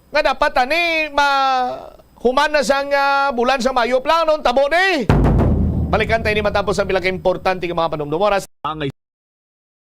nga dapat ani ma human na sang, ah, bulan sa Mayo, plano tabo ni. Balikan tayo ni matapos ang pila ka importante nga mga panumdum. Oras. Ang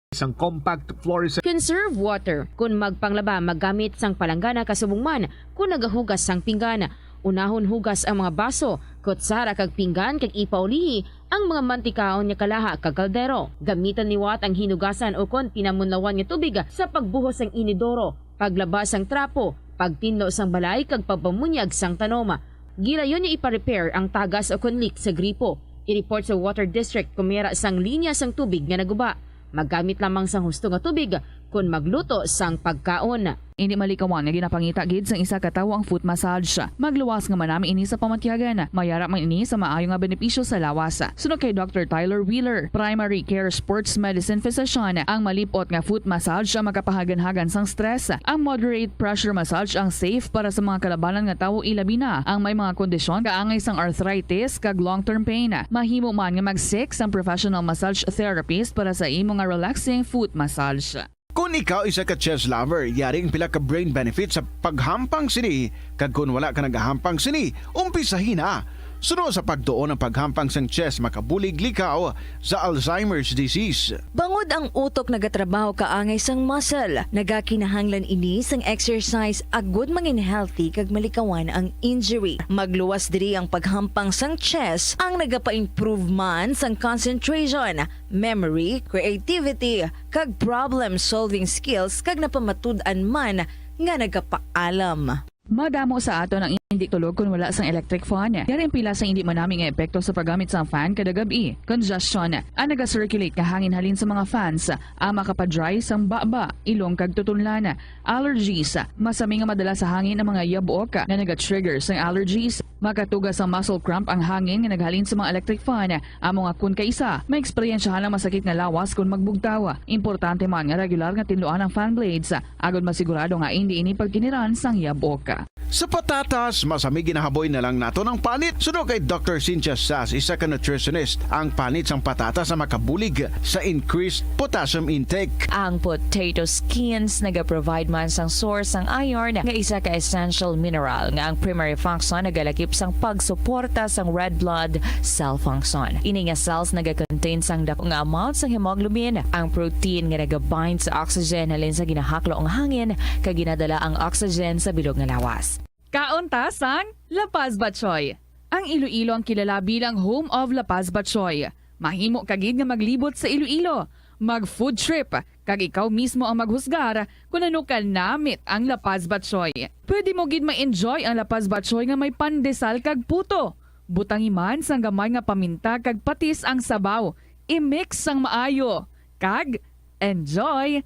isang compact fluorescent. Conserve water. Kun magpanglaba, maggamit sang palanggana kasubong man kun nagahugas sang pinggan. Unahon hugas ang mga baso, kutsara kag pinggan kag ipaulihi ang mga mantikaon nga kalaha kag kaldero. Gamitan liwat ang hinugasan ukon pinamunlawan nga tubig sa pagbuhos sang inidoro, paglaba sang trapo, pagtinlo sang balay kag pagpamunyag sang tanom. Gilayon nga ipa-repair ang tagas ukon leak sa gripo. I-report sa water district kung may ara sang linya sang tubig nga naguba. Maggamit lamang sang husto nga tubig kon magluto sang pagkaon. Indi malikawan nga ginapangita gid sang isa ka tawo ang foot massage. Magluwas nga manami ini sa pamatyagan. May ara man ini sa maayo nga benepisyo sa lawas. Suno kay Doctor Tyler Wheeler, primary care sports medicine physician, ang malip-ot nga foot massage ang makapahaganhagan sang stress. Ang moderate pressure massage ang safe para sa mga kalabanan nga tawo, ilabi na ang may mga kondisyon kaangay sang arthritis kag long-term pain. Mahimo man nga mag-seek sang professional massage therapist para sa imo nga relaxing foot massage. Kon ikaw isa ka chess lover, yari ang pila ka brain benefits sa paghampang sini, kag kon wala ka nagahampang sini, umpisahi na. Suno sa pagtuon, ang paghampang sang chess makabulig likaw sa Alzheimer's disease. Bangod ang utok nagatrabaho kaangay sang muscle, nagakinahanglan ini sang exercise agud mangin healthy kag malikawan ang injury. Magluwas diri ang paghampang sang chess, ang nagapa-improve man sang concentration, memory, creativity, kag problem-solving skills, kag napamatud-an man nga nagapaalam. Madamo sa aton ang indi tulog kon wala sang electric fan. Yari ang pila sa indi manami nga epekto sa paggamit sang fan kada gab-i. Congestion. Ang naga-circulate nga hangin halin sa mga fans, ang makapadry sang baba, ilong kag tutunlan. Allergies. Masami nga madala sa hangin ang mga yabok nga naga-trigger sang allergies. Makatuga sang muscle cramp ang hangin nga naghalin sa mga electric fan. Amo nga kon kaisa, maeksperiensyahan ang masakit nga lawas kon magbugtaw. Importante man nga regular nga tinluan ang fan blades, agod masigurado nga indi ini pagkiniran sang yabok. Sa patatas, masami ginahaboy na lang naton ang panit. Suno kay Doctor Cynthia Sass, isa ka nutritionist, ang panit sang patatas ang makabulig sa increased potassium intake. Ang potato skins nagaprovide man sang source sang iron, nga isa ka essential mineral nga ang primary function nagalakip sang pagsuporta sang red blood cell function. Ini nga cells nagakontain sang dako nga amount sang hemoglobin, ang protein nga nagabind sa oxygen halin sa ginahaklo nga hangin kag ginadala ang oxygen sa bilog nga lawas. Kaon ta sang La Paz Batchoy. Ang Iloilo ang kilala bilang home of La Paz Batchoy. Mahimo ka gid nga maglibot sa Iloilo, mag-food trip, kag ikaw mismo ang maghusgar kon ano ka namit ang La Paz Batchoy. Pwede mo gid ma-enjoy ang La Paz Batchoy nga may pandesal kag puto. Butangi man sang gamay nga paminta kag patis ang sabaw. I-mix sang maayo. Kag enjoy!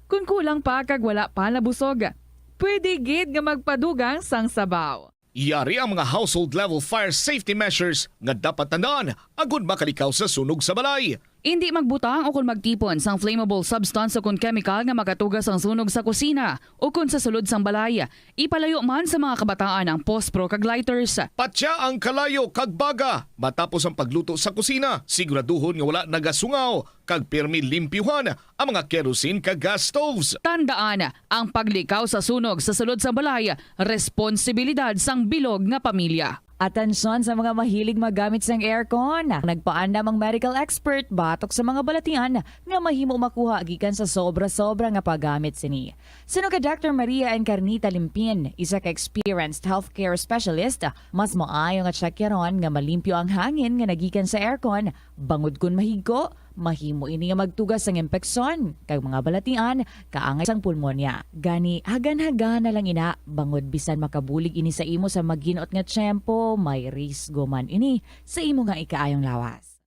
Kon kulang pa kag wala pa nabusog, pwede gid nga magpadugang sang sabaw. Yari ang mga household level fire safety measures nga dapat tandaan agud makalikaw sa sunog sa balay. Indi magbutang o kon magtipon sang flammable substance o kon kemikal nga makatuga sang sunog sa kusina o kon sa sulod sang balay. Ipalayo man sa mga kabataan ang pospro kag lighters. Patya ang kalayo kag baga matapos ang pagluto sa kusina. Siguraduhon nga wala nagasungaw kag pirmi limpyuhan ang mga kerosene kag gas stoves. Tandaan, ang paglikaw sa sunog sa sulod sang balay, responsibilidad sang bilog nga pamilya. Atensyon sa mga mahilig maggamit sang aircon. Nagpaandam ang medical expert batok sa mga balatian nga mahimo makuha gikan sa sobra-sobra nga paggamit sini. Suno kay Doctor Maria Encarnita Limpin, isa ka experienced healthcare specialist, mas maayo nga tsakyaron nga malimpyo ang hangin nga nagikan sa aircon, bangod kon mahigko, mahimo ini nga magtuga sang impeksyon kag mga balatian kaangay sang pulmonya. Gani, hagan-hagan na lang ina, bangod bisan makabulig ini sa imo sa magin-ot nga tiyempo, may risgo man ini sa imo nga ikaayong lawas.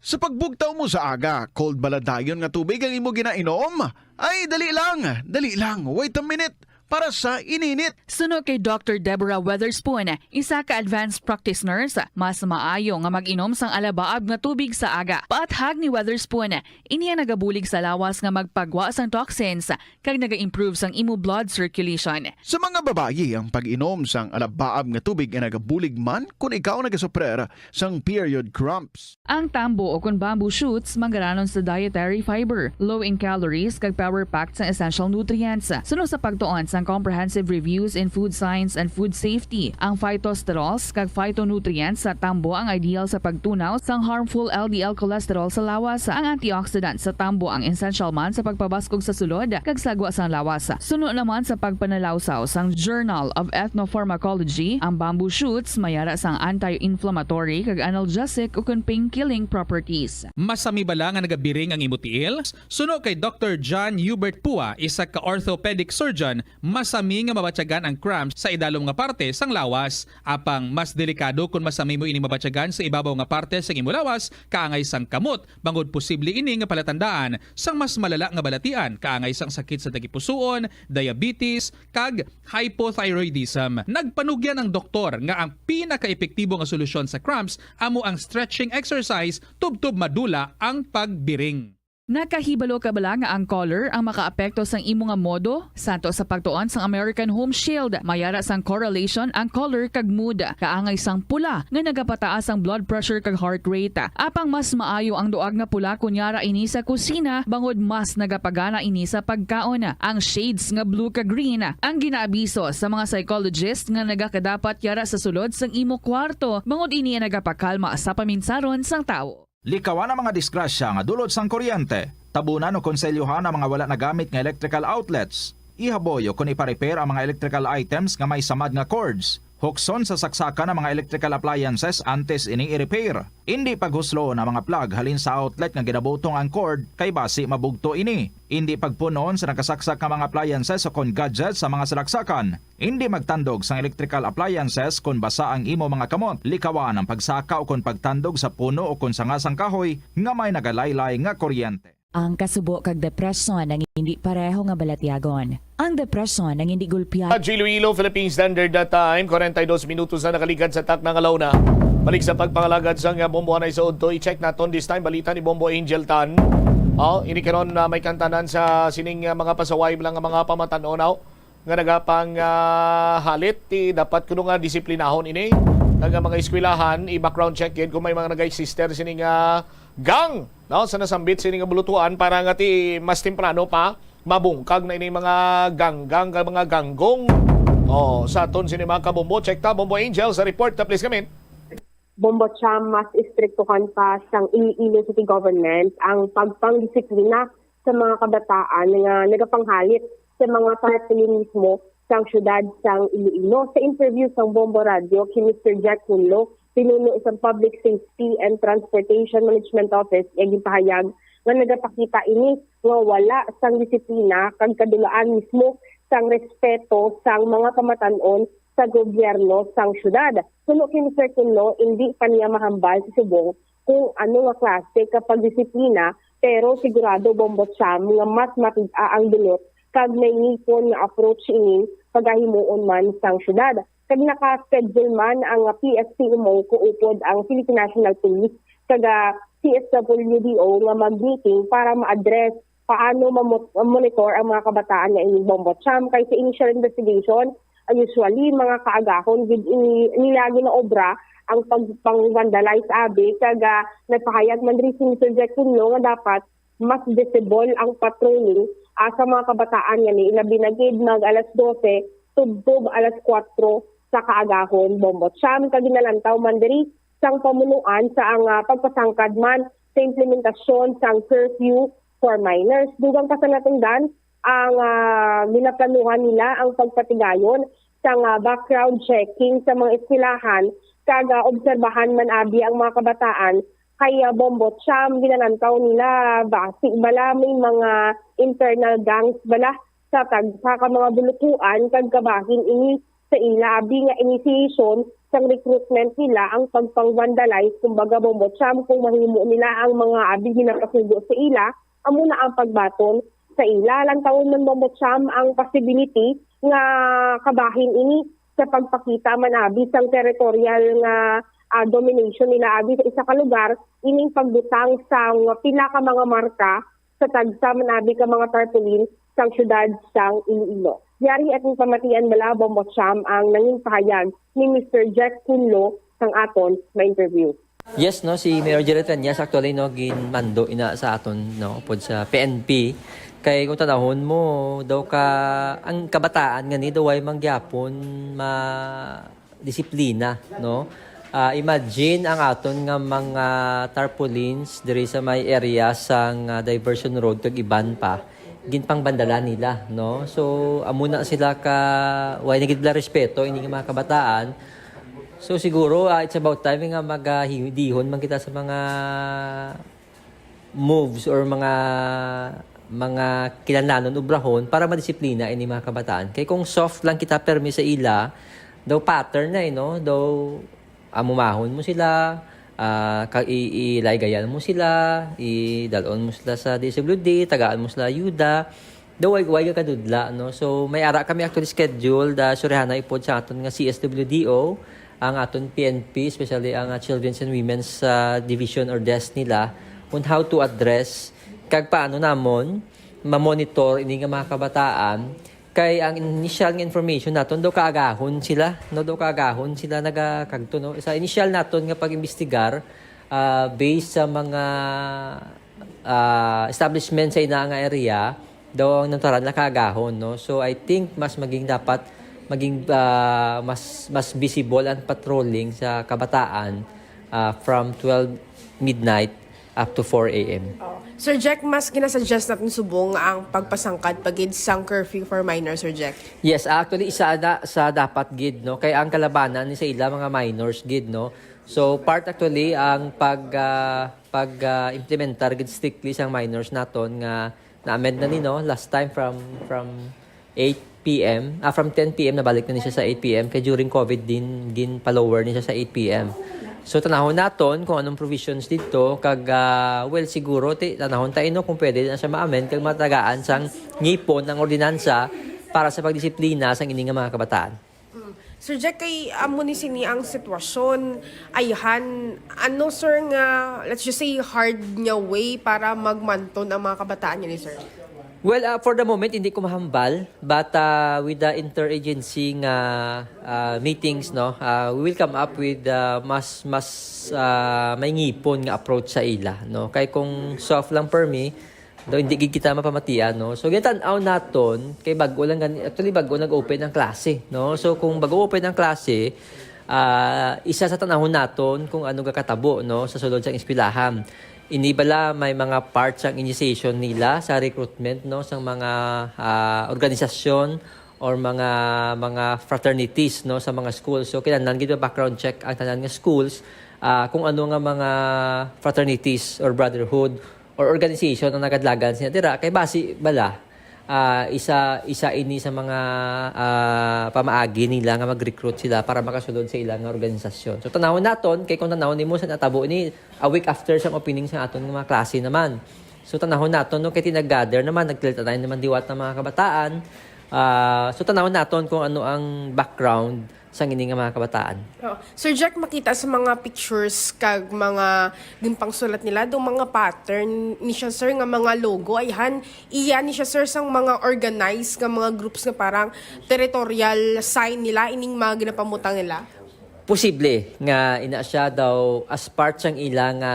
Sa pagbugtaw mo sa aga, cold bala dayon nga tubig ang imo ginainom? Ay, dali lang, dali lang, wait a minute, para sa ininit. Suno kay Doctor Deborah Weatherspoon, isa ka advanced practice nurse, mas maayo nga mag-inom sang alabaab nga tubig sa aga. Paathag ni Weatherspoon, ini ang nagabulig sa lawas nga magpagwa sang toxins kag naga-improve sang imo blood circulation. Sa mga babayi, ang pag-inom sang alabaab nga tubig ay nagabulig man kon ikaw nagasuprer sang period cramps. Ang tambo o kon bamboo shoots manggaranon sa dietary fiber, low in calories, kag power-packed sang essential nutrients. Suno sa pagtuon sang Comprehensive Reviews in Food Science and Food Safety, ang phytosterols kag phytonutrients sa tambo ang ideal sa pagtunaw sang harmful L D L cholesterol sa lawas. Ang antioxidant sa tambo ang essential man sa pagpabaskog sa sulod kag sagwa sang lawas. Suno naman sa pagpanalawsaw sang Journal of Ethnopharmacology, ang bamboo shoots may ara sang anti-inflammatory kag analgesic ukon pain-killing properties. Masami bala nga nagabiring ang imo tiil? Suno kay Doctor John Hubert Pua, isa ka orthopedic surgeon, masami nga mabatyagan ang cramps sa idalom nga parte sang lawas. Apang mas delikado kon masami mo ini mabatyagan sa ibabaw nga parte sang imo lawas, kaangay sang kamot, bangod posible ini nga palatandaan sang mas malala nga balatian, kaangay sang sakit sa tagipusoon, diabetes, kag hypothyroidism. Nagpanugyan ang doktor nga ang pinakaepektibo nga solusyon sa cramps amo ang stretching exercise tubtob madula ang pagbiring. Nakahibalo ka bala nga ang color ang makaapekto sang imo nga modo? Santo sa pagtuon sang American Home Shield, may ara sang correlation ang color kag mood. Kaangay sang pula nga nagapataas ang blood pressure kag heart rate. Apang mas maayo ang duag nga pula kon yara ini sa kusina, bangod mas nagapagana ini sa pagkaon. Ang shades nga blue kag green ang ginaabiso sa mga psychologist nga nagakadapat yara sa sulod sang imo kwarto, bangod ini ang nagapakalma sa paminsaron sang tawo. Likawan ang mga disgrasya nga dulot sang kuryente. Tabunan o konselyohan ang mga wala nagamit nga electrical outlets. Ihaboy o kon ipa-repair ang mga electrical items nga may samad nga cords. Hukson sa saksakan ang mga electrical appliances antes ini i-repair. Indi paghusloon ang mga plug halin sa outlet nga ginabutong ang cord, kay basi mabugto ini. Indi pagpun-on sa nakasaksak nga mga appliances o kon gadgets sa mga salaksakan. Indi magtandog sang electrical appliances kon basa ang imo mga kamot. Likawan ang pagsaka o kon pagtandog sa puno o kon sanga sang kahoy nga may nagalaylay nga kuryente. Ang kasubo kag depresyon ang hindi pareho nga balatyagon. Ang depresyon ang hindi gulpya. Sa Iloilo, Philippine Standard Time, forty-two minutos na nakaligad sa takna nga launa. Balik sa pagpangalagad sang bombohanay sa udto, i-check naton this time balita ni Bombo Angel Tan. Oh, ini karon na may kantanan sa sining, ah, mga pasaway lang nga mga pamatan-on, oh, nga nagapang, ah, halit, ti dapat kuno nga disiplinahon ini. Kag ang mga eskwelahan, i-background check gid kung may mga nag-existe sini nga gang, no, sa nasambit sini nga bulutuan para nga ti mas temprano pa mabungkag na ini mga ganggang kag mga ganggong. Oh, sa aton sini mga kabombo, check ta, Bombo Angel, sa report ta, please, kami. Bombo Cham, mas istriktuhan pa sang Iloilo City Government ang pagpangdisiplina sa mga kabataan nga nagapanghalit sa mga parapilinismo sang siyudad sang Iloilo. Sa interview sang Bombo Radio kay Mister Jack Hunlo, pinuno sang Public Safety and Transportation Management Office, iya ginpahayag nga nagapakita ini nga wala sang disiplina kag kadulaan mismo sang respeto sang mga pamatan-on sa gobyerno sang siyudad. Suno kay Mister Cunlo, indi pa niya mahambal sa subong kung ano nga klase ka pagdisiplina, pero sigurado, Bombo Cham, nga mas matig-a ang dulot kag may ngipon nga approach ini pagahimuon man sang siyudad. Kag naka-schedule man ang P S P Umongco upod ang Philippine National Police kag, ah, C S W D O nga mag-meeting para ma-address paano mamot-, monitor ang mga kabataan nga ining bombo cham. Kay sa initial investigation, ah, usually mga kaagahon gid ini, nila ginaobra ang pagpang-vandalize abi, kag, ah, nagpahayag man diri si Mister Jack Cunlo nga dapat mas visible ang patrolling, ah, sa mga kabataan nga ni, ilabi na gid mag alas dose tubtob alas kuwatro sa kaagahon, bombo cham. Kag ginalantaw man diri sang pamunuan sa ang, ah, pagpasangkad man sa implementasyon sang curfew for minors. Dugang pa sa natundan, ang, ah, ginaplanuhan nila ang pagpatigayon sang, ah, background checking sa mga eskwelahan, kag, ah, obserbahan man abi ang mga kabataan kay, ah, bombo cham. Ginalantaw nila basi bala may mga internal gangs bala sa tagsa ka mga bulukuan, kag kabahin ini sa ila abi nga initiation sang recruitment nila ang pagpang-vandalize, kumbaga bombo cham, kung mahimo nila ang mga abi ginapasugo sa ila, amo na ang pagbaton sa ila. Lantawon man bombo cham ang possibility nga kabahin ini sa pagpakita man abi sang territorial nga, ah, domination nila abi sa isa ka lugar, ining pagbutang sang pila ka mga marka sa tagsa man abi ka mga tarpaulin sang siyudad sang Iloilo. Yari ating pamatian bala bombo cham ang nangin pahayag ni Mister Jack Cunlo sang aton ma-interview. Yes, no, si Mayor Jerry Treñas actually, no, ginmando ina sa aton, no, pod sa P N P. Kay kung tanahon mo, daw ka, ang kabataan nga ni daw ay mangyapon ma disiplina, no? Ah, imagine ang aton nga mga tarpaulins diri sa may area sang, ah, diversion road kag iban pa, ginpangbandala nila, no? So, amo na sila ka, way na gid nila respeto ini nga mga kabataan. So, siguro, ah, it's about time nga magahidihon man kita sa mga moves or mga, mga kinahanglanon obrahon para madisiplina ini mga kabataan. Kay kung soft lang kita permi sa ila, daw pattern na, eh, no? Daw amumahon mo sila, ah, ka-, i-, ilaygayan mo sila, idalon mo sila sa D S W D, tagaan mo sila ayuda. Daw way, way ka kadudla, no? So, may ara kami actually scheduled, ah, surihana ipod sa aton nga C S W D O, ang aton P N P, especially ang, ah, Children's and Women's, ah, Division or desk nila, on how to address kag paano namon ma-monitor ini nga mga kabataan. Kay ang initial nga information naton, daw kaagahon sila, no, daw kaagahon sila nagakagto, no. Sa initial naton nga pag-imbestigar, ah, based sa mga, ah, establishment sa ina nga area, daw ang natural na kaagahon, no. So, I think mas maging dapat maging, ah, mas, mas visible ang patrolling sa kabataan, ah, from twelve midnight up to four A M. Oh. Sir Jack, mas ginasuggest natin subong ang pagpasangkad pa gid sang curfew for minors, Sir Jack? Yes, actually, isa na sa dapat gid, no? Kay ang kalabanan ni sa ila, mga minors gid, no? So, part actually ang pag, ah, pag, ah, implementar gid strictly sang minors naton nga na-amend na ni, no? Last time from, from eight P M, ah, from ten P M nabalik na ni siya sa eight P M, kay during COVID din, gin-pa-lower ni siya sa eight P M. So, tanahon naton kung anong provisions didto, kag, ah, well, siguro, ti-, tanahon ta, no, kung pwede na siya ma-amend, kag matagaan sang ngipon ang ordinansa para sa pagdisiplina sang ini nga mga kabataan. Mm. Sir Jack, kay amo ni sini ang sitwasyon, ayhan, ano, sir, nga, let's just say, hard nga way para magmanton ang mga kabataan nga ni, sir? Well, ah, for the moment, hindi ko mahambal, but, ah, with the interagency nga, ah, meetings, no, ah, we will come up with, ah, mas, mas, ah, may ngipon nga approach sa ila, no? Kay kung soft lang permi, daw hindi gid kita mapamatian, no? So, gintan-aw naton, kay bag-o lang gani, actually, bag-o nag-open ang klase, no? So, kung bag-o open ang klase, ah, isa sa tanahon naton kung ano gakatabo, no, sa sulod sang eskwelahan. Ini bala may mga parts ang initiation nila sa recruitment, no, sang mga, ah, organisasyon or mga, mga fraternities, no, sa mga schools. So, kinahanglan gid ma-background check ang tanan nga schools, ah, kung ano nga mga fraternities or brotherhood or organization ang nagadlagan sila dira. Kay basi bala, ah, isa, isa ini sa mga, ah, pamaagi nila nga mag-recruit sila para makasulod sa ilang organisasyon. So, tanawon naton, kay kung tanawon nimo sa natabo ni a week after sang opening sa aton nga mga klase naman. So, tanawon naton, no, kay tinag-gather naman, nagkilala naman liwat ang mga kabataan. Ah, so, tanawon naton kung ano ang background sang ini nga mga kabataan. Oh. Sir Jack, makita sa mga pictures kag mga ginpangsulat nila, do mga pattern ni siya, sir, nga mga logo, ayhan, iya ni siya, sir, sang mga organized nga mga groups nga parang territorial sign nila, ining mga ginapamutang nila? Posible nga ina siya daw as part sang ila nga,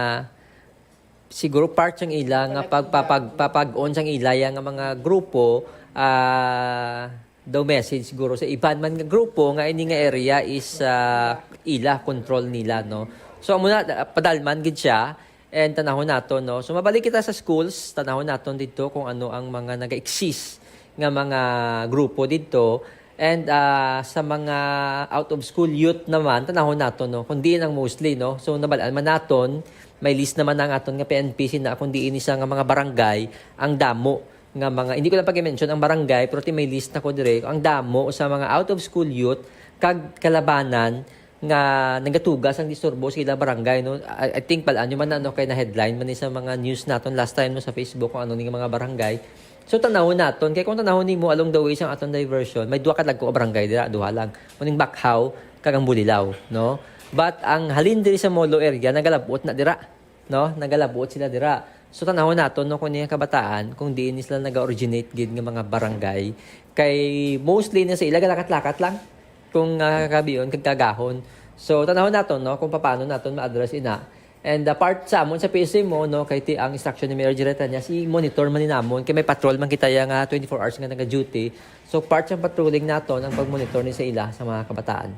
siguro part sang ila nga pagpapag papag-on sang ila ya nga mga grupo, ah, daw message siguro sa iban man nga grupo nga ini nga area is, ah, ila, control nila, no? So amo na, padalman gid siya. And tanahon naton, no? So mabalik kita sa schools, tanahon naton didto kung ano ang mga nag-exist nga mga grupo didto. And, ah, sa mga out of school youth naman, tanahon naton, no? Kung diin ang mostly, no? So nabal-an man naton, may list naman ang aton nga P N P sina kung diin ni sa nga mga barangay ang damo nga mga, hindi ko lang pag-mention ang barangay, pero ti may list na ko dire, ang damo sa mga out of school youth kag kalabanan nga nagatuga sang disturbo sa ilang barangay, no? I, I think, bal-an nyo man na, no, kay na-headline man ni sa mga news naton last time, no, sa Facebook kung ano ni nga mga barangay. So tanahon naton, kay kung tanahon nimo along the way sang aton diversion, may duha ka dagko ka barangay dira, duha lang. Muning Bakhaw kag ang Bulilaw, no? But ang halin diri sa Molo area nagalabot na dira, no? Nagalabot sila dira. So tanahon naton, no, kung niya kabataan, kung diin ni sila naga-originate gid nga mga barangay, kay mostly na sa ila galakat-lakat lang kung, ah, kakabion kag kagahon. So tanahon naton, no, kung paano naton ma-address ina. And, ah, part sa amon sa P S M O, no, kay ti ang instruction ni Mayor Jerry Tanya, si monitor man ni namon, kay may patrol man kita ya nga twenty-four hours nga naga-duty. So part sa patrolling naton ang pag-monitor ni sa ila sa mga kabataan.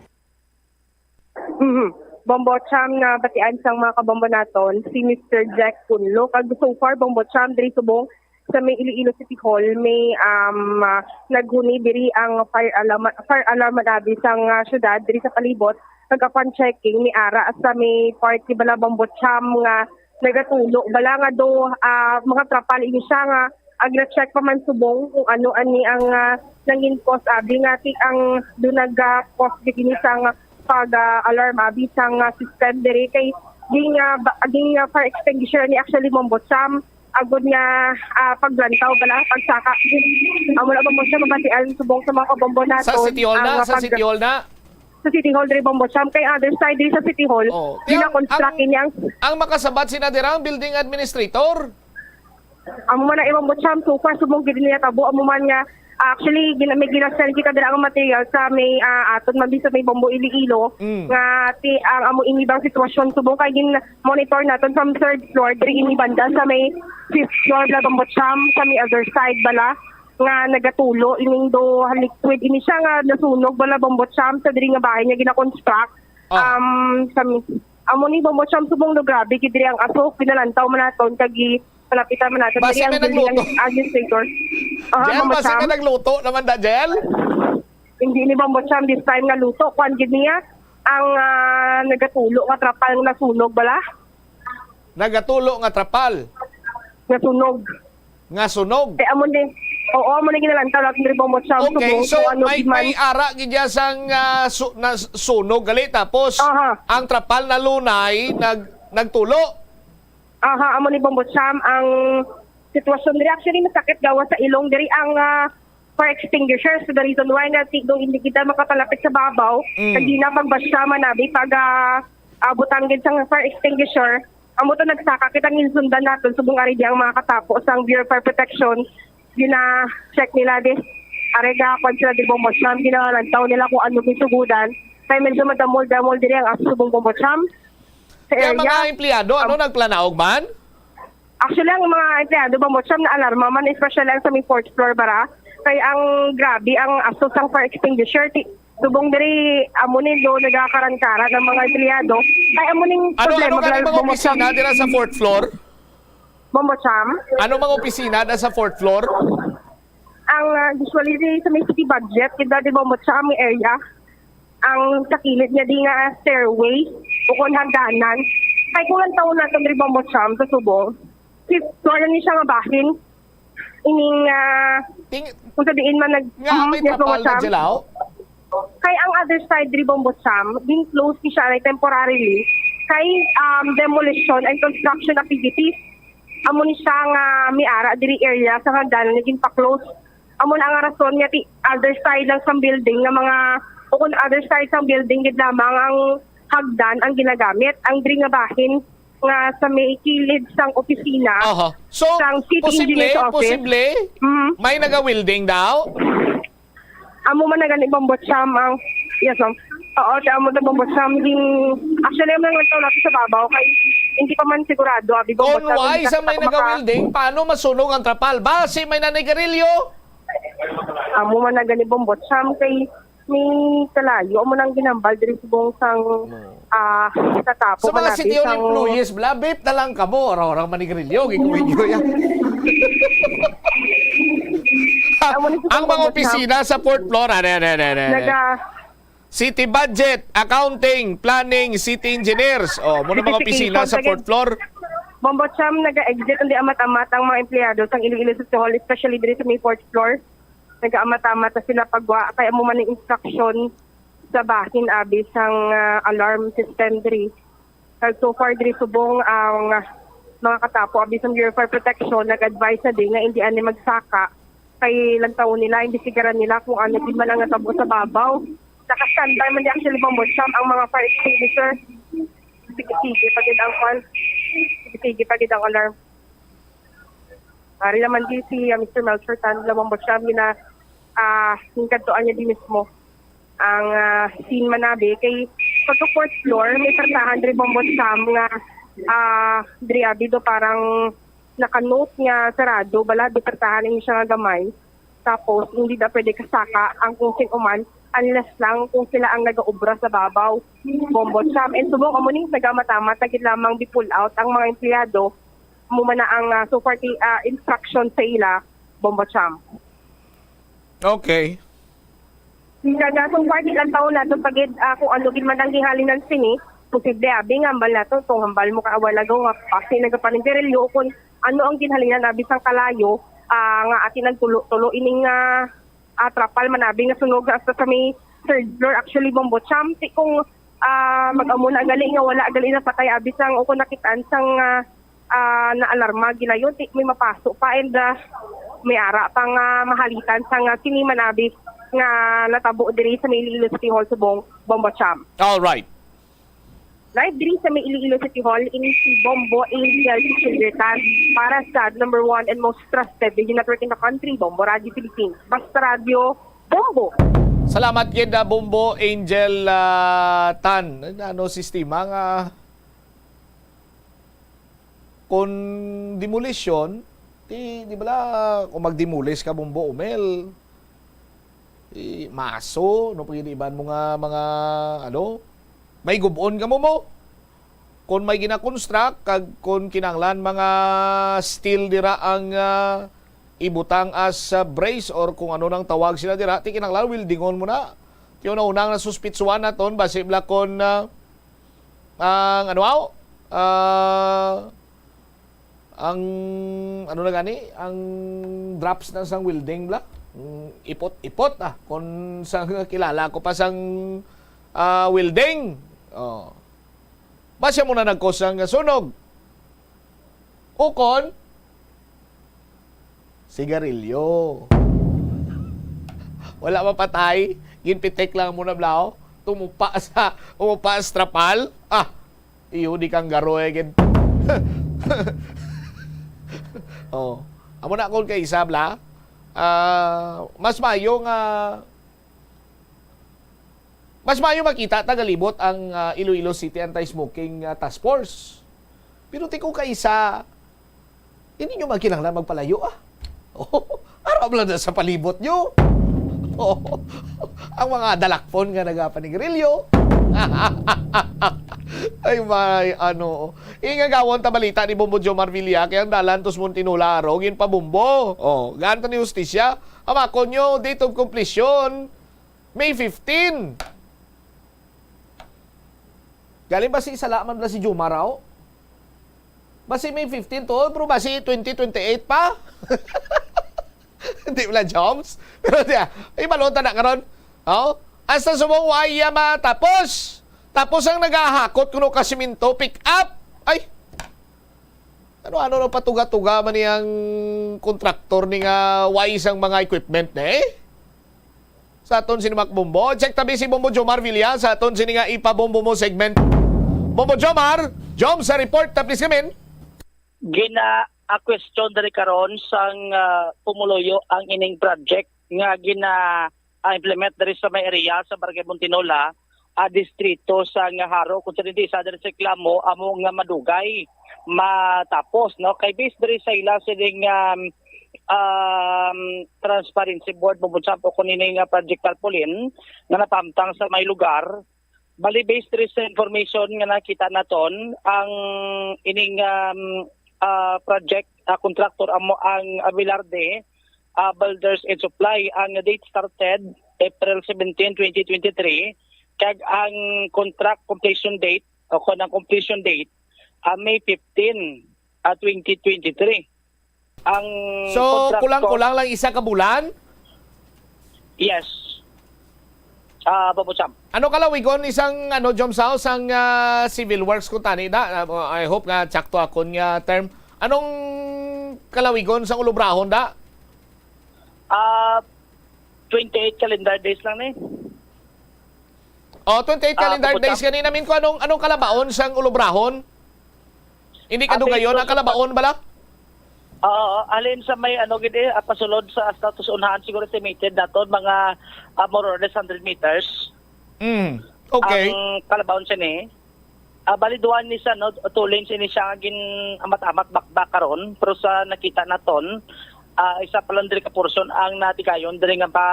Mhm. Bombo Cham, na batian sang mga kabombo naton, si Mister Jack Punlo. Kag so far, Bombo Cham, diri subong sa may Iloilo City Hall, may, um, ah, naghuni diri ang fire alarm, fire alarm man abi sang, ah, syudad diri sa palibot. Kag upon checking, may ara sa may party bala, Bombo Cham, nga nagatulo bala nga do, ah, mga trapal ini siya nga ag-check pa man subong kung ano ani ang, ah, nangin cause abi nga ti ang do nag-cause gid ini sang pag, ah, alarm abi sang, ah, system diri kay ging, ah, ba- ging, ah, fire extinguisher ni actually, Bombo Cham, agod nga, ah, paglantaw bala, pagsaka. Amo na, Bombo Cham, mabatian subong sa mga kabombo naton. Sa City Hall na? Ang, ah, Sa pag- City Hall na? Sa City Hall diri, Bombo Cham, kay other side diri sa City Hall, Oh. gina-construct Ang- ini ang Ang makasabat sina dira ang building administrator? Amo man ang imong butcham, so far, subong gid niya tabo. Amo man nga, actually, gina, may ginasend kita dira ang material sa may, ah, aton man sa may Bombo Iloilo, Mm. nga ti, ang amo ini bang sitwasyon, subong kay gin-monitor naton from third floor, diri ini banda sa may fifth floor, bala, Bombo Cham, sa may other side, bala, nga nagatulo, ining do liquid, ini siya nga nasunog, bala, Bombo Cham, sa diri nga bahay nga gina-construct. Ah. Um, sa mi-, amo ni, Bombo Cham, subong do grabe, gid diri ang asok, pinalantaw man naton, kag gi-, palapitan man naton, Basi diri ang may building nagluto. ang administrator. Aha, Jel, Bombo basi Cham. may nagluto naman da, Jel? Hindi ni Bombo Cham, this time nga luto, kuan gid niya, ang, ah, nagatulo nga trapal nga nasunog, bala? Nagatulo nga trapal. Nasunog. Nga sunog. Eh, amo ni, oo, amo ni ginalantaw naton diri, Bombo Cham, Okay, subong so kung ano may, gid man. May ara gid ya sang, ah, su-, na sunog gali, tapos Aha. Ang trapal na lunay nag nagtulo. Aha, amo ni, Bombo Cham, ang sitwasyon diri. Actually, masakit gawas sa ilong diri ang, ah, fire extinguisher. So, the reason why nga ti-, do hindi kita makapalapit sa babaw, Mm. kag di na pagbasya man abi pag, ah, ah, butang gid sang fire extinguisher. Amo to, nagsaka kita, ginsundan naton subong ari di ang mga katapo sang Bureau of Fire Protection. Gina-check nila di. Ari ga, kwan sila di, Bombo Cham, ginalantaw nila kung ano gisugudan. Kay medyo madamol-damol diri ang aso subong, Bombo Cham. Sa Kaya area. Mga empleyado, ano, Ang- nagplanaog man? Actually, ang mga empleyado, Bombo Cham, na-alarma man, especially ang sa may fourth floor, bara. Kay ang grabe, ang aso sang fire extinguisher, ti, subong diri, amo ni do, nagakaran-karan ang mga empleyado. Kay amo ning Ano, problema, ano gani bala, mga Bombo Cham. Opisina dira sa fourth floor? Bombo Cham. Ano mga opisina da sa fourth floor? Ang, ah, usually, di, sa may city budget, kita di, Bombo Cham, may area. Ang sa kilid niya di nga stairway, o kung hagdanan. Kay kung ang taon natin, di, Bombo Cham, sa subong, fifth floor lang ni siya nga bahin. Ining, ah, Ting- kung sa diin man nag-, Nga, mm, may yes, Bombo trapal na Cham. Jelaw? Kay ang other side diri, Bombo Cham, din close ni siya, like, temporarily, kay, um, demolition and construction activities. Amo ni siya nga may ara diri area sa hagdanan nga ginpa-close. Amo na ang rason nga ti other side lang sa building nga mga Kung other side sang building gid lamang ang hagdan ang ginagamit, ang diri nga bahin nga sa may kilid sang opisina Aha. So, sang city posible, engineer's office. Posible, Mhm. may naga-welding daw? Amo man na gani, Bombo Cham, ang, yes, ma'am. Oo, ti amo na, Bombo Cham, ding, actually, amo nang nagtaon natin sa babaw, kay hindi pa man sigurado, abi, Bombo Kung Cham, why hindi sa may kasi maka- naga-welding, paano masunog ang trapal? Basi may nanigarilyo? Amo man na gani, Bombo Cham, kay may kalayo, amo nang ginambal diri subong sang, No. ah, sa tapo Sa mga kanabi city hall sang employees, bla, vape na lang kamo, orang-orang manigarilyo, gikuwinyo yan. Amo ni Ang mga Bombo Cham. Opisina sa fourth floor, ano, ano, ano, ano, ano. Naga- City budget, accounting, planning, city engineers. Oh, muna mga Beautification, opisina sa fourth floor. Bombo Cham, naga-exit, hindi amat-amat ang mga empleyado sang Iloilo City Hall, especially diri sa may fourth floor. Nagaamat-amat na sila pagwa, kaya mo man ang instruction sa bahin, abi, sang, ah, alarm system diri. Kag so far, diri subong ang mga katapo, abi, sang Bureau of Fire Protection, nag-advise na din nga hindi ani magsaka. Kay lantawon nila, imbestigaran nila kung ano gid man ang natabo sa babaw. Naka-standby man di actually, Bombo Cham, ang mga fire extinguisher. Sige-sige pa gid ang kwan. Sige-sige pa gid ang alarm. Ari naman di si, ah, Mister Melchor Tan, Bombo Cham, gina, ah, gingkadtuan niya di mismo ang, ah, scene, manabi. Kay pagka fourth floor, may pertahan diri, Bombo Cham, nga, ah, diri, abi, do parang naka-note nga sarado, bala, di pertahan ini siya nga gamay. Tapos, hindi na pwede kasaka ang kung sin-o man, unless lang kung sila ang nagaobra sa babaw, Bombo Cham. And subong amo ni, nagamamat-amat na gid lamang di pull out ang mga empleyado, amo man na ang, ah, so far, ah, instruction sa ila, Bombo Cham. Okay. Kag so far, di lang taon nato pa gid, ah, kung ano gid man ang ginhalinan sini. Posible, abi, nga hambal nato, kung hambal mo ka a while ago nga basi nagapanigdarilyo, o kung ano ang ginhalinan, abi, sang kalayo, ah, nga ati nagtulo-tulo ining, ah, ah, trapal, manabi, nga sunog hasta sa may third floor. Actually, Bombo Cham, ti kung, ah, mag-amo na gali nga wala gali napatay, abi, sang, o kung nakitaan sang, ah, ah, naalarma gilayon, ti may mapaso pa, and, ah, may ara pa nga mahalitan sang, ah, sini, manabi, nga natabo diri sa may Iloilo City Hall subong, Bombo Cham. All right. Live diri sa may Iloilo City Hall, ini si Bombo Angel Chindertan para sa number one and most trusted radio network in the country, Bombo Radio Philippines. Basta Radio, Bombo! Salamat gid, ah, Bombo Angel, ah, Tan. Ano, sistema nga kung demolition, ti, di bala, kung mag-demolish ka, Bombo Umel, i-, maso, no, pag iniiban mo nga mga, ano, may gub-on ka mo mo. Kung may gina-construct, kag kung kinahanglan mga steel dira ang, ah, ibutang as, ah, brace or kung ano nang tawag sila dira, ti kinahanglan weldingon mo na. Ti una-una ang nasuspitsuhan naton, basi bala kon, ah, ang, ano, aw? Ah, ang, ano na gani? Ang drops na sang welding, bala? Mm, ipot-ipot, ah. Kung sa kilala ko pa sang, ah, welding. Oh. Basi mo na nagkusang nga sunog. Ukon, sigarilyo. Wala mapatay, ginpitik lang mo na, blaw. Tumupa sa, tumupa sa trapal. Ah, iyo, di kang garoy, gid. Oh, amo na akong kaisa, bla. Ah, mas mayo nga Mas maayo makita ta galibot ang, ah, Iloilo City Anti-Smoking, ah, Task Force. Pero ti ko kaisa, hindi nyo magkinahanglan magpalayo, ah. Harap lang na sa palibot nyo. Ang mga dalakpon nga nagapanigrilyo. Ay, may ano. Ingagawon ta balita ni Bombo Jomar Villa, kay ang dalan tos Muntinhula, Aro, ginpabombo. Oh, gaan ta ni hustisya. Amakon nyo, date of completion, May fifteen. Galing ba si sala man bala si Juma raw? Basi May fifteen to, pero basi twenty twenty-eight pa? Hindi wala jobs. Pero diya, ay, balon ta na karon. Oh? Hasta subong wa iya matapos. Tapos ang nagahakot kuno ka simento, pick up. Ay! Ano-ano na patuga-tuga man niyang kontraktor ni nga wa isang mga equipment na eh? sa aton sini, Mac Bombo. Check tabi si Bombo Jomar Villa sa aton sini nga Ipabombo Mo segment. Bombo Jomar, Jom, sa report, ta please kamin. Gina, a question diri karon sang, ah, pumuluyo ang ining project nga gina, ah, implement diri sa may area sa Barangay Montinola, ah, distrito sa nga Jaro, kung sa hindi sa diri sa reklamo amo nga madugay matapos, no? Kay based diri sa ila sining, um, um, transparency board, Bombo Jomar, o kung ini nga project tarpaulin nga napahamtang sa may lugar. Bali, based diri sa information nga nakita naton, ang ining, um, ah, project, ah, contractor amo ang Abelarde, ah, Builders and Supply. Ang date started April seventeen, twenty twenty-three, kag ang contract completion date, o kon ang completion date, ah, May fifteen, ah, twenty twenty-three. Ang So, contractor kulang-kulang lang isa ka bulan? Yes. Ah, Bombo Jomar. Ano kalawigon isang, ano, Jom, sa sang, ah, civil works ko tani da? Ah, I hope nga tsakto akon nga term. Anong kalawigon sang ulubrahon da? Ah, twenty-eight calendar days lang ni. Oh, twenty-eight Ah, calendar Bombo Jomar. days gani namin ko anong, anong kalabaon sang ulubrahon? Hindi Ah, kadugayon based ang on sa kalabaon bala? Oo, alin sa may ano gid eh, ah, pasulod sa status unahan siguro estimated naton mga, ah, more or less hundred meters. Mm. Okay. Ang kalabaon sini. Ah, bali duha ni sa, no, two lanes ini siya nga gin-amat-amat bakbak karon, pero sa nakita naton, ah, isa pa lang diri ka portion ang natigayon diri nga pa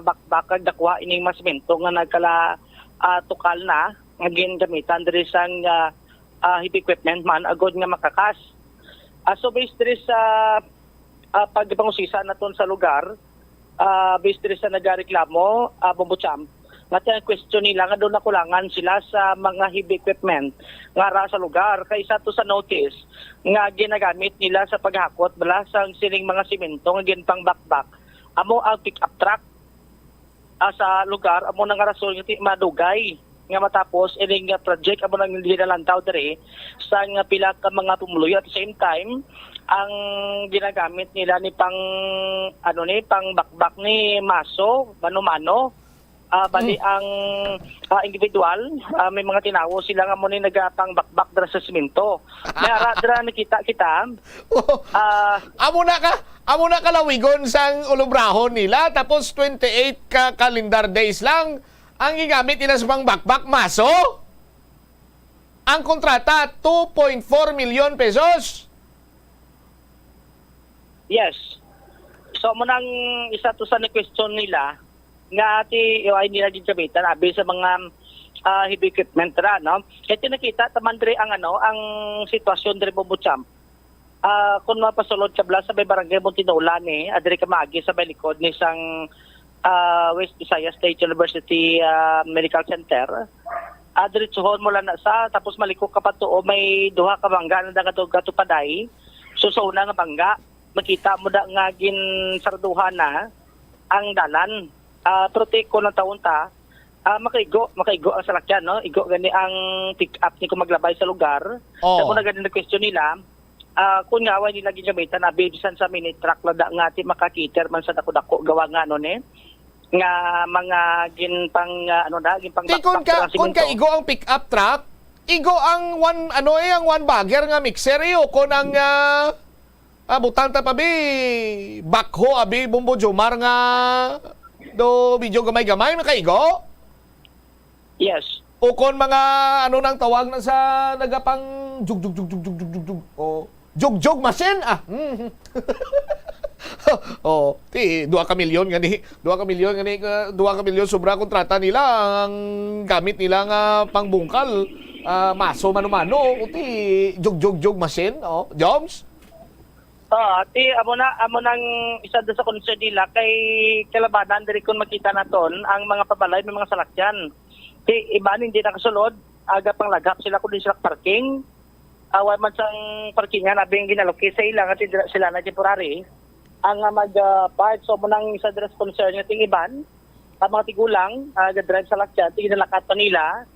bakbak kag nakuha ining mga semento nga nagkala, ah, tukal na nga gingamitan diri sang, ah, ah, heavy equipment man agud nga makakas. Ah, so based diri sa, ah, pagpangusisa naton sa lugar, ah, based diri sa nagareklamo, ah, Bombo Jomar, nga ang question nila nga doon nakulangan sila sa mga heavy equipment nga ara sa lugar. Kay sa to sa notice nga ginagamit nila sa paghakot bala sang sining mga semento nga ginpangbakbak, amo ang pick-up truck, ah, sa lugar, amo na nga rason nga ti-, madugay nga matapos ining, ah, project, amo nang hindi nalantaw diri sa nga pila ka mga pumuluyo. At the same time, ang ginagamit nila ni pang, ano ni, pang bakbak ni maso, mano-mano. Ah, bali Mm. ang, ah, individual, ah, may mga tinawo sila nga mo ni nagapang bakbak dira sa semento. May ara dira nakita kita, Oh, ah, amo na ka, amo na kalawigon sang ulubrahon nila, tapos twenty-eight ka calendar days lang ang gigamit nila sa pangbakbak, maso? Ang kontrata, two point four million pesos. Yes. So, mo nang isa to sa ni-question nila nga ti ay nila gigamitan abi sa mga, ah, heavy equipment ra, no? Kaya nakita taman diri ang, ano, ang sitwasyon diri, Bombo Jomar. Ah, kung mapasulod ka bala sa may barangay Montinola ni, ah, diri ka maagi sa may likod ni sang, ah, West Visayas State University, ah, Medical Center. Ah, diretsuhon mo lang na sa, tapos maliko ka pa tuo, may duha ka bangga na nagatu-, gatupaday. So, sa una nga bangga, makita mo da nga ginsarduhan na ang dalan. Ah, pero ti ko ng taon ta, ah, makaigo, makaigo ang salakyan, no? Igo gani ang pick-up ni kung maglabay sa lugar. Oh. Sa una gani na question nila, ah, kung nga away nila ginamitan, abi bisan sa mini truck lang da nga ti makakiter man sa dako-dako gawa nga, ano ni, nga mga ginpang, ah, ano na, ginpang Ti, kun backpack ka, sa kun ka simento. Igo ang pick-up truck, igo ang one, ano eh, ang one bagger nga mixer eh, o kun ang, ah, ah, butang ta pa bi, backhoe, abi, Bombo Jomar nga do medyo gamay-gamay, makaigo? Yes. O kon mga, ano nang tawag na sa nagapang jug, jug, jug, jug, jug, jug, jug, jug. O, jug, jug machine? Ah, hmm. O, ti, dua ka milyon gani, dua ka milyon gani, uh, dua ka milyon sobra kontrata nila, ang gamit nila nga pangbungkal, ah, maso mano-mano, o ti, jug, jug, jug machine, o, Joms? Ah, ti, amo na, amo nang isa da sa concern nila kay kalabanan diri kun makita naton ang mga pabalay may mga salakyan. Ti, iban hindi nakasulod, aga pang laghap sila kun di sila parking. Awan man sang parkingan, abi ang ginalokis sa ila nga ti-, sila na temporary. Ang, ah, mag, ah, park, so mo nang isa da sa concern nga ting iban, ang mga tigulang, ah, ga-drive sa lakyan, ti ginalakat pa nila,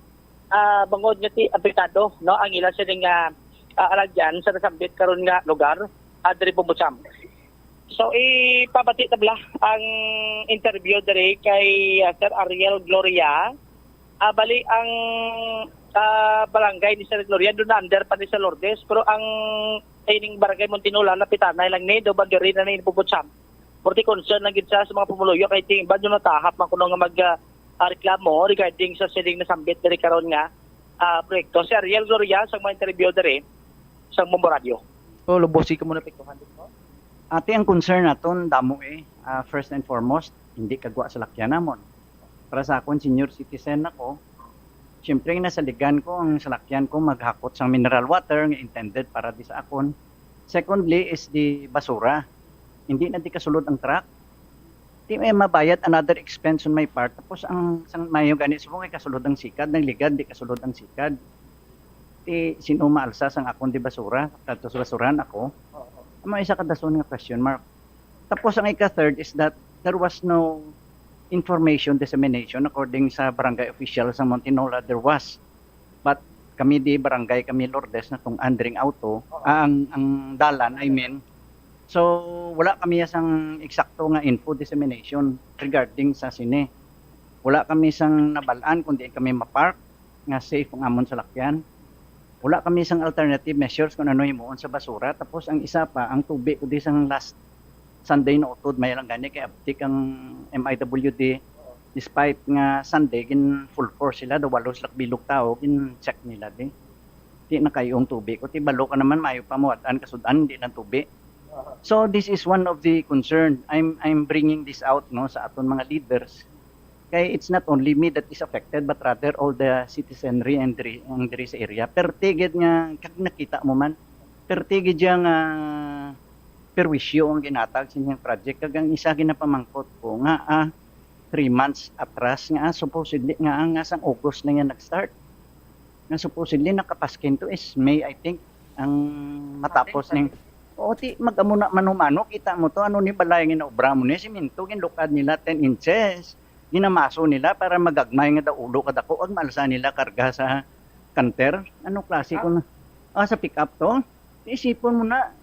ah, bangod nga ti apektado, no, ang ila sining, ah, ah, alagyan sa nasambit karon nga lugar, ah, diri Bombo Jomar. So, ipabati ta bala ang interview diri kay, ah, Sir Ariel Gloria. Ah, bali ang, ah, barangay ni Sir Gloria, doon na under pa ni Sir Lourdes, pero ang ining barangay Muntinlupa, napitanay lang ni, do boundary na ni Puputsam. Purti concern lang gid sa, sa mga pumuluyo, kay ting, ba doon natahap man kuno nga mag, ah, ah, reklamo regarding sa sining nasambit diri karon nga, ah, proyekto. Si Ariel Gloria, sa mga interview diri, sa Bombo Radio. Oh, lubosi ka muna, piktuhan din mo. Ate, ang concern naton damo eh. Ah, first and foremost, hindi kagwa salakyan namon. Para sa akon, senior citizen ako, siyempre, nasaligan ko ang salakyan ko maghakot sang mineral water nga intended para di sa akon. Secondly is the basura. Hindi na di kasulod ang truck. Di may mabayad another expense on my part. Tapos ang sang mayo gani subong ay kasulod ang sikad, nagligad di kasulod ang sikad. Ti sino maalsa sang akon di basura? Kadto sa basurahan ako. Ang mga isa ka dason nga question mark. Tapos ang ika-third is that there was no information dissemination according sa barangay official sa Muntinlupa. There was. But kami di barangay, kami Lourdes na tong andring auto, ah, ang, ang dalan, I mean. So, wala kami sang eksakto nga info dissemination regarding sa sini. Wala kami sang nabalaan kung diin kami mapark nga safe ang amon salakyan. Wala kami sang alternative measures kung ano himuon sa basura. Tapos ang isa pa, ang tubi ko di sang last Sunday na utod, may lang gani kay abtik ang M I W D. Despite nga Sunday, gin full force sila, daw walo sila kabilog tao, gin check nila di. Di na kayo ang tubi. Kung tibalo ka naman, mayo pa mo, an kasud-an, di lang tubi. So this is one of the concern. I'm, I'm bringing this out, no, sa aton mga leaders. Kay it's not only me that is affected, but rather all the citizenry and diri, ang diri sa area. Perti gid nga, kag nakita mo man, perti gid siya nga perwisyo ang ginatag sa inyong project. Kag ang isa ginapamangkot ko nga, ah, three months atras nga, ah, supposedly nga, ah, nga sang August na yan nag-start. Nga supposedly nakapaskin to is May, I think, ang matapos ning. Oo, ti mag-amo na manumano, kita mo to, ano ni balay nga naobra mo ni, siminto, ginlukad nila ten inches. Ginamaso nila para magagmay nga daw ulo kadako, ag maalsa nila karga sa canter. Ano klase ko na? Ah, sa pick-up to? Isipon mo na,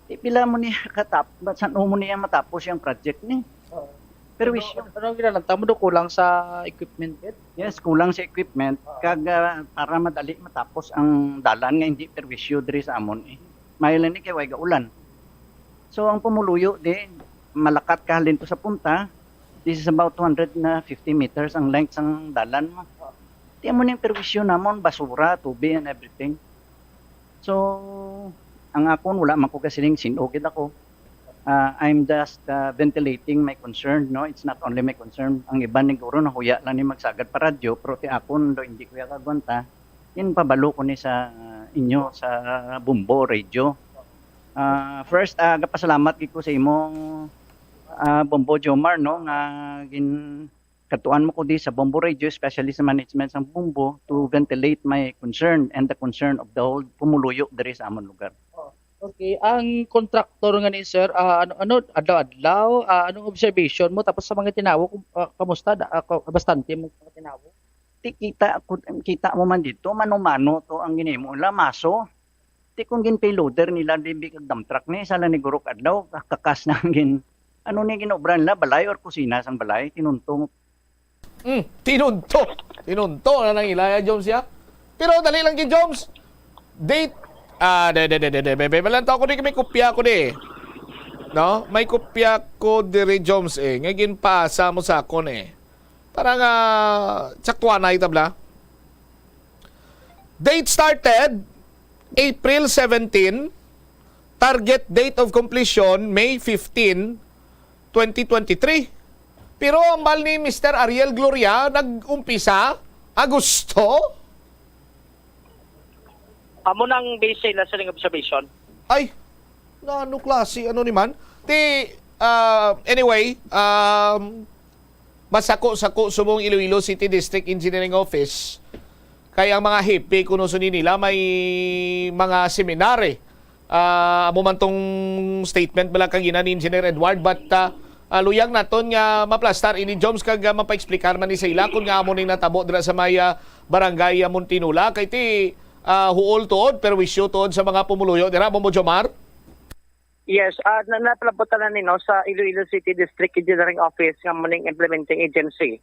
di pila mo ni katap, san-o mo niya matapos yung project ni? Oo. Pero ano, ano ang ginalanta mo do? Kulang sa equipment gid? Yes, kulang sa equipment. Oo. Kag, ah, para madali matapos ang dalan nga hindi perwisyo diri sa amon eh. Mayo lang ni kay way gaulan. So ang pumuluyo di malakat ka halin to sa punta. This is about two hundred na fifty meters ang length sang dalan mo. Di mo ning perwisyo namon, basura, tubig and everything. So ang akon, wala man ko kasiling sin-o gid ako. Ah, I'm just, ah, ventilating my concern, no? It's not only my concern. Ang iban ni guro nahuya lang ni magsagad pa radyo, pero ti akon do hindi ko ya kagwanta. Ginpabalo ko ni sa, ah, inyo sa Bombo Radio. Ah, first, ah, gapasalamat gid ko sa imo, ah, Bombo Jomar, no, nga gin katuan mo ko di sa Bombo Radio, especially sa management sang Bombo, to ventilate my concern and the concern of the whole pumuluyo diri sa amon lugar. Oh, okay. Ang contractor nga ni sir, ah, ano, ano, adlaw-adlaw, ah, anong observation mo? Tapos sa mga tinawo, kum-, ah, kamusta? Da-, ah, ka-, bastante mo mga tinawo? Ti kita ko, kita mo man dito, mano-mano to ang ginimo nila, maso. Ti kung gin-payloader nila, di bi kag dump truck ni, isa lang ni gurok adlaw, ka-, kakas na ang gin-, ano ni ginobra nila, balay or kusina sang balay, tinunto. Hmm, tinunto. Tinunto na nang ilaya, Joms, ya. Pero dali lang gid, Joms. Date, ah, de, de, de, de, de, be, be, balantaw ko di, may kopya ko di. No? May kopya ko diri, Joms, eh. Nga ginpasa mo sa akon, eh. Para nga, saktuanay tabla. Date started, April seventeen. Target date of completion, May fifteen, twenty twenty-three. Pero ang bal ni Mister Ariel Gloria, nag-umpisa, Agosto? Amo nang base na sa ning observation. Ay, na ano klase, ano ni man? Ti, ah, anyway, um, masako-sako subong Iloilo City District Engineering Office. Kay ang mga hepe, kuno sini nila, may mga seminar, eh. Ah, amo man tong statement bala kagina ni Engineer Edward, but, ah, ah, luyag naton nga maplastar ini, Joms, kag, ah, mapaexplikar man ni sa ila kung nga amo ning natabo dira sa may, ah, barangay, ah, Muntinlupa. Kay ti, ah, huol tuod, perwisyo tuod sa mga pumuluyo dira, Bombo Jomar? Yes, ah, na, napalabutan na ni, no, sa Iloilo City District Engineering Office nga muning implementing agency.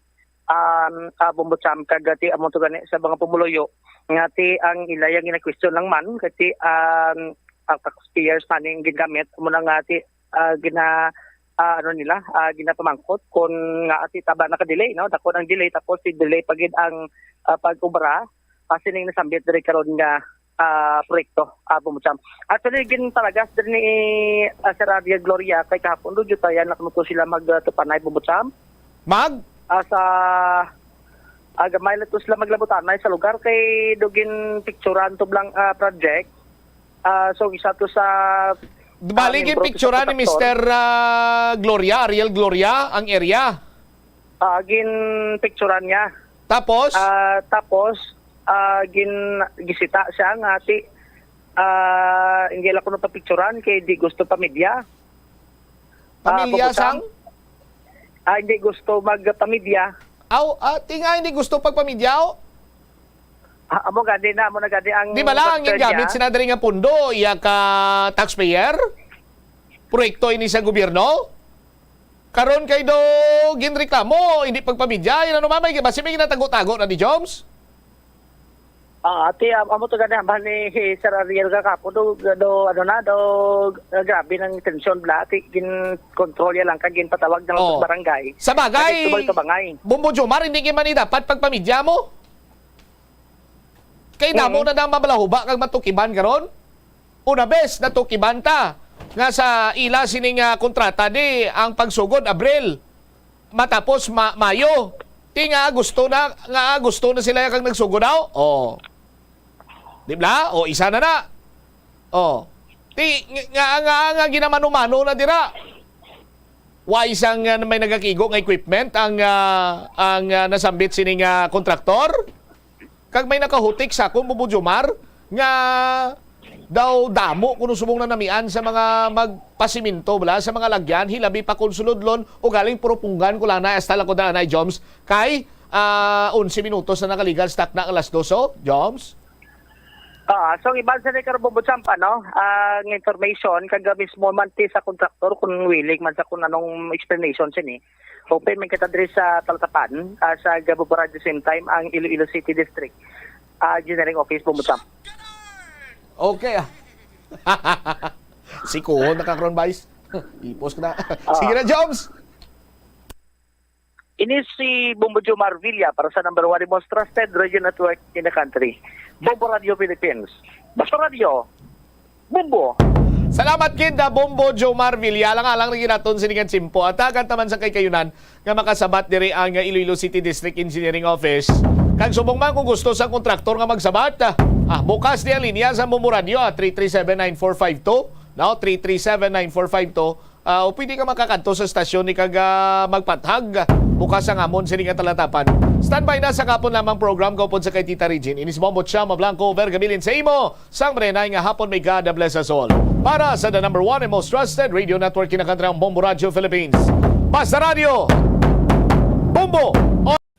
Um, ah, Bombo Cham, kag ti amo to gani sa mga pumuluyo nga ti ang ila yang gina-question lang man, kay ti ang, ang taxpayers man ang gingamit, amo na nga ti, ah, gina, ah, ano nila, ah, ginapamangkot kung nga ti taba naka-delay, no? Dako ang delay, tapos si delay pa gid ang, ah, pag-obra, ah, sining nasambit diri karon nga, ah, proyekto, ah, Bombo Cham. Actually, gin talagas diri ni, ah, Sir Ariel Gloria kay kahapon do gyud tayan na kuno sila mag, ah, tupanay, Bombo Cham. Mag? Ah, sa, ah, gamay lang to sila maglabutanay sa lugar kay do gin picturan to blang, ah, project. Ah, so isa to sa, ah, Bali, gin miyembro to sa picturan ni kontraktor. Mister, ah, Gloria, Ariel Gloria, ang area. Ah, gin picturan niya. Tapos? Ah, tapos, ah, gin gisita siya nga ti, ah, hindi lang kuno papicturan kay di gusto pamilya. Ah, Pamilya Bombo Cham? Sang? Ah, hindi gusto magpamilya. Aw, ah, ti nga hindi gusto pagpamilya, o? Ah, amo gani na, amo na gani ang Di ba lang ang concern niya. Gingamit sina diri nga pondo, iya ka taxpayer? Proyekto ini sa gobyerno? Karon kay do ginreklamo, hindi pagpamilya, yun ano, mamay, basi may ginatago-tago na ni Joms? Ah, ati, am-, amo to gani, amban ni Sir Ariel ka kapo, do, do, ano na, do, ah, grabe ng tensyon bla, ati, gin-control ya lang, kag ginpatawag na lang Oh. sa barangay. Sa bagay, Ati, tubal ka bangay. Bombo Jomar, hindi ka man dapat pagpamilya mo? Kay damo Mm. na nang mabalahuba kag matukiban karon. Una bes, natukiban ta nga sa ila sining, ah, kontrata di ang pagsugod Abril, matapos Ma-, Mayo. Ti nga gusto na, nga gusto na sila kag nagsugod daw. Oh. Di bla? O, isa na na. Oh. Ti nga, nga, nga, nga ginamano-mano na dira. Wa isang, ah, may nagakigo nga equipment ang, ah, ang, ah, nasambit sining, ah, kontraktor. Kag may nakahutik sa akon, Bombo Jomar, nga daw damo kuno subong nanamian sa mga magpasiminto, bala, sa mga lagyan, hilabi pa kon sulodlon, o galing puro punggan ko lang na, hasta lang ko na, anay, Joms, kay, ah, onse minutos na nakaligal, stock na alas dos, oh, Joms? Ah, so, ang iban sa ni Carbon Champa, no? Ang information, kag mismo man ti sa kontraktor, kung willing man sa kung anong explanation sini. Open man kita diri sa Talatapan, ah, sa Gabubura, the same time, ang Iloilo City District, ah, Engineering Office, Bombo Champ. Okay, ah. Si Kuhon nakakaroon, Vice. Ipos ka na. Ah. Sige na, Joms. Ini si Bombo Jomar Villa para sa number one, the most trusted radio network in the country, Bombo Radio Philippines. Basta Radio, Bombo. Salamat gid, ah, Bombo Jomar Villa. Alang-alang na ginaton sini nga tiyempo. At agad naman sa kay kayunan nga makasabat diri ang, ah, Iloilo City District Engineering Office. Kag subong man kung gusto sa kontraktor nga magsabat, ah, ah, bukas ni ang linya sa Bombo Radio, ah, three three seven nine four five two, no? Three three seven nine four five two. Ah, o pwede ka makakadto sa stasyon ni kag, ah, magpathag. Bukas ang amon sini nga talatapan. Standby na sa kapon lamang program kaupod sa kay Tita Regine. Inis Bombo Chama Blanco, Vergabilin sa imo. Sang marenay nga hapon, may God bless us all. Para sa the number one and most trusted radio network, kinakantrang Bombo Radio Philippines. Basta Radio, Bombo.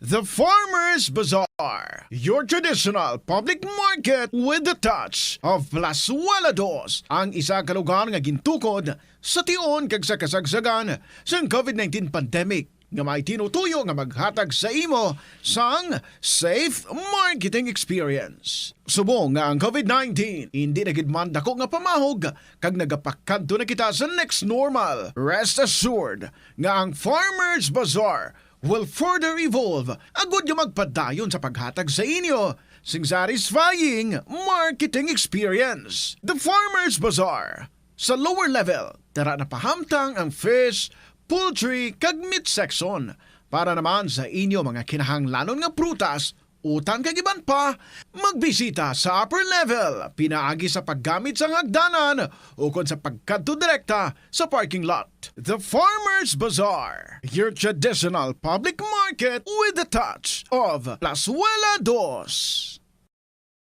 The Farmers Bazaar, your traditional public market with the touch of Plazuela Dos, ang isa ka lugar nga gintukod sa tion kag sa kasagsagan sang COVID nineteen pandemic, nga may tinutuyo nga maghatag sa imo sang safe marketing experience. Subong nga ang COVID nineteen indi na gid man dako nga pamahog, kag nagapakadto na kita sa next normal, rest assured nga ang Farmers Bazaar will further evolve agud nga magpadayon sa paghatag sa inyo sing satisfying marketing experience. The Farmers Bazaar. Sa lower level, tara na pahamtang ang fish, poultry, kag meat section. Para naman sa inyo mga kinahanglanon nga prutas, utan kag iban pa, magbisita sa upper level, pinaagi sa paggamit sang hagdanan ukon sa pagkadto direkta sa parking lot. The Farmers Bazaar, your traditional public market with the touch of Plazuela Dos.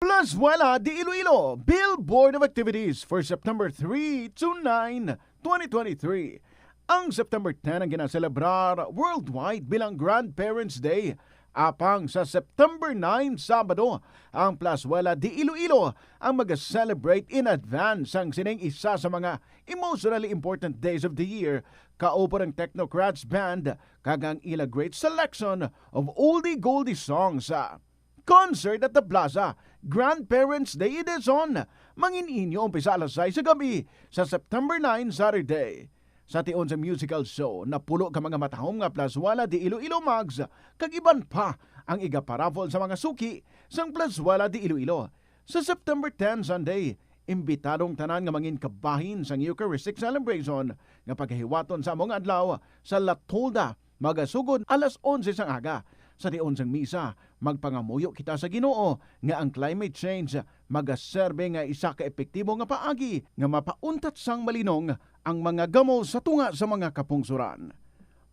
Plazuela de Iloilo, Billboard of Activities for September three to nine, twenty twenty-three. Ang September ten ang ginaselebrar worldwide bilang Grandparents' Day. Apang sa September nine, Sabado, ang Plazuela de Iloilo ang mag-celebrate in advance sang sining isa sa mga emotionally important days of the year, kauban ang Technocrats Band kag ang ila great selection of oldie goldie songs sa Concert at the Plaza, Grandparents' Day Edition, mangin-inyo umpisa alas sais sa gabi sa September nine, Saturday. Sa tion sang musical show, napulo ka mga matahom nga Plazuela de Iloilo mugs kag iban pa ang igaparaffle sa mga suki sang Plazuela de Iloilo. Sa September ten, Sunday, imbitado ang tanan nga mangin kabahin sang Eucharistic celebration nga pagahiwaton sa among adlaw sa La Tolda, magasugod alas onse sang aga. Sa tion sang misa, magpangamuyo kita sa Ginoo nga ang climate change magaserbe nga isa ka epektibo nga paagi nga mapauntat sang malinong ang mga gamo sa tunga sa mga kapungsoran.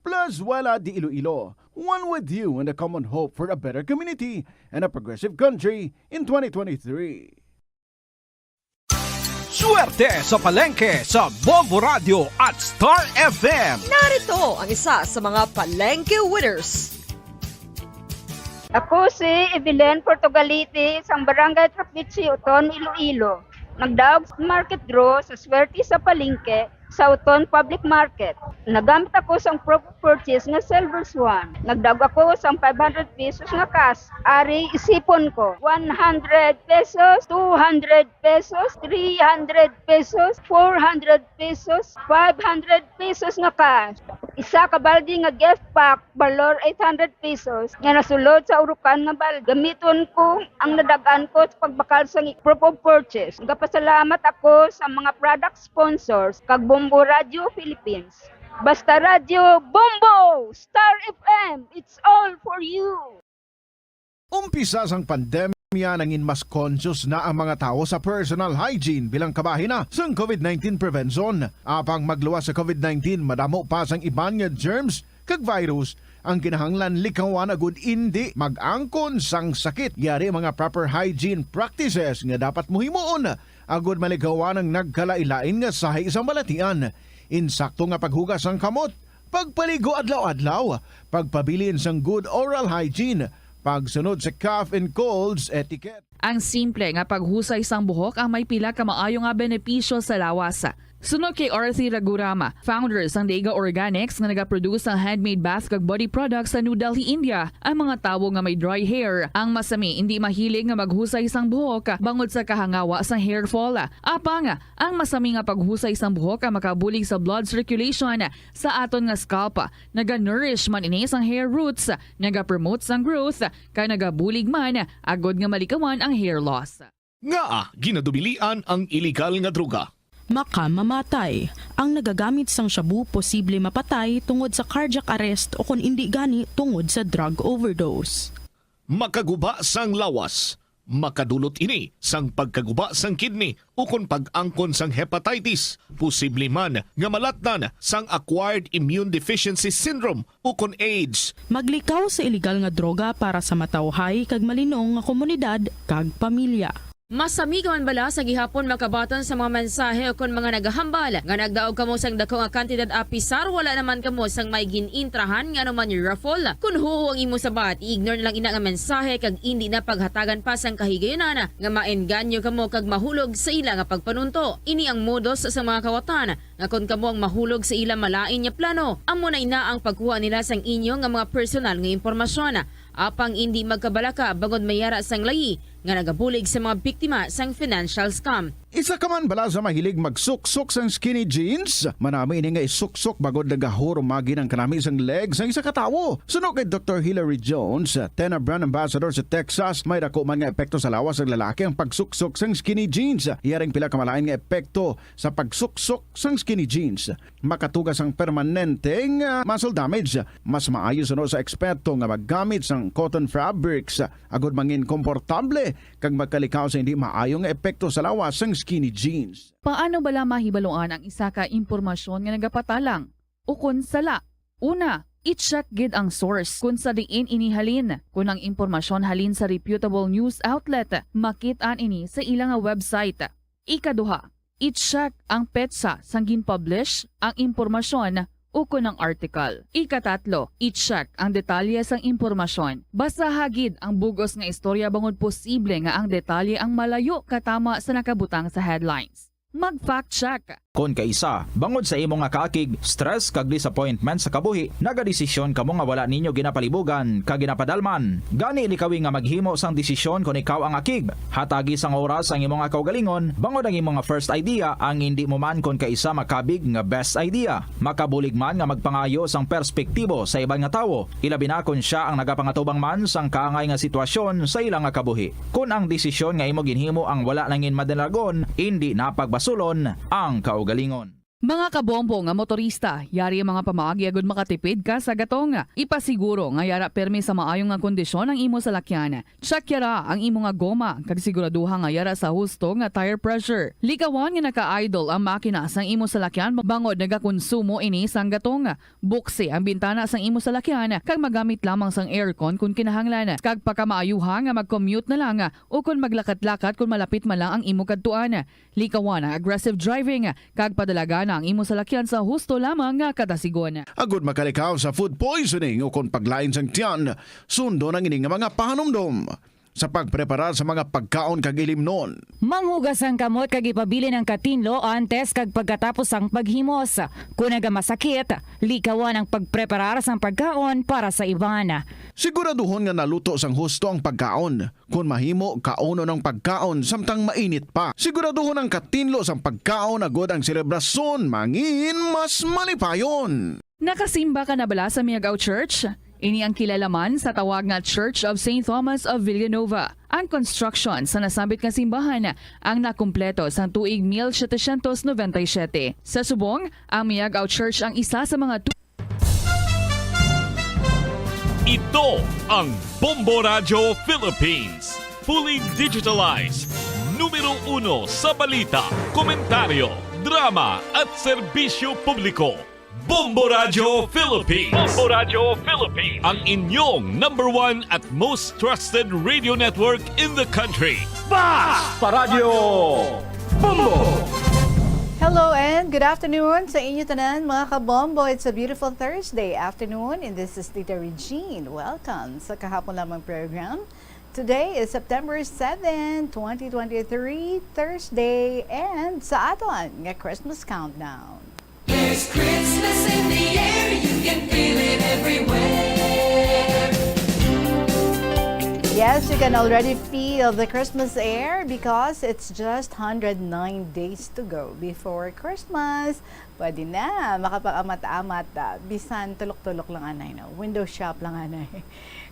Plazuela de Iloilo, one with you in the common hope for a better community and a progressive country in twenty twenty-three. Swerte sa palengke sa Bombo Radio at Star F M. Narito ang isa sa mga palengke winners. Ako si Evelyn Portugalete, isang barangay Trapiche, Oton, Iloilo. Nagdaog sa market draw sa swerte sa palengke sa Oton Public Market. Nagamit ako sang proof of purchase nga silver swan. Nagdaog ako sang five hundred pesos nga cash. Ari, isipon ko, one hundred pesos, two hundred pesos, three hundred pesos, four hundred pesos, five hundred pesos nga cash. Isa ka balde nga gift pack, balor eight hundred pesos, nga nasulod sa urukan nga balde. Gamiton ko ang nadag-an ko sa pagbakal sa proof of purchase. Nagapasalamat ako sa mga product sponsors kag Bombo Radio Philippines. Basta Radyo Bombo! Star F M, it's all for you! Umpisa sang pandemya, nangin mas conscious na ang mga tawo sa personal hygiene bilang kabahin na sang COVID nineteen prevention. Apang magluwas sa COVID nineteen, madamo pa sang iban nga germs kag virus ang kinahanglan likawan agud indi mag-angkon sang sakit. Yari ang mga proper hygiene practices nga dapat muhimuon agud malikawan ang nagkalain-lain nga sahi sang balatian. Insakto nga paghugas sang kamot, pagpaligo adlaw-adlaw, pagpabilin sang good oral hygiene, pagsunod sa cough and colds etiquette. Ang simple nga paghusay sang buhok ang may pila ka maayo nga benepisyo sa lawas. Suno kay Arthi Raghuram, founder sang Deiga Organics nga nagaproduce sang handmade bath kag body products sa New Delhi, India, ang mga tawo nga may dry hair ang masami indi mahilig nga maghusay sang buhok bangod sa kahangawa sang hair fall. Apang, ang masami nga paghusay sang buhok ang makabulig sa blood circulation sa aton nga scalp. Naga-nourish man ini sang hair roots, nagapromote sang growth, kag nagabulig man agud nga malikawan ang hair loss. Ngaa ginadubilian ang iligal nga droga? Makamamatay. Ang nagagamit sang shabu posible mapatay tungod sa cardiac arrest o kon indi gani tungod sa drug overdose. Makaguba sang lawas. Makadulot ini sang pagkaguba sang kidney ukon pag-angkon sang hepatitis, posible man nga malatnan sang acquired immune deficiency syndrome ukon AIDS. Maglikaw sa iligal nga droga para sa matawhay kag malinong nga komunidad kag pamilya. Masami ka man bala sa gihapon makabaton sa mga mensahe ukon mga nagahambal nga nagdaog kamo sang dako nga kantidad apisar wala naman kamo sang may gin-intrahan nga anuman raffle? Kon huo ang imo sabat, i-ignore na lang ina nga mensahe kag indi na paghatagan pa sang kahigayunan nga maengganyo kamo kag mahulog sa ila nga pagpanunto. Ini ang modus sa mga kawatan nga kon kamo ang mahulog sa ila malain nga plano, amo na ina ang pagkuha nila sang inyo nga mga personal nga impormasyon. Apang indi magkabalaka bangod may ara sang layi nga nagabulig sa mga biktima sang financial scam. Isa ka man bala sa mahilig magsuksok sang skinny jeans? Manami ini nga isuksok bangod nagahurumagi ang kanami sang leg sang isa ka tawo. Suno kay Doktor Hilary Jones, TENA brand ambassador sa Texas, may dako man nga epekto sa lawas sang lalaki ang pagsuksok sang skinny jeans. Yari ang pila ka malain nga epekto sa pagsuksok sang skinny jeans. Makatuga sang permanente nga muscle damage. Mas maayo suno sa eksperto nga maggamit sang cotton fabrics agud mangin komportable kag makalikaw sa hindi maayo nga epekto sa lawas sang skinny jeans. Paano bala mahibaluan ang isa ka impormasyon nga nagapatalang ukon sala? Una, i-check gid ang source kon sa diin ini halin. Kon ang impormasyon halin sa reputable news outlet, makit-an ini sa ila nga website. Ikaduha, i-check ang petsa sang gin-publish ang impormasyon ukon ang article. Ikatatlo, i-check ang detalye sang impormasyon. Basaha gid ang bug-os nga istorya bangod posible nga ang detalye ang malayo katama sa nakabutang sa headlines. Mag-fact check. Kon kaisa, bangod sa imo nga kaakig, stress kag disappointment sa kabuhi, nagadesisyon kamo nga wala ninyo ginapalibugan kag ginapadalman. Gani, likawi nga maghimo sang desisyon kon ikaw ang akig. Hatagi sang oras ang imo nga kaugalingon, bangod ang imo nga first idea ang indi mo man kon kaisa makabig nga best idea. Makabulig man nga magpangayo sang perspektibo sa iban nga tawo, ilabi na kon sia ang nagapangatubang man sang kaangay nga sitwasyon sa ila nga kabuhi. Kon ang desisyon nga imo ginhimo ang wala nangin madalagon, indi na pagbasulon ang kaugalingon. Mga kabombo nga motorista, yari ang mga pamaagi agud makatipid ka sa gatong. Ipasiguro nga yara permi sa maayo nga kondisyon ang imo salakyan. Check yara ang imo nga goma, kag siguraduha nga yara sa husto nga tire pressure. Likawan nga naka-idle ang makina sang imo salakyan bangod nagakonsumo ini sang gatong. Buksi ang bintana sang imo salakyan kag magamit lamang sang aircon kon kinahanglan, kag pakamaayuha nga mag-commute na lang o kon maglakat-lakat kon malapit man lang ang imo kadtuan. Likawan ang aggressive driving kag padalagana ang imo salakyan sa husto lamang nga kadasigon. Agud makalikaw sa food poisoning o kon paglain sang tiyan, sundon ang ini nga mga pahanumdom sa pagpreparar sa mga pagkaon kag ilimnon. Manghugas ang kamot kag ipabilin ang katinlo antes kag pagkatapos sang paghimos. Kon nagamasakit, likawan ang pagpreparar sang pagkaon para sa iban. Siguraduhon nga naluto sang husto ang pagkaon. Kon mahimo, kaunon ang pagkaon samtang mainit pa. Siguraduhon ang katinlo sang pagkaon agud ang selebrasyon mangin mas malipayon. Nakasimba ka na bala sa Miagao Church? Ini ang kilala man sa tawag nga Church of Saint Thomas of Villanova. Ang construction sa nasambit nga simbahan ang nakumpleto sang tuig mil setecientos noventa y siete. Sa subong, ang Miagao Church ang isa sa mga tu- Ito ang Bombo Radyo Philippines. Fully digitalized. Numero uno sa balita, komentaryo, drama at serbisyo publiko. Bombo Radyo Philippines. Bombo Radyo Philippines. Ang inyong number one at most trusted radio network in the country. Basta Radyo Bombo! Hello and good afternoon sa inyo tanan, mga kabombo. It's a beautiful Thursday afternoon, and this is Tita Regine. Welcome sa Kahapon Lamang program. Today is September seven, twenty twenty-three, Thursday, and sa aton nga Christmas countdown. There's Christmas in the air, you can feel it everywhere. Yes, you can already feel the Christmas air because it's just hundred nine days to go before Christmas. Pwede na, makapag-amat-amat, ah, bisan tulok-tulok lang anay, no? Window shop lang anay.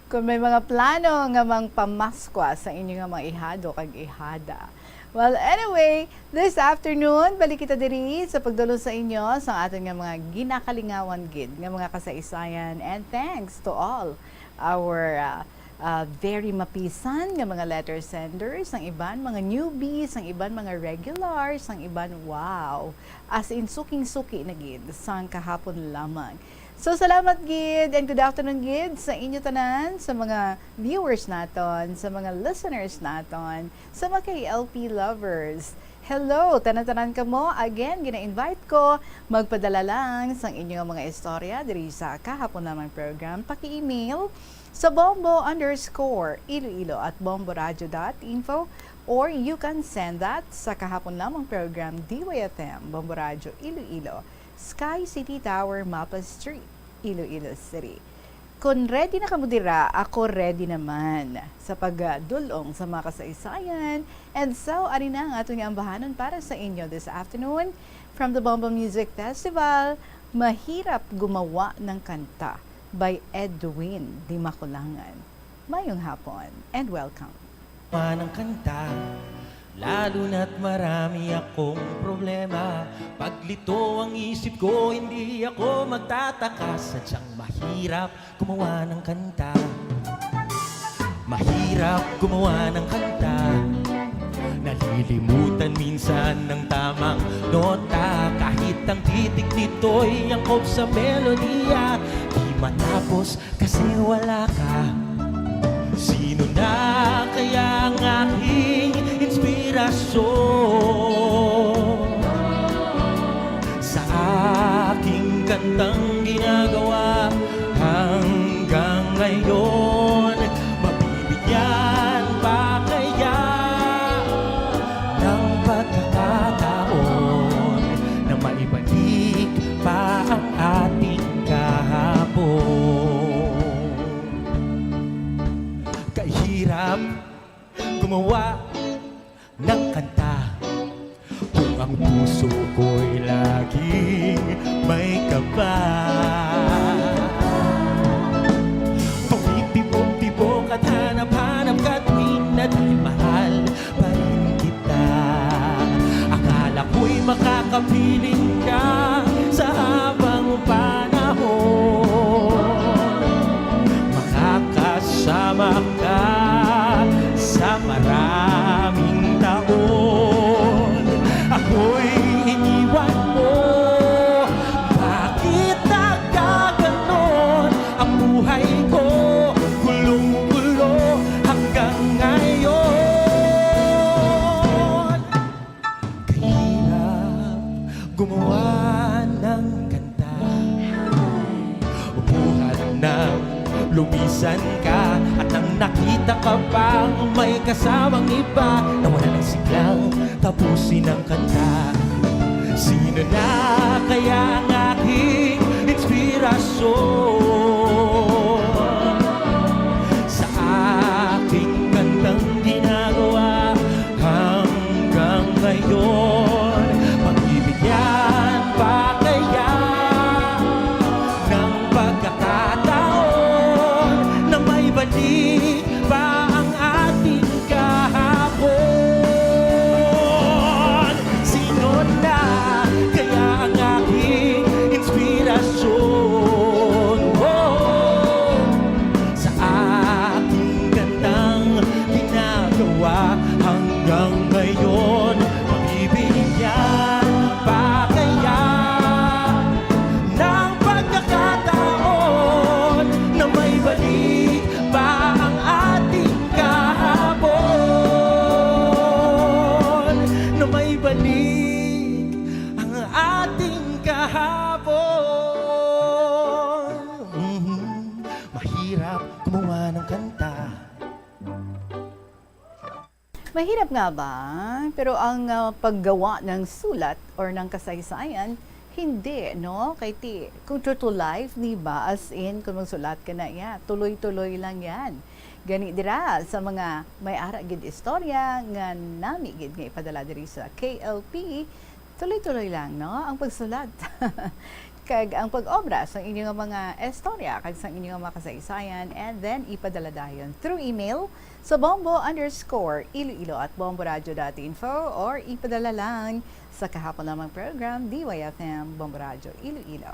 Kung may mga plano nga mang pamaskwa sa inyo nga mga ihado kag ihada. Well, anyway, this afternoon, balik kita diri sa pagdulong sa inyo sa aton nga mga ginakalingawan gid nga mga kasaysayan. And thanks to all our, ah, ah, very mapisan nga mga letter senders, ang iban mga newbies, ang iban mga regulars, ang iban, wow, as in suking-suki na gid sang kahapon lamang. So, salamat gid and good afternoon gid sa inyo tanan, sa mga viewers naton, sa mga listeners naton, sa mga K L P lovers. Hello, tanan-tanan kamo. Again, gina-invite ko, magpadala lang sang inyo mga istorya diri sa kahapon lamang program. Paki-email sa bombo underscore iloilo at bomboradio dot info, or you can send that sa kahapon lamang program, D Y F M, Bombo Radyo Iloilo, Sky City Tower, Mapa Street, Iloilo City. Kon ready na kamo dira, ako ready naman sa pagdul-ong sa mga kasaysayan. And so, ari na ang aton nga ambahanon para sa inyo this afternoon. From the Bombo Music Festival, Mahirap Gumawa ng Kanta by Edwin Dimaculangan. Mayong hapon and welcome. Ng kanta, lalo na't marami akong problema. Paglito ang isip ko, hindi ako magtataka. Sadyang mahirap gumawa ng kanta. Mahirap gumawa ng kanta. Nalilimutan minsan ng tamang nota. Kahit ang titik nito'y angkop sa melodiya, di matapos kasi wala ka. Sino na kaya ang aking inspirasyon? Sa aking kantang Gumawa ng kanta kung ang puso ko'y laging may kaba. Tuwing tibok-tibok at hanap-hanap ka tuwing na dahil mahal pa rin kita. Akala ko'y makakapiling ka sa habang panahon. Makakasama ka sa maraming taon. Ako'y iniwan mo. Bakit nagkaganon ang buhay ko? Gulong-gulo hanggang ngayon. Kahirap gumawa ng kanta. Buhat nang lumisan ka at nang nakita ka pang may kasamang iba, nawala ng siglang tapusin ang kanta. Sino na kaya ang aking inspirasyon sa aking kantang ginagawa hanggang ngayon? Mabibigyan pa kaya ng pagkakataon na may balik pa ang ating kahapon? Sino na kaya ang aking inspirasyon? Oh, sa aking gandang ginagawa hanggang ngayon, mabibigyan pa kaya ng pagkakataon na may balik pa ang ating kahapon, na may balik ang ating kahapon. Mhm. Mahirap gumawa ng kanta. Mahirap nga ba? Pero ang, ah, paggawa ng sulat or ng kasaysayan, hindi, no? Kay ti, kung true to life, di ba? As in, kung magsulat ka na, ya, tuloy-tuloy lang yan. Gani dira, sa mga may ara gid istorya nga nami gid nga ipadala diri sa K L P, tuloy-tuloy lang, no? Ang pagsulat. Kag ang pag-obra sang inyo nga mga istorya kag sang inyo nga mga kasaysayan, and then ipadala dayon through email sa bombo underscore iloilo at bomboradio dot info, or ipadala lang sa kahapon lamang program, D Y F M, Bombo Radio Iloilo,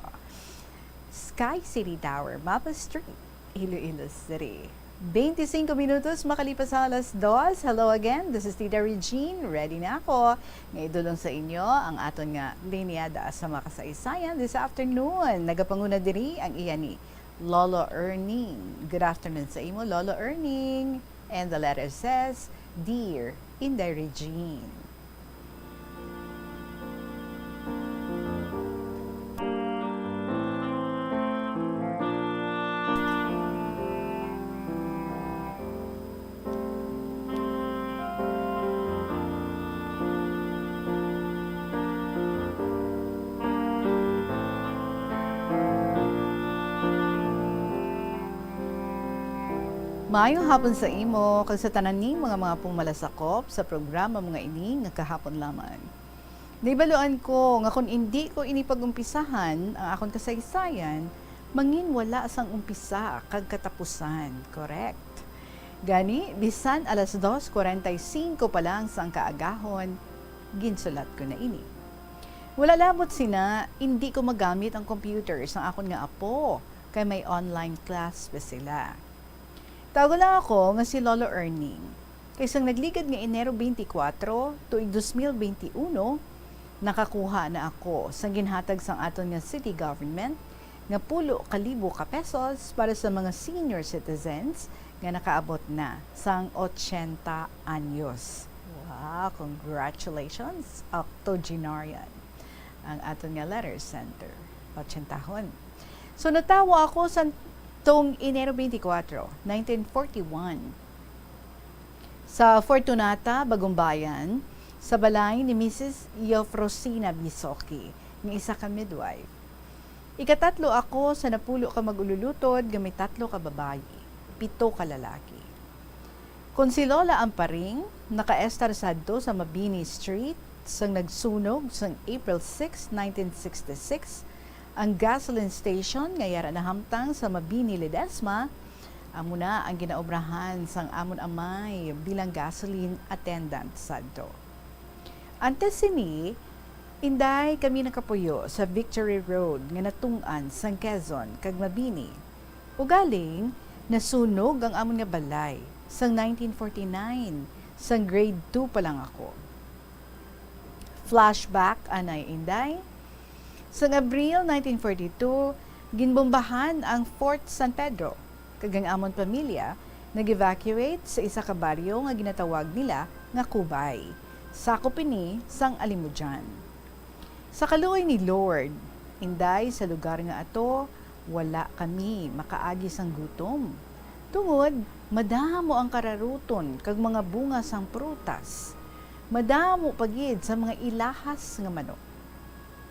Sky City Tower, Mapa Street, Iloilo City. Twenty-five minutos makalipas sa alas dos. Hello again, this is Tita Regine. Ready na ako nga idulong sa inyo ang aton nga linyada sa mga kasaysayan this afternoon. Nagapanguna diri ang iya ni Lolo Erning. Good afternoon sa imo, Lolo Erning. And the letter says, "Dear Inday Regine." Maayong hapon sa imo kag sa tanan ning mga, mga pumalasakop sa programa mga ini nga kahapon lamang. Nahibaluan ko nga kon indi ko ini pag-umpisahan ang akon kasaysayan, mangin wala sang umpisa kag katapusan, correct? Gani, bisan alas dos cuarenta y cinco pa lang sang kaagahon, ginsulat ko na ini. Wala labot sina, indi ko magamit ang computer sang akon nga apo, kay may online class pa sila. Tawgon lang ako nga si Lolo Erning. Kay sang nagligad nga Enero twenty-four, tuig dos mil twenty-one, nakakuha na ako sang ginhatag sang aton nga city government nga pulo ka libo ka pesos para sa mga senior citizens nga nakaabot na sang ochenta anyos. Wow, congratulations, octogenarian. Ang aton nga letter sender, ochentahon. So, natawo ako sa tong Enero twenty-four, nineteen forty-one, sa Fortunata, Bagumbayan, sa balay ni Missus Eufrosina Bisoki, nga isa ka midwife. Ikatatlo ako sa napulo ka mag-ululutod nga may tatlo ka babayi, pito ka lalaki. Kon si Lola Amparing, nakaestar sadto sa Mabini Street sang nagsunog sang April six, nineteen sixty-six, ang gasoline station nga yara nahamtang sa Mabini, Ledesma, amo na ang ginaobrahan sang amon amay bilang gasoline attendant sadto. Antes sini, Inday, kami nakapuyo sa Victory Road nga natun-an sang Quezon kag Mabini. Ugaling, nasunog ang amon nga balay sang nineteen forty-nine, sang grade two pa lang ako. Flashback, anay, Inday. Sang Abril nineteen forty-two, ginbombahan ang Fort San Pedro, kag ang amon pamilya nag-evacuate sa isa ka baryo nga ginatawag nila nga Cubay. Sakop ini sang Alimodian. Sa kaluoy ni Lord, Inday, sa lugar nga ato, wala kami makaagi sang gutom. Tungod, madamo ang kararuton kag mga bunga sang prutas. Madamo pa gid sa mga ilahas nga manok.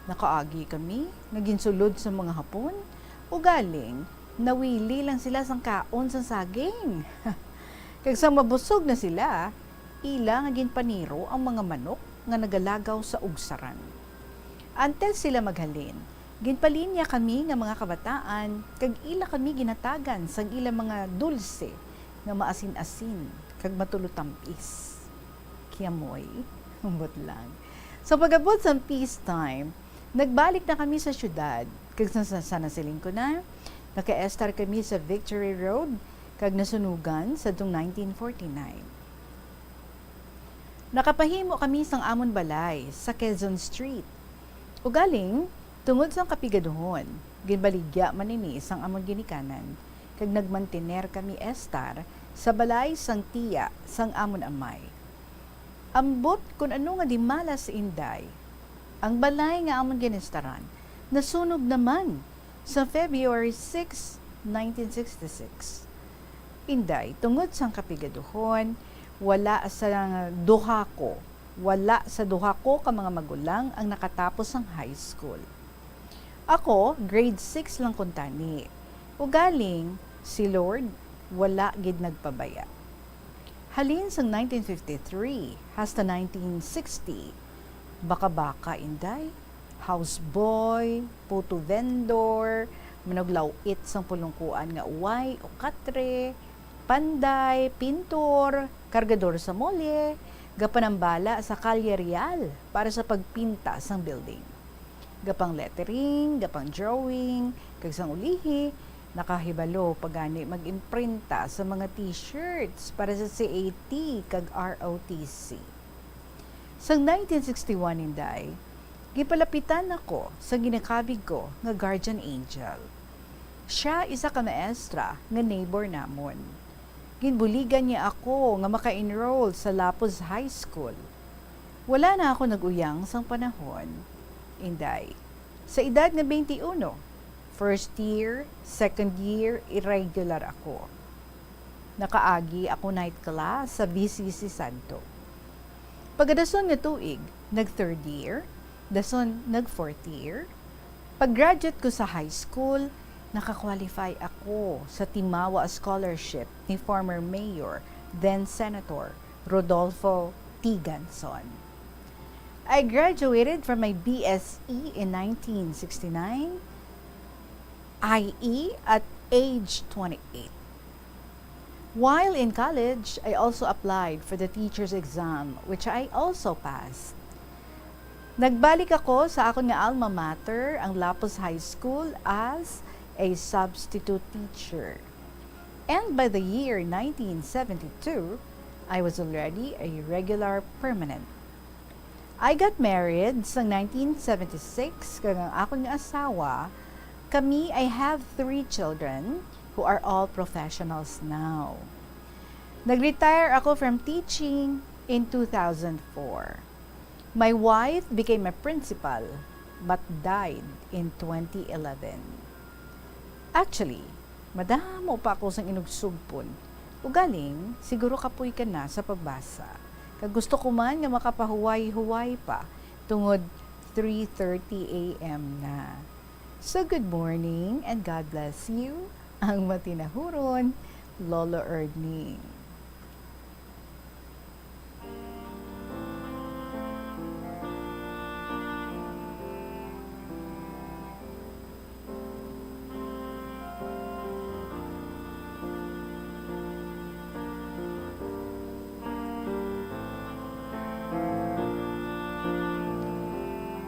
Nakaagi kami nga ginsulod sa mga Hapon, ugaling nawili lang sila sang kaon sang saging. Kag sang mabusog na sila, ila nga ginpaniro ang mga manok nga nagalagaw sa ugsaran. Antes sila maghalin, ginpalinya kami nga mga kabataan, kag ila kami ginhatagan sang ila mga dulse nga maasin-asin kag matulutampis. Kiamoy, ambot lang. Sa pag-abot sang peace time, nagbalik na kami sa siyudad, kag sa, sa, sa nasiling ko na, nakaestar kami sa Victory Road, kag nasunugan sadtong nineteen forty-nine. Nakapahimo kami sang amon balay sa Quezon Street. Ugaling, tungod sang kapigaduhon, ginbaligya man ini sang amon ginikanan, kag nagmantiner kami estar sa balay sang tiya sang amon amay. Ambot kon ano nga dimalas, Inday. Ang balay nga amon ginestaran nasunog naman sa February six, nineteen sixty-six. Inday, tungod sang kapigaduhon, wala sa duha ko, wala sa duha ko ka mga magulang ang nakatapos sang high school. Ako, grade six lang kuntani. Ugaling, si Lord, wala gid nagpabaya. Halin sang nineteen fifty-three hasta nineteen sixty, baka-baka, Inday, houseboy, puto vendor, manuglaw-it sang pulungkuan nga uway o katre, panday, pintor, kargador sa molye, gapanambala sa Kalye Real para sa pagpinta sang building. Gapang lettering, gapang drawing, kag sang ulihi, nakahibalo pa gani mag-imprinta sa mga T-shirts para sa C A T kag R O T C. Sang nineteen sixty-one, Inday, gipalapitan ako sa ginakabig ko nga guardian angel. Siya isa ka maestra nga neighbor namon. Ginbuligan niya ako nga maka-enroll sa Lapuz High School. Wala na ako nag-uyang sang panahon, Inday. Sa edad nga twenty-one, first year, second year, irregular ako. Nakaagi ako night class sa V C C Santo. Pagkadason nga tuig, nag-third year, dason nag-fourth year. Pag-graduate ko sa high school, naka-qualify ako sa Timawa Scholarship ni former Mayor, then Senator, Rodolfo T. Ganzon. I graduated from my B S E in nineteen sixty-nine, I E at age twenty-eight. While in college, I also applied for the teacher's exam, which I also passed. Nagbalik ako sa akon nga alma mater, ang Lapuz High School, as a substitute teacher. And by the year nineteen seventy-two, I was already a regular permanent. I got married sa nineteen seventy-six, kag ang akon nga asawa, kami, I have three children who are all professionals now. Nag-retire ako from teaching in two thousand four. My wife became a principal but died in twenty eleven. Actually, madamo pa ako sang inugsugpon. Ugaling, siguro kapoy ka na sa pagbasa. Kag gusto ko man nga makapahuway-huway pa tungod three thirty A M na. So, good morning and God bless you. Ang matinahuron, Lolo Ernie.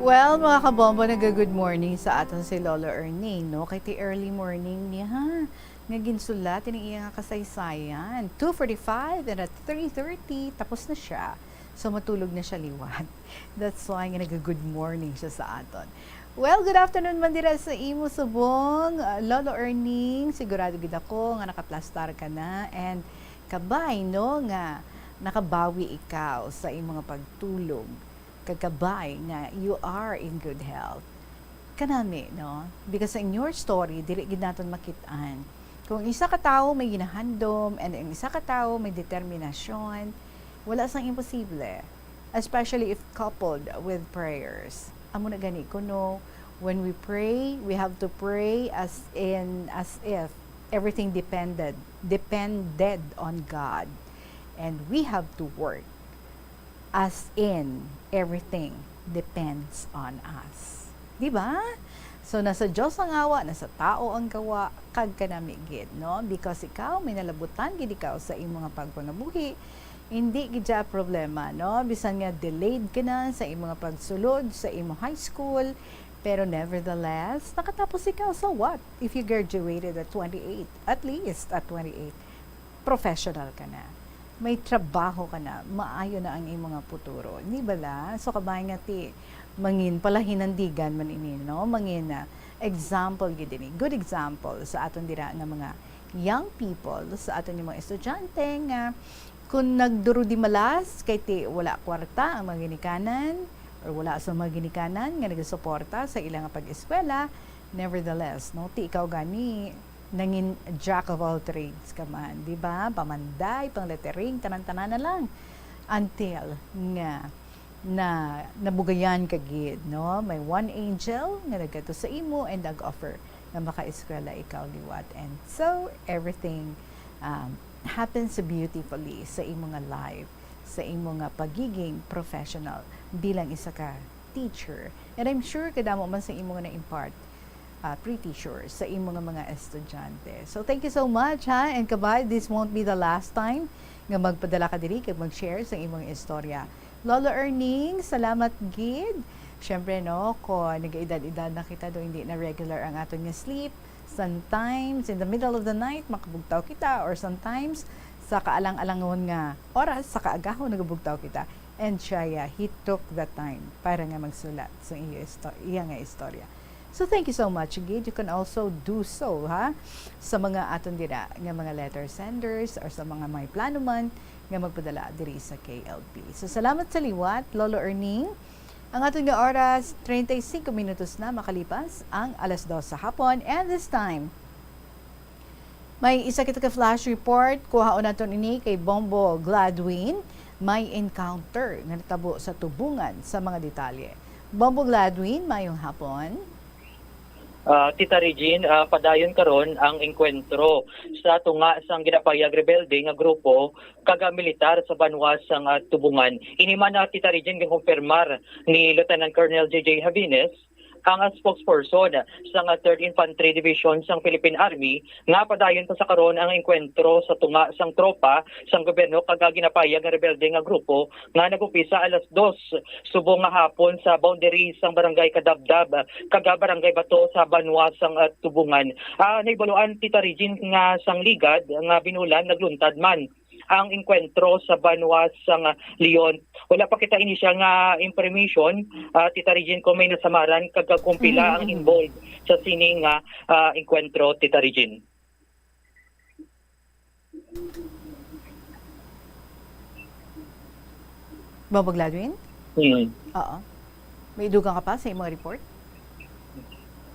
Well, mga kabombo, naga-good morning sa aton si Lolo Erning, no? Kay ti early morning niya, ha? Nga ginsulat ini iya nga kasaysayan. Two forty-five and at three thirty, tapos na siya. So, matulog na siya liwat. That's why nga naga-good morning siya sa aton. Well, good afternoon man dira sa imo subong, uh, Lolo Erning. Sigurado gid ako nga nakaplastar ka na and kabay, no, nga nakabawi ikaw sa imo nga pagtulog. Kag kabay nga you are in good health. Kanami, no? Because in your story, dili gid naton makit-an. Kung isa ka tawo may ginahandom and ang isa ka tawo may determinasyon, wala sang imposible, especially if coupled with prayers. Amo na gani kuno, when we pray, we have to pray as in, as if everything depended, depended on God. And we have to work as in everything depends on us. Di ba? So, nasa Dios ang awa, nasa tao ang gawa, kag kanami gid, no? Because ikaw, may nalabutan gid ikaw sa imo nga pagpangabuhi, hindi gid siya problema, no? Bisan nga delayed ka na sa imo nga pagsulod sa imo high school, pero nevertheless, nakatapos ikaw. So what if you graduated at twenty-eight? At least at twenty-eight, professional ka na. May trabaho ka na, maayo na ang imo nga futuro. Di bala? So, kabay nga ti, mangin palahinandigan man ini, no? Mangin, ah, example gid ini. Good example sa aton dira nga mga young people, sa aton nga mga estudyante nga kung nagdurudimalas kay ti wala kwarta ang mga ginikanan or wala sa mga ginikanan nga nagasuporta sa ila nga pag-eskwela, nevertheless, no, ti ikaw gani nangin jack of all trades ka man, di ba? Pamanday, pang lettering, tanan-tanan na lang. Until nga na nabugayan ka gid, no? May one angel nga nagkadto sa imo and nag-offer nga makaeskwela ikaw liwat. And so, everything, um, happens beautifully sa imo nga life, sa imo nga pagiging professional bilang isa ka teacher. And I'm sure kadamo man sa imo nga na-impart, uh, pretty sure, sa imo nga mga estudyante. So, thank you so much, ha? And kabay, this won't be the last time nga magpadala ka diri kag mag-share sa imong istorya. Lolo Erning, salamat gid. Siyempre, no, kung nag-edad-edad na kita, do hindi na regular ang aton nga sleep. Sometimes, in the middle of the night, makabugtaw kita, or sometimes, sa kaalang-alangon nga oras, sa kaagahon, nagabugtaw kita. And siya, he took the time para nga magsulat sa iya isto-, iya nga istorya. So, thank you so much, gid. You can also do so, ha, sa mga aton dira nga mga letter senders or sa mga may plano man nga magpadala diri sa K L P. So, salamat sa liwat, Lolo Erning. Ang aton nga oras, treinta y cinco minutos na makalipas ang alas dos sa hapon. And this time, may isa kita ka flash report. Kuhaon naton ini kay Bombo Gladwin. May encounter nga natabo sa Tubungan sa mga detalye. Bombo Gladwin, mayong hapon. Ah, Tita Regine, ah, padayon karon ang engkwentro sa tunga sang ginapayag rebelde nga grupo kag, ah, militar sa banwa sang, ah, Tubungan. Ini man, ah, Tita Regine, ginkumpirmar ni Lieutenant Colonel J J Javines, ang, ah, spokesperson sang, ah, Third Infantry Division sang Philippine Army, nga padayon pa sa karon ang engkwentro sa tunga sang tropa sang gobyerno kag, ah, ginapayag nga rebelde nga grupo nga nag-umpisa alas dos subong nga hapon sa boundary sang Barangay Kadabdab kag, ah, Barangay Bato sa banwa sang, ah, Tubungan. Ah, nahibaluan, Tita Regine, nga sang Ligad nga Binulan nagluntad man ang engkwentro sa banwa sang, ah, Leon. Wala pa kita inisyal nga information, ah, Tita Regine, kung may nasamaran kag kung pila ang involved sa sining nga, ah, engkwentro, Tita Regine. Bobo Gladwin? Mm. Oo. May idugang ka pa sa imong report?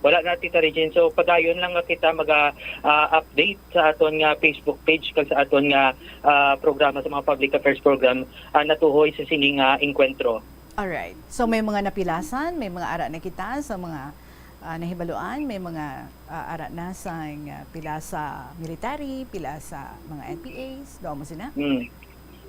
Wala na, Tita Regine. So, padayon lang nga kita maga, ah, update sa aton nga Facebook page kag sa aton nga, ah, programa, sa mga public affairs program, ah, natuhoy sa sini nga engkwentro. Alright. So, may mga napilasan, may mga ara na kita sa mga, ah, nahibaluan, may mga, ah, ara na sa, ah, pila sa military, pila sa mga N P As, daw mo sina? Mm.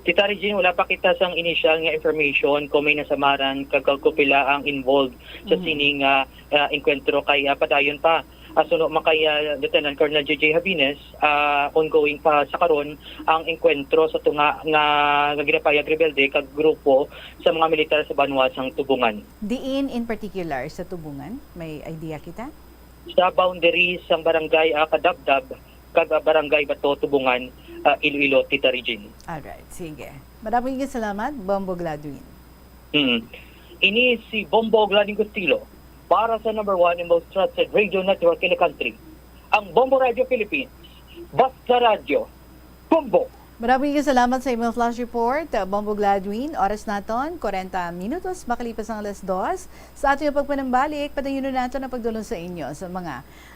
Tita Regine, wala pa kita sang initial nga information kung may nasamaran kag kung pila ang involved sa sining, ah, ah, engkwentro kay, ah, padayon pa Asuno man kay, ah, Lieutenant Colonel J J Jabines, ah, ongoing pa sa karon ang engkwentro sa tunga nga, nga ginapayag rebelde kag grupo sa mga militar sa banwa sang Tubungan. Diin in particular sa Tubungan? May idea kita? Sa boundary sang barangay, ah, Kadabdab kag, ah, barangay Bato, Tubungan, ah, Iloilo, Tita Regine. Alright, sige. Maraming salamat, Bombo Gladwin. Mm. Ini si Bombo Gladwin Costilo para sa number one and most trusted radio network in the country, ang Bombo Radio Philippines. Basta Radyo, Bombo! Maraming salamat sa imong flash report, Bombo Gladwin. Oras naton, kwarenta minutos, makalipas ang alas dos. Sa ato yung pagpanambalik, padayunon nato ang pagdulong sa inyo sa mga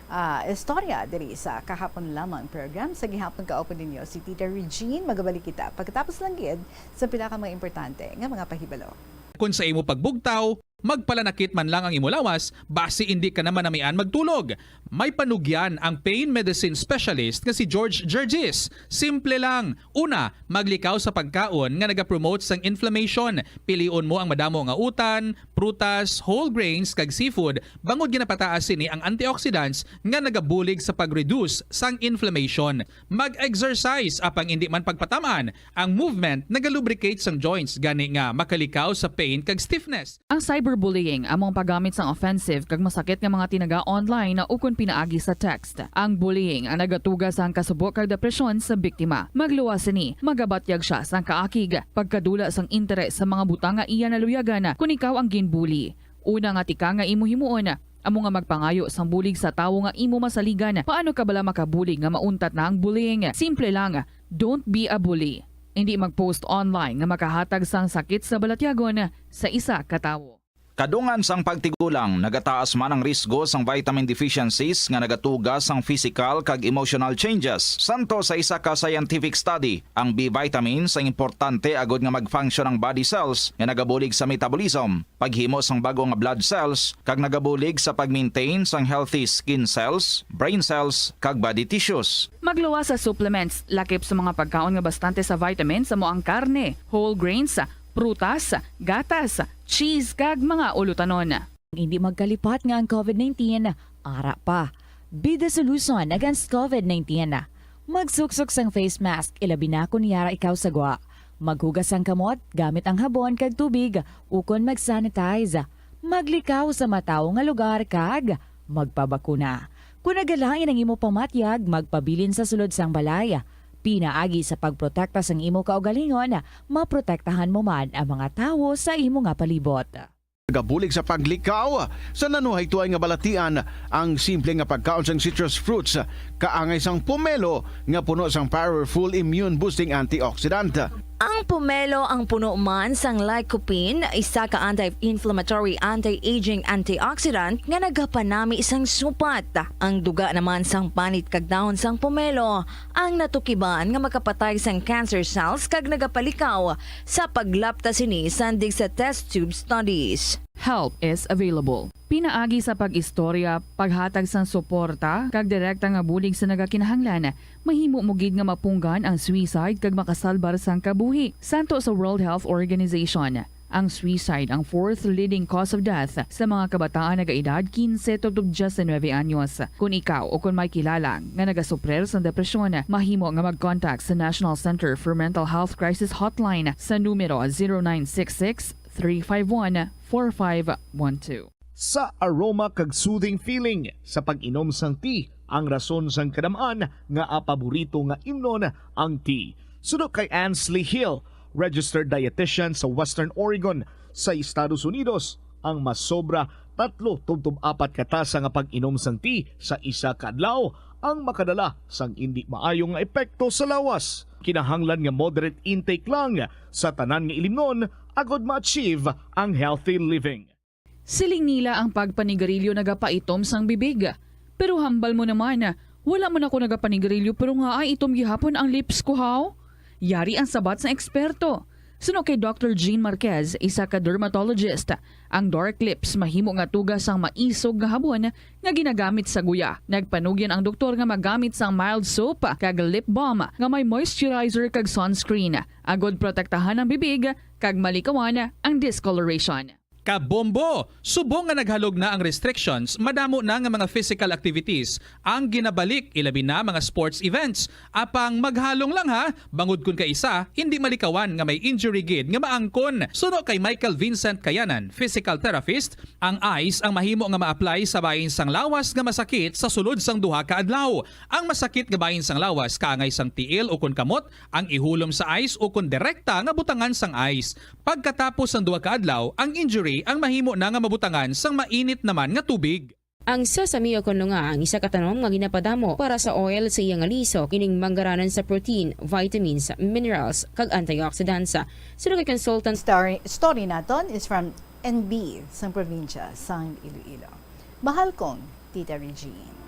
ah, istorya diri sa Kahapon Lamang program. Sa gihapon, kaupod ninyo si Tita Regine. Magabalik kita pagkatapos lang gid sa pila ka mga importante nga mga pahibalo. Kon sa imo pagbugtaw, magpalanakit man lang ang imo lawas, basi indi ka na manamian magtulog. May panugyan ang pain medicine specialist nga si George Gergis. Simple lang. Una, maglikaw sa pagkaon nga nagapromote sang inflammation. Pilion mo ang madamo nga utan, prutas, whole grains, kag seafood, bangod ginapataas sini ang antioxidants nga nagabulig sa pag-reduce sang inflammation. Mag-exercise, apang indi man pagpatam-an. Ang movement nagalubricate sang joints, gani nga makalikaw sa pain kag stiffness. Ang cyberbullying amo ang paggamit sang offensive kag masakit nga mga tinaga online ukon pinaagi sa text. Ang bullying ang nagatuga sang kasubo kag depresyon sa biktima. Magluwas sini, magabatyag sia sang kaakig, pagkadula sang interes sa mga butang nga iya naluyagan kon ikaw ang ginbully. Una nga tika nga imo himuon, amo nga magpangayo sang bulig sa tawo nga imo masaligan. Paano ka bala makabulig nga mauntat na ang bullying? Simple lang, don't be a bully. Indi mag-post online nga makahatag sang sakit sa balatyagon sa isa ka tawo. Kadungan sang pagtigulang, nagataas man ang risgo sang vitamin deficiencies nga nagatuga sang physical kag emotional changes. Santo sa isa ka scientific study, ang B vitamins ang importante agod nga mag-function ang body cells nga nagabulig sa metabolism, paghimo sang bag-o nga blood cells, kag nagabulig sa pag-maintain sang healthy skin cells, brain cells, kag body tissues. Magluwas sa supplements, lakip sa mga pagkaon nga bastante sa vitamins, amo ang karne, whole grains, prutas, gatas, cheese, kag mga ulutanon. Hindi magkalipat nga ang COVID nineteen ara pa. Be the solution against COVID nineteen. Magsuksok sang face mask, ilabi na kon yara ikaw sa gwa. Maghugas sang kamot gamit ang habon kag tubig, ukon mag-sanitize. Maglikaw sa matawo nga lugar kag magpabakuna. Kon nagalain ang imo pamatyag, magpabilin sa sulod sang balay. Pinaagi sa pagprotekta sang imo kaugalingon, maprotektahan mo man ang mga tawo sa imo nga palibot. Nagabulig sa paglikaw sa nanuhaytoay nga balatian ang simple nga pagkaon sang citrus fruits, kaangay sang pomelo nga puno sang powerful immune-boosting antioxidant. Ang pomelo ang puno man sang lycopene, isa ka anti-inflammatory, anti-aging antioxidant nga nagapanami sang supat. Ang duga naman sang panit kag dahon sang pomelo ang natukiban nga makapatay sang cancer cells kag nagapalikaw sa paglapta sini sandig sa test tube studies. Help is available. Pinaagi sa pag-istorya, paghatag sang suporta, kag direkta nga bulig sa nagakinahanglan, mahimo mo gid nga mapunggan ang suicide kag makasalbar sang kabuhi. Santo sa World Health Organization, ang suicide ang fourth leading cause of death sa mga kabataan nagaedad kinse tubtob diyes nuebe anyos. Kon ikaw o kon may kilala nga nagasuprir sang depresyon, mahimo nga mag-contact sa National Center for Mental Health Crisis Hotline sa numero zero nine six six, three five one, four five one two. Sa aroma kag soothing feeling sa pag-inom sang tea, ang rason sang kadam-an nga paborito nga imnon ang tea. Suno kay Ansley Hill, registered dietitian sa Western Oregon sa Estados Unidos, ang masobra tatlo tubtob apat ka tasa nga pag-inom sang tea sa isa ka adlaw ang makadala sang indi maayo nga epekto sa lawas. Kinahanglan nga moderate intake lang sa tanan nga ilimnon agod ma-achieve ang healthy living. Siling nila ang pagpanigarilyo nagapaitom sang bibig. Pero hambal mo naman, wala man ako nagapanigarilyo pero nga ay itom gihapon ang lips ko, haw? Yari ang sabat sang eksperto. Suno kay Doctor Jean Marquez, isa ka dermatologist, ang dark lips mahimo nga tuga sang maisog nga habon nga ginagamit sa guya. Nagpanugyan ang doktor nga magamit sang mild soap kag lip balm nga may moisturizer kag sunscreen, agod protektahan ang bibig kag malikawan ang discoloration. Kabombo! Subong nga naghalog na ang restrictions, madamo na nga mga physical activities ang ginabalik, ilabi na mga sports events. Apang maghalong lang ha, bangod kun kaisa, hindi malikawan nga may injury gid nga maangkon. Suno kay Michael Vincent Kayanan, physical therapist, ang ice ang mahimo nga ma-apply sa bahin sang lawas nga masakit sa sulod sang duha ka adlaw. Ang masakit nga bahin sang lawas kaangay sang tiil ukon kamot ang ihulom sa ice ukon direkta nga butangan sang ice. Pagkatapos sang duha ka adlaw, ang injury ang mahimo na nga mabutangan sang mainit naman nga tubig. Ang sesame o kon nga ang isa ka tanom nga ginapadamo para sa oil sa iya nga lisok, ining manggaranan sa protein, vitamins, minerals, kag antioxidants. Suno kay consultant Story, story naton is from N B sang probinsya sang Iloilo. Mahal kong Tita Regine.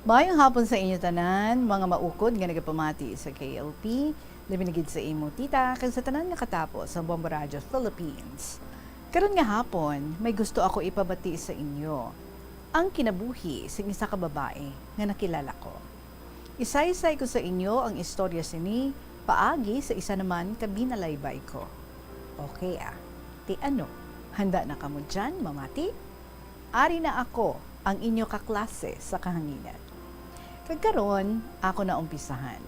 Maayong hapon sa inyo tanan, mga maukod nga nagapamati sa K L P, labi na gid sa imo, tita, kag sa tanan nga katapo sa Bombo Radio Philippines. Karon nga hapon, may gusto ako ipabati sa inyo, ang kinabuhi sing isa ka babae nga nakilala ko. Isaysay ko sa inyo ang istorya sini paagi sa isa naman ka binalaybay ko. Okay, ah. Ti ano, handa na kamo dyan, mamati? Ari na ako, ang inyo kaklase sa kahanginan. Kag karon, ako na umpisahan.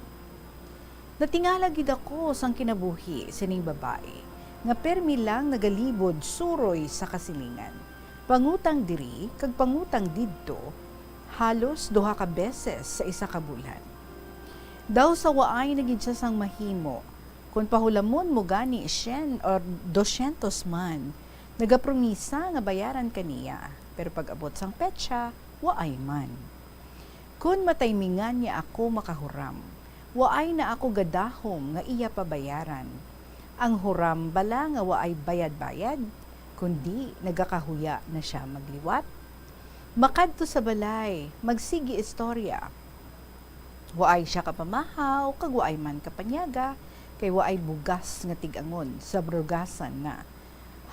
Natingala gid ako sang kinabuhi sining babayi nga permi lang nagalibod suroy sa kasilingan, pangutang diri kag pangutang didto, halos duha ka beses sa isa ka bulan. Daw sa waay na gid siya sang mahimo, kon pahulamon mo gani syen or dosyentos man, nagapromisa nga bayaran kaniya, pero pag-abot sang petsa, waay man. Kon mataymingan niya ako makahuram, waay na ako gadahom nga iya pabayaran. Ang huram bala nga waay bayad-bayad, kundi nagakahuya na sia magliwat? Makadto sa balay, magsigi istorya. Waay sia kapamahaw, kag waay man kapanyaga, kay waay bugas nga tig-angon sa brugasan na.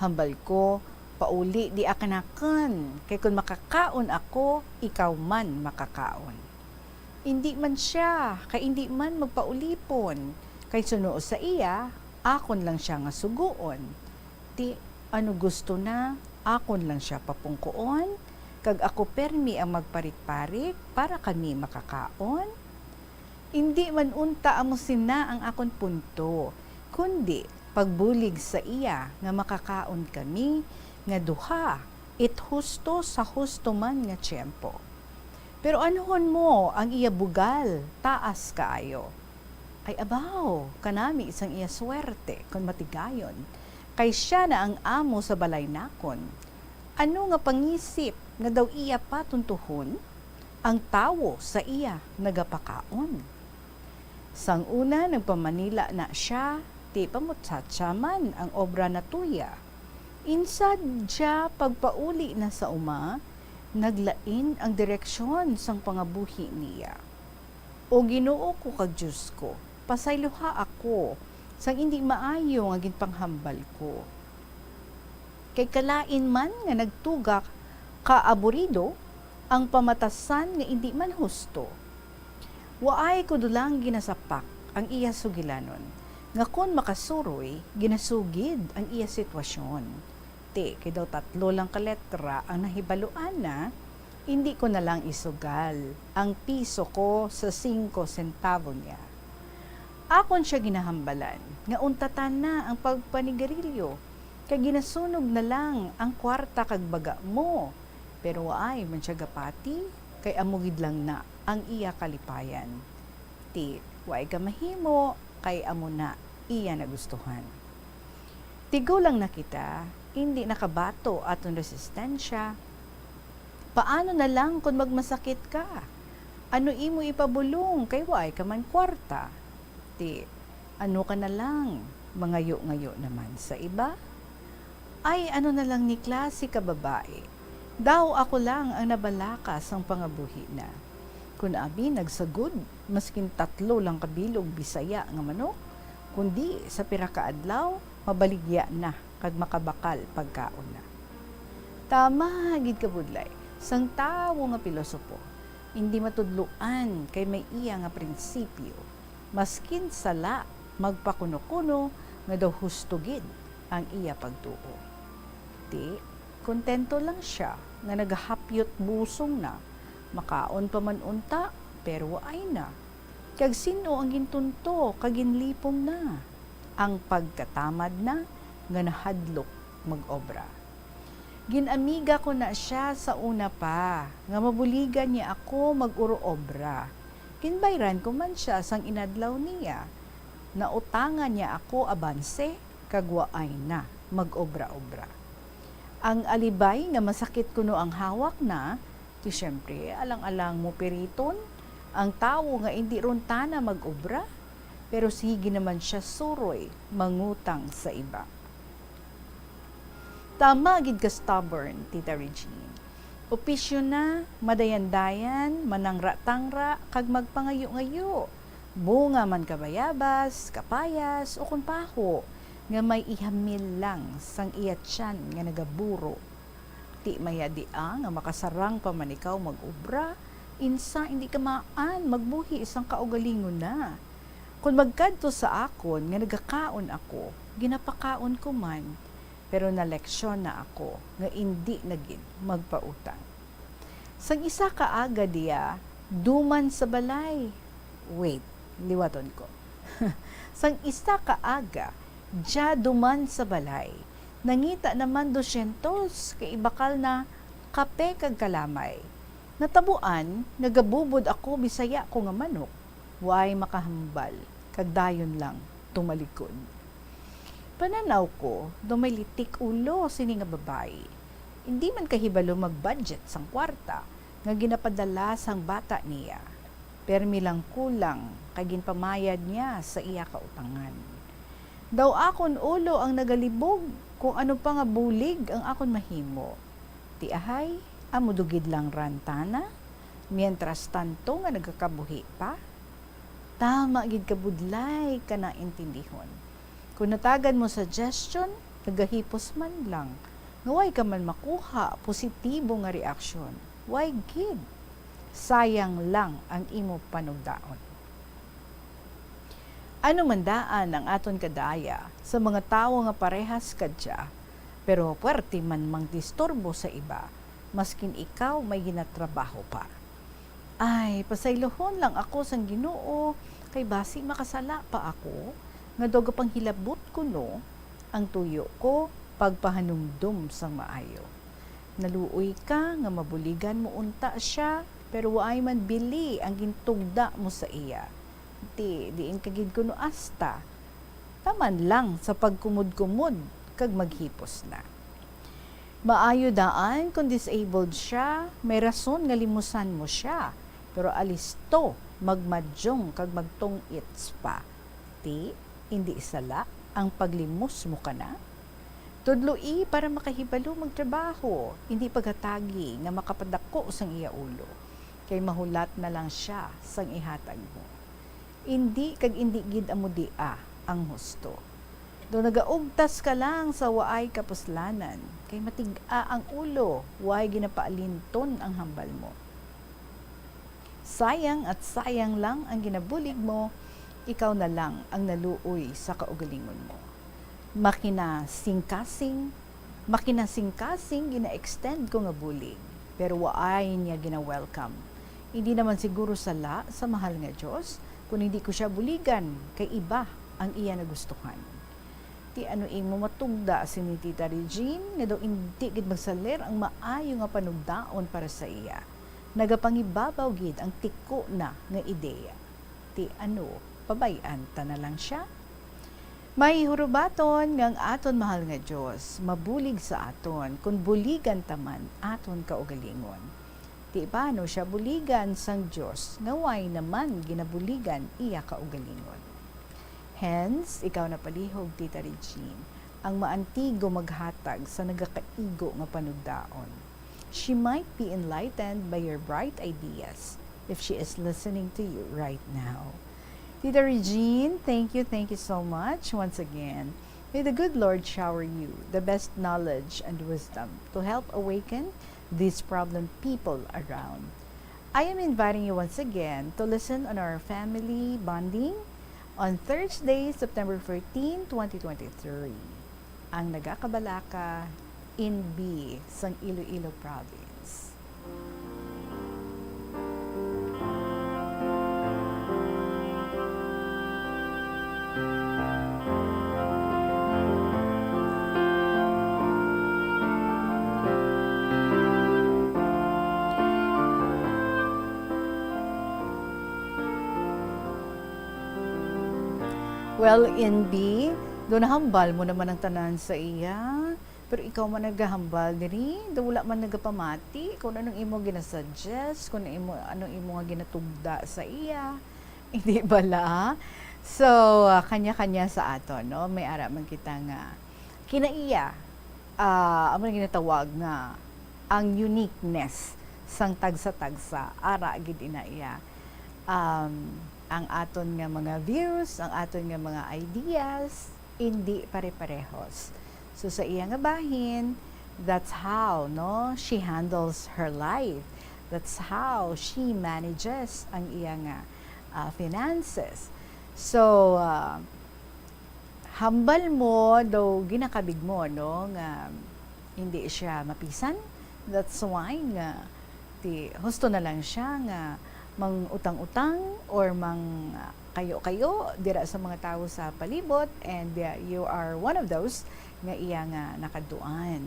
Hambal ko, pauli di akanakon, kay kon makakaon ako, ikaw man makakaon. Indi man sia, kay indi man magpaulipon, kay suno sa iya, akon lang sia nga sugoon. Ti, ano gusto na, akon lang sia papungkoon, kag ako permi ang magparit-parit para kami makakaon? Indi man unta amo sina ang akon punto, kundi pagbulig sa iya nga makakaon kami nga duha, it husto sa husto man nga tiyempo. Pero anhon mo ang iya bugal, taas kaayo. Ay abaw, kanami sang iya swerte kon matigayon, kay sia na ang amo sa balay nakon. Ano nga pangisip nga daw iya patuntuhon? Ang tawo sa iya nagapakaon. Sang una nagpamanila na sia, ti pamutsatsa man ang obra na tuya. Insadya pagpauli na sa uma, naglain ang direksyon sang pangabuhi niya. O Ginoo ko kag Dios ko, pasayloha ako sang indi maayo nga ginpanghambal ko. Kay kalain man nga nagtuga ka aburido ang pamatasan nga indi man husto. Waay ko dulang ginasapak ang iya sugilanon, nga kon makasuroy, ginasugid ang iya sitwasyon. Ti, kay daw tatlo lang ka letra ang nahibaluan na, indi ko na lang isugal ang piso ko sa singko sentabo niya. Akon sia ginahambalan nga untatan na ang pagpanigarilyo, kay ginasunog na lang ang kwarta kag baga mo, pero waay man sia gapati, kay amo gid lang na ang iya kalipayan. Ti, waay ka mahimo, kay amo na iya nagustuhan. Tigulang na kita, indi nakabato aton resistensya. Paano na lang kon magmasakit ka? Ano imo ipabulong kay waay ka man kwarta? Ti, ano ka na lang, mangayo-ngayo naman sa iba? Ay, ano na lang ni klase ka babae? Daw ako lang ang nabalaka sang pangabuhi na. Kon abi nagsagod, maskin tatlo lang ka bilog Bisaya nga manok, kundi sa pira ka adlaw, mabaligya na kag makabakal pagkaon na. Tama gid ka budlay, sang tawo nga pilosopo, indi matudloan kay may iya nga prinsipyo, maskin sala magpakuno-kuno nga daw husto gid ang iya pagtuo. Ti, kontento lang sia nga nagahapyot busong na, makaon pa man unta, pero waay na. Kag sin-o ang gintunto kag ginlipong na? Ang pagkatamad na nga nahadlok mag-obra. Gin-amiga ko na sia sa una pa, nga mabuligan niya ako mag-uro-obra. Ginbayran ko man sia sang inadlaw niya. Nautangan niya ako abanse, kag waay na mag-obra-obra. Ang alibay nga masakit kuno ang hawak na, ti siyempre, alang-alang mo piriton ang tawo nga indi runtana mag-obra, pero sige naman sia suroy mangutang sa iba. Tama gid ka stubborn, Tita Regine. Opisyo na, madayandayan, manangra-tangra, kag magpangayo-ngayo. Bunga man ka bayabas, kapayas, o kon paho, nga may ihamil lang sang iya tiyan nga nagaburo. Ti maya dia nga makasarang pa man ikaw mag-obra, insa indi ka maan magbuhi sang kaugalingon na. Kon magkadto sa akon nga nagakaon ako, ginapakaon ko man, pero naleksyon na ako nga indi na gid magpautang. Sang isa ka aga dia, duman sa balay. Wait, liwaton ko. Sang isa ka aga, dia duman sa balay, nangita naman dosyentos kay ibakal na kape kag kalamay. Natabuan nga gabubod ako bisaya ko nga manok, way makahambal, kag dayon lang tumalikod. Pananaw ko, daw may litik ulo sini nga babayi. Indi man kahibalo mag-budget sang kwarta nga ginapadala sang bata niya. Permi lang kulang kay ginpamayad niya sa iya kautangan. Daw akon ulo ang nagalibog kung ano pa nga bulig ang akon mahimo. Ti ahay, amo do gid lang rantana, mientras tanto nga nagakabuhi pa. Tama gid ka budlay ka naintindihon. Kung natagan mo suggestion, nagahipos man lang. Nga way ka man makuha positibo nga reaksyon, way gid. Sayang lang ang imo panugdaon. Ano man daan ang aton kadaya sa mga tawo nga parehas kadya, pero puwerte man mangdisturbo sa iba, maskin ikaw may ginatrabaho pa? Ay, pasaylohon lang ako sang Ginoo, kay basi makasala pa ako, nga daw gapanghilabot kuno ang tuyo ko pagpahanumdom sang maayo. Naluoy ka nga mabuligan mo unta sia, pero waay man bili ang gintugda mo sa iya. Ti, diin ka gid kuno asta. Taman lang sa pagkumod-kumod kag maghipos na. Maayo daan kon disabled sia, may rason nga limusan mo sia, pero alisto, magmadyong kag magtong-its pa. Ti, indi sala ang paglimos mo kana? Tudloi para makahibalo magtrabaho, indi paghatagi nga makapadako sang iya ulo, kay mahulat na lang sia sang ihatag mo. Indi kag indi gid amo dia ang husto. Daw nagaugtas ka lang sa waay kapuslanan, kay matig-a ang ulo, way ginapaalinton ang hambal mo. Sayang at sayang lang ang ginabulig mo, ikaw na lang ang naluoy sa kaugalingon mo. Makinasingkasing, makinasingkasing gina-extend ko nga bulig, pero waay niya gina-welcome. Hindi naman siguro sala sa mahal nga Dios kung hindi ko siya buligan, kay iba ang iya nagustuhan. Ti ano imo matugda sini, Tita Regine, nga daw indi gid magsaler ang maayo nga panugdaon para sa iya? Nagapangibabaw gid ang tiko na nga ideya. Ti ano, pabay-an ta na lang sia? May hurubaton nga ang aton mahal nga Dios mabulig sa aton kon buligan ta man aton kaugalingon. Ti paano sia buligan sang Dios nga way naman ginabuligan iya kaugalingon? Hence, ikaw na palihog, Tita Regine, ang maantigo maghatag sa nagakaigo nga panugdaon. She might be enlightened by your bright ideas if she is listening to you right now. Tita Regine, thank you, thank you so much once again. May the good Lord shower you the best knowledge and wisdom to help awaken these problem people around. I am inviting you once again to listen on our family bonding on Thursday, September fourteen, twenty twenty-three. Ang nagakabalaka in B sang Iloilo Province. Well, in B, do nahambal mo naman ang tanan sa iya. Pero ikaw man nagahambal diri, daw wala man nagapamati kung anong imo ginasuggest, kung imo, anong imo nga ginatugda sa iya. Hindi bala? So, ah, kanya-kanya sa aton, no? May ara man kita nga kinaiya, ah, amo na ginatawag nga ang uniqueness sang tagsa-tagsa, ara gid ina iya. Um, ang aton nga mga views, ang aton nga mga ideas, hindi pare-parehos. So, sa iya nga bahin, that's how, no, she handles her life. That's how she manages ang iya nga, ah, finances. So, ah, hambal mo, daw ginakabig mo, no, nga hindi siya mapisan. That's why nga ti husto na lang siya nga mangutang-utang or mang, ah, kayo-kayo dira sa mga tawo sa palibot, and, uh, you are one of those nga iya nga nakadtuan.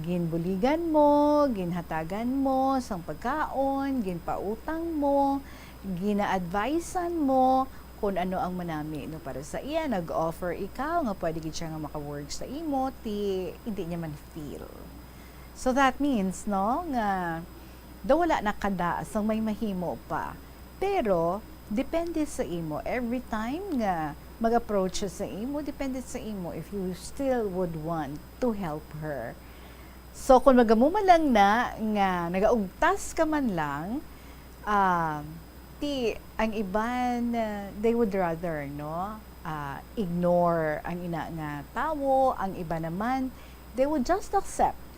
Ginbuligan mo, ginhatagan mo sang pagkaon, ginpautang mo, gina-advisean mo kon ano ang manami, no, para sa iya. Nag-offer ikaw nga pwede gid siya nga maka-work sa imo, ti hindi niya man feel. So that means, no, nga daw wala na kada sang may mahimo pa. Pero depende sa imo. Every time nga mag-approach siya sa imo, depende sa imo if you still would want to help her. So, kung magamuman lang na nga nagaugtas ka man lang, ah, ti ang iban, ah, they would rather, no, ah, ignore ang ina nga tawo. Ang iba naman, they would just accept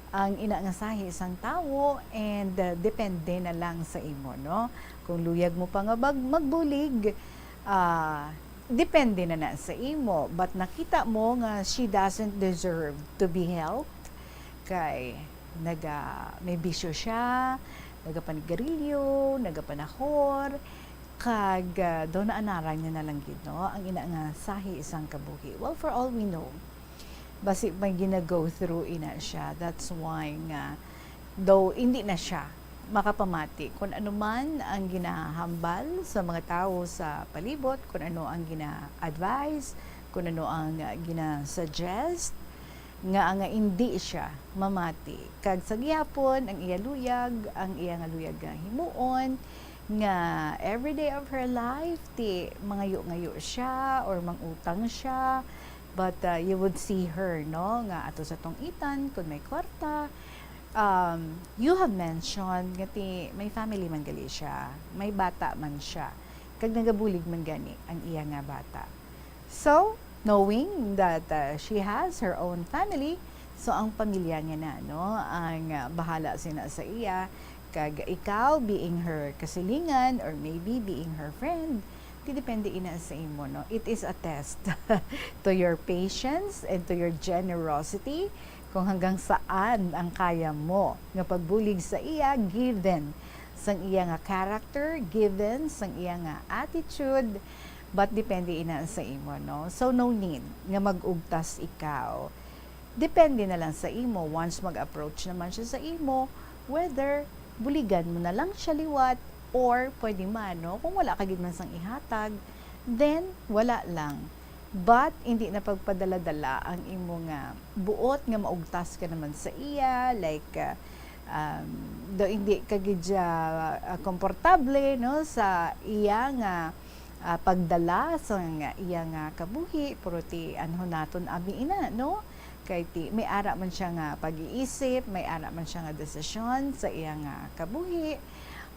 ang ina nga sahi sang tawo, and, ah, depende na lang sa imo, no? Kung luyag mo pa nga bag-, magbulig, ah, depende na na sa imo. But nakita mo nga she doesn't deserve to be helped, kay naga-, may bisyo siya, nagapanigarilyo, nagapanahor, kag, ah, daw naanarang niya na lang gid, no, ang ina nga sahi sang kabuhi. Well, for all we know, basi may gina-go through ina siya. That's why nga, though hindi na siya makapamati kung ano man ang ginahambal sa mga tawo sa palibot, kung ano ang gina-advise, kung ano ang, ah, gina-suggest, nga, nga hindi siya mamati. Kag sa gihapon, ang iya luyag, ang iya nga luyag nga himuon, nga every day of her life, ti mangayo-ngayo siya or mangutang siya. But, uh, you would see her, no, nga ato sa tong-itan, kung may kwarta. Um, you have mentioned nga ti may family man gali siya, may bata man siya, kag nagabulig man gani ang iya nga bata. So, knowing that, uh, she has her own family, so ang pamilya niya na, no, ang, uh, bahala sina sa iya, kag ikaw being her kasilingan or maybe being her friend, ti depende ina sa imo, no? It is a test to your patience and to your generosity, kung hanggang saan ang kaya mo nga pagbulig sa iya, given sang iya nga character, given sang iya nga attitude, but depende ina sa imo, no? So, no need nga mag-ugtas ikaw. Depende na lang sa imo. Once mag-approach naman siya sa imo, whether buligan mo na lang siya liwat or pwede man, no? Kung wala ka gid man sang ihatag, then wala lang. But hindi na pagpadala-dala ang imo nga buot nga maugtas ka naman sa iya, like, uh, um, do hindi ka gid siya, uh, komportable, no, sa iya nga, uh, pagdala sa nga iya nga kabuhi, pero ti anhon naton abi ina, no? Kay ti may ara man siya nga pag-iisip, may ara man siya nga desisyon sa iya nga kabuhi.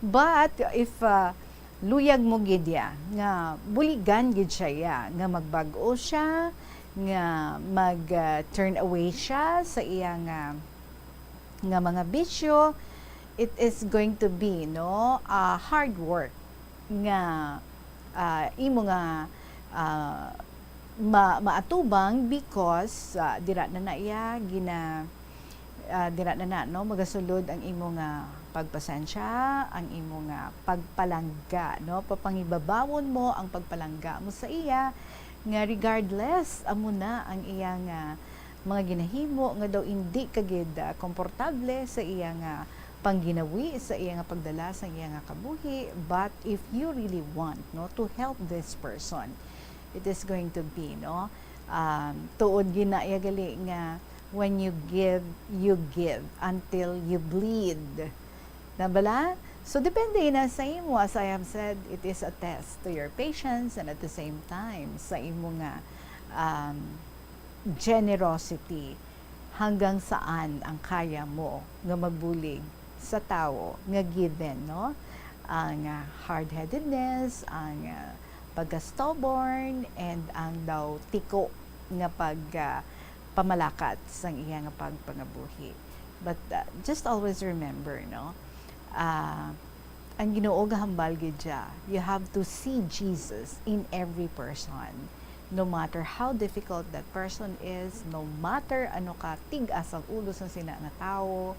But if, uh, luyag mo gid ya nga buligan gid siya ya nga magbag-o siya, nga mag, ah, turn away siya sa iya nga, nga mga bisyo, it is going to be, no, ah, hard work nga, ah, imo nga, ah, ma-, maatubang because, ah, dira na na iya gina-, ah, dira na na, no, magasulod ang imo nga pagpasensya, ang imo nga pagpalangga, no? Papangibabawon mo ang pagpalangga mo sa iya, nga regardless, amo na ang iya nga mga ginahimo, nga daw indi ka gid, ah, komportable sa iya nga pangginawi, sa iya nga pagdala, sa iya nga kabuhi. But if you really want, no, to help this person, it is going to be, no, um, tuod gid na iya gali nga, "When you give, you give until you bleed." Na bala? So, depende na sa imo. As I have said, it is a test to your patience and at the same time, sa imo nga, um, generosity. Hanggang saan ang kaya mo nga magbulig sa tawo nga given, no? Ang, ah, hard-headedness, ang, ah, pagka-stubborn, and ang daw tiko nga pag, ah, pamalakat sang iya nga pagpangabuhi. But, ah, just always remember, no? Ah, ang Ginoo gahambal gid siya. You have to see Jesus in every person. No matter how difficult that person is, no matter ano ka tig-as ang ulo sa sina nga tawo,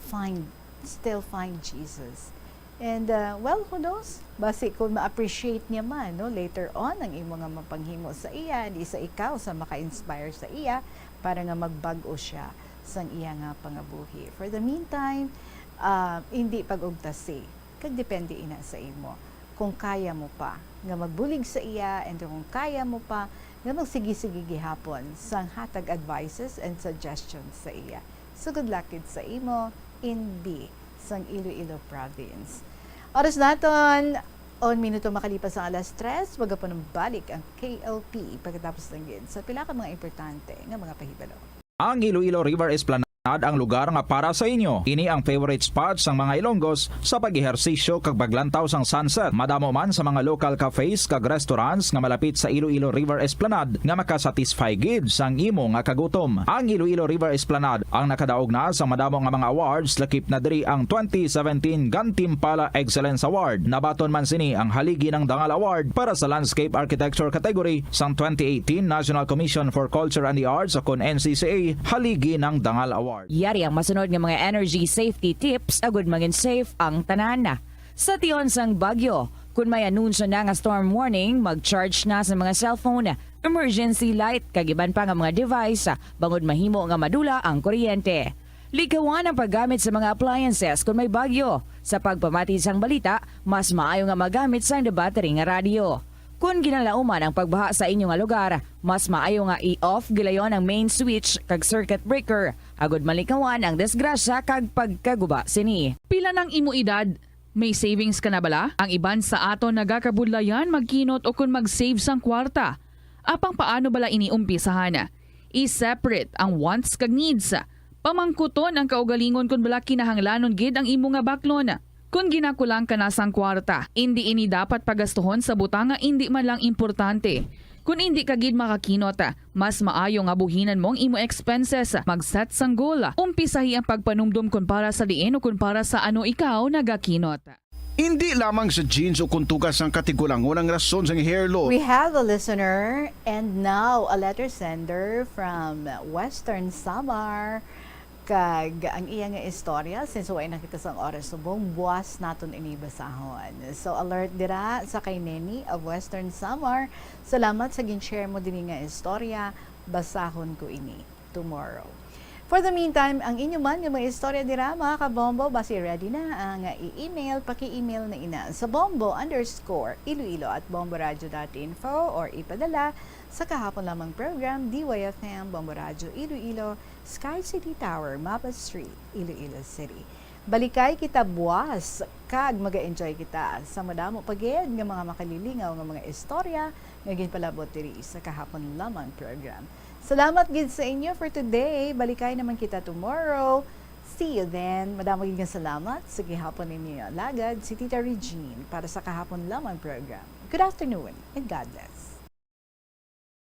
find, still find Jesus. And, uh, well, who knows? Basi kung ma-appreciate niya man, no, later on, ang imo nga mapanghimo sa iya, di sa ikaw sa maka-inspire sa iya para nga magbag-o siya sang iya nga pangabuhi. For the meantime, uh, hindi pag-ugtasi, kag depende ina sa imo kung kaya mo pa nga magbulig sa iya, and kung kaya mo pa nga magsigi-sige gihapon sang hatag advices and suggestions sa iya. So, good luck gid sa imo, in B sang Iloilo Province. Oras naton, on minuto makalipas ang alas tres, magapanumbalik ang K L P pagkatapos lang gid sa pila ka mga importante nga mga pahibalo. Ang Iloilo River Esplanade ang lugar nga para sa inyo. Ini ang favorite spot sang mga Ilonggos sa pag-ehersisyo kag paglantaw sang sunset. Madamo man sa mga local cafes kag restaurants nga malapit sa Iloilo River Esplanade nga makasatisfy gid sang imo nga kagutom. Ang Iloilo River Esplanade ang nakadaog na sa madamo nga mga awards, lakip na diri ang twenty seventeen Gantimpala Excellence Award. Nabaton man sini ang Haligi ng Dangal Award para sa Landscape Architecture category sang twenty eighteen National Commission for Culture and the Arts, o kon N C C A Haligi ng Dangal Award. Yari ang masunod nga mga energy safety tips agud mangin safe ang tanan. Sa tion sang bagyo, kun may anunsyo na nga storm warning, mag-charge na sa mga cellphone, emergency light, kag iban pa nga mga device, bangod mahimo nga madula ang kuryente. Likawan ang paggamit sa mga appliances kun may bagyo. Sa pagpamati sang balita, mas maayo nga magamit sang battery nga radyo. Kon ginalauman ang pagbaha sa inyo nga lugar, mas maayo nga i-off gilayon ang main switch kag circuit breaker, agud malikawan ang disgrasya kag pagkaguba sini. Pila nang imo edad? May savings ka na bala? Ang iban sa aton nagakabudlayan magkinot o kon mag-save sang kwarta. Apang paano bala ini umpisahan? I-separate ang wants kag needs. Pamangkuton ang kaugalingon kon bala kinahanglanon gid ang imo nga baklon. Kon ginakulang ka na sang kwarta, indi ini dapat pagastuhon sa butang nga indi man lang importante. Kon indi ka gid makakinot, mas maayo nga buhinan mo ang imo expenses. Mag-set sang goal. Umpisahi ang pagpanumdom kon para sa diin o kon para sa ano ikaw nagakinot. Indi lamang sa genes o kon tugas sang katigulangon ang rason sang hair loss. We have a listener and now a letter sender from Western Samar. Kag ang iya nga istorya, since way na kita sang oras subong, buwas naton ini basahon. So, alert dira sa kay Neni of Western Samar. Salamat sa gin-share mo dini nga istorya. Basahon ko ini tomorrow. For the meantime, ang inyo man nga mga istorya dira, mga kabombo, basi ready na ang i-email, paki-email na ina sa bombo underscore iloilo at bomboradio dot info or ipadala sa kahapon lamang program, D Y F M, Bombo Radio Iloilo, Sky City Tower, Mapa Street, Iloilo City. Balikay kita buwas, kag maga-enjoy kita sa madamo pa gid nga mga makalilingaw nga mga istorya nga ginpalabot diri sa kahapon lamang program. Salamat gid sa inyo for today. Balikay naman kita tomorrow. See you then. Madamo gid nga salamat sa gihapon ninyo alagad, si Tita Regine, para sa kahapon lamang program. Good afternoon and God bless.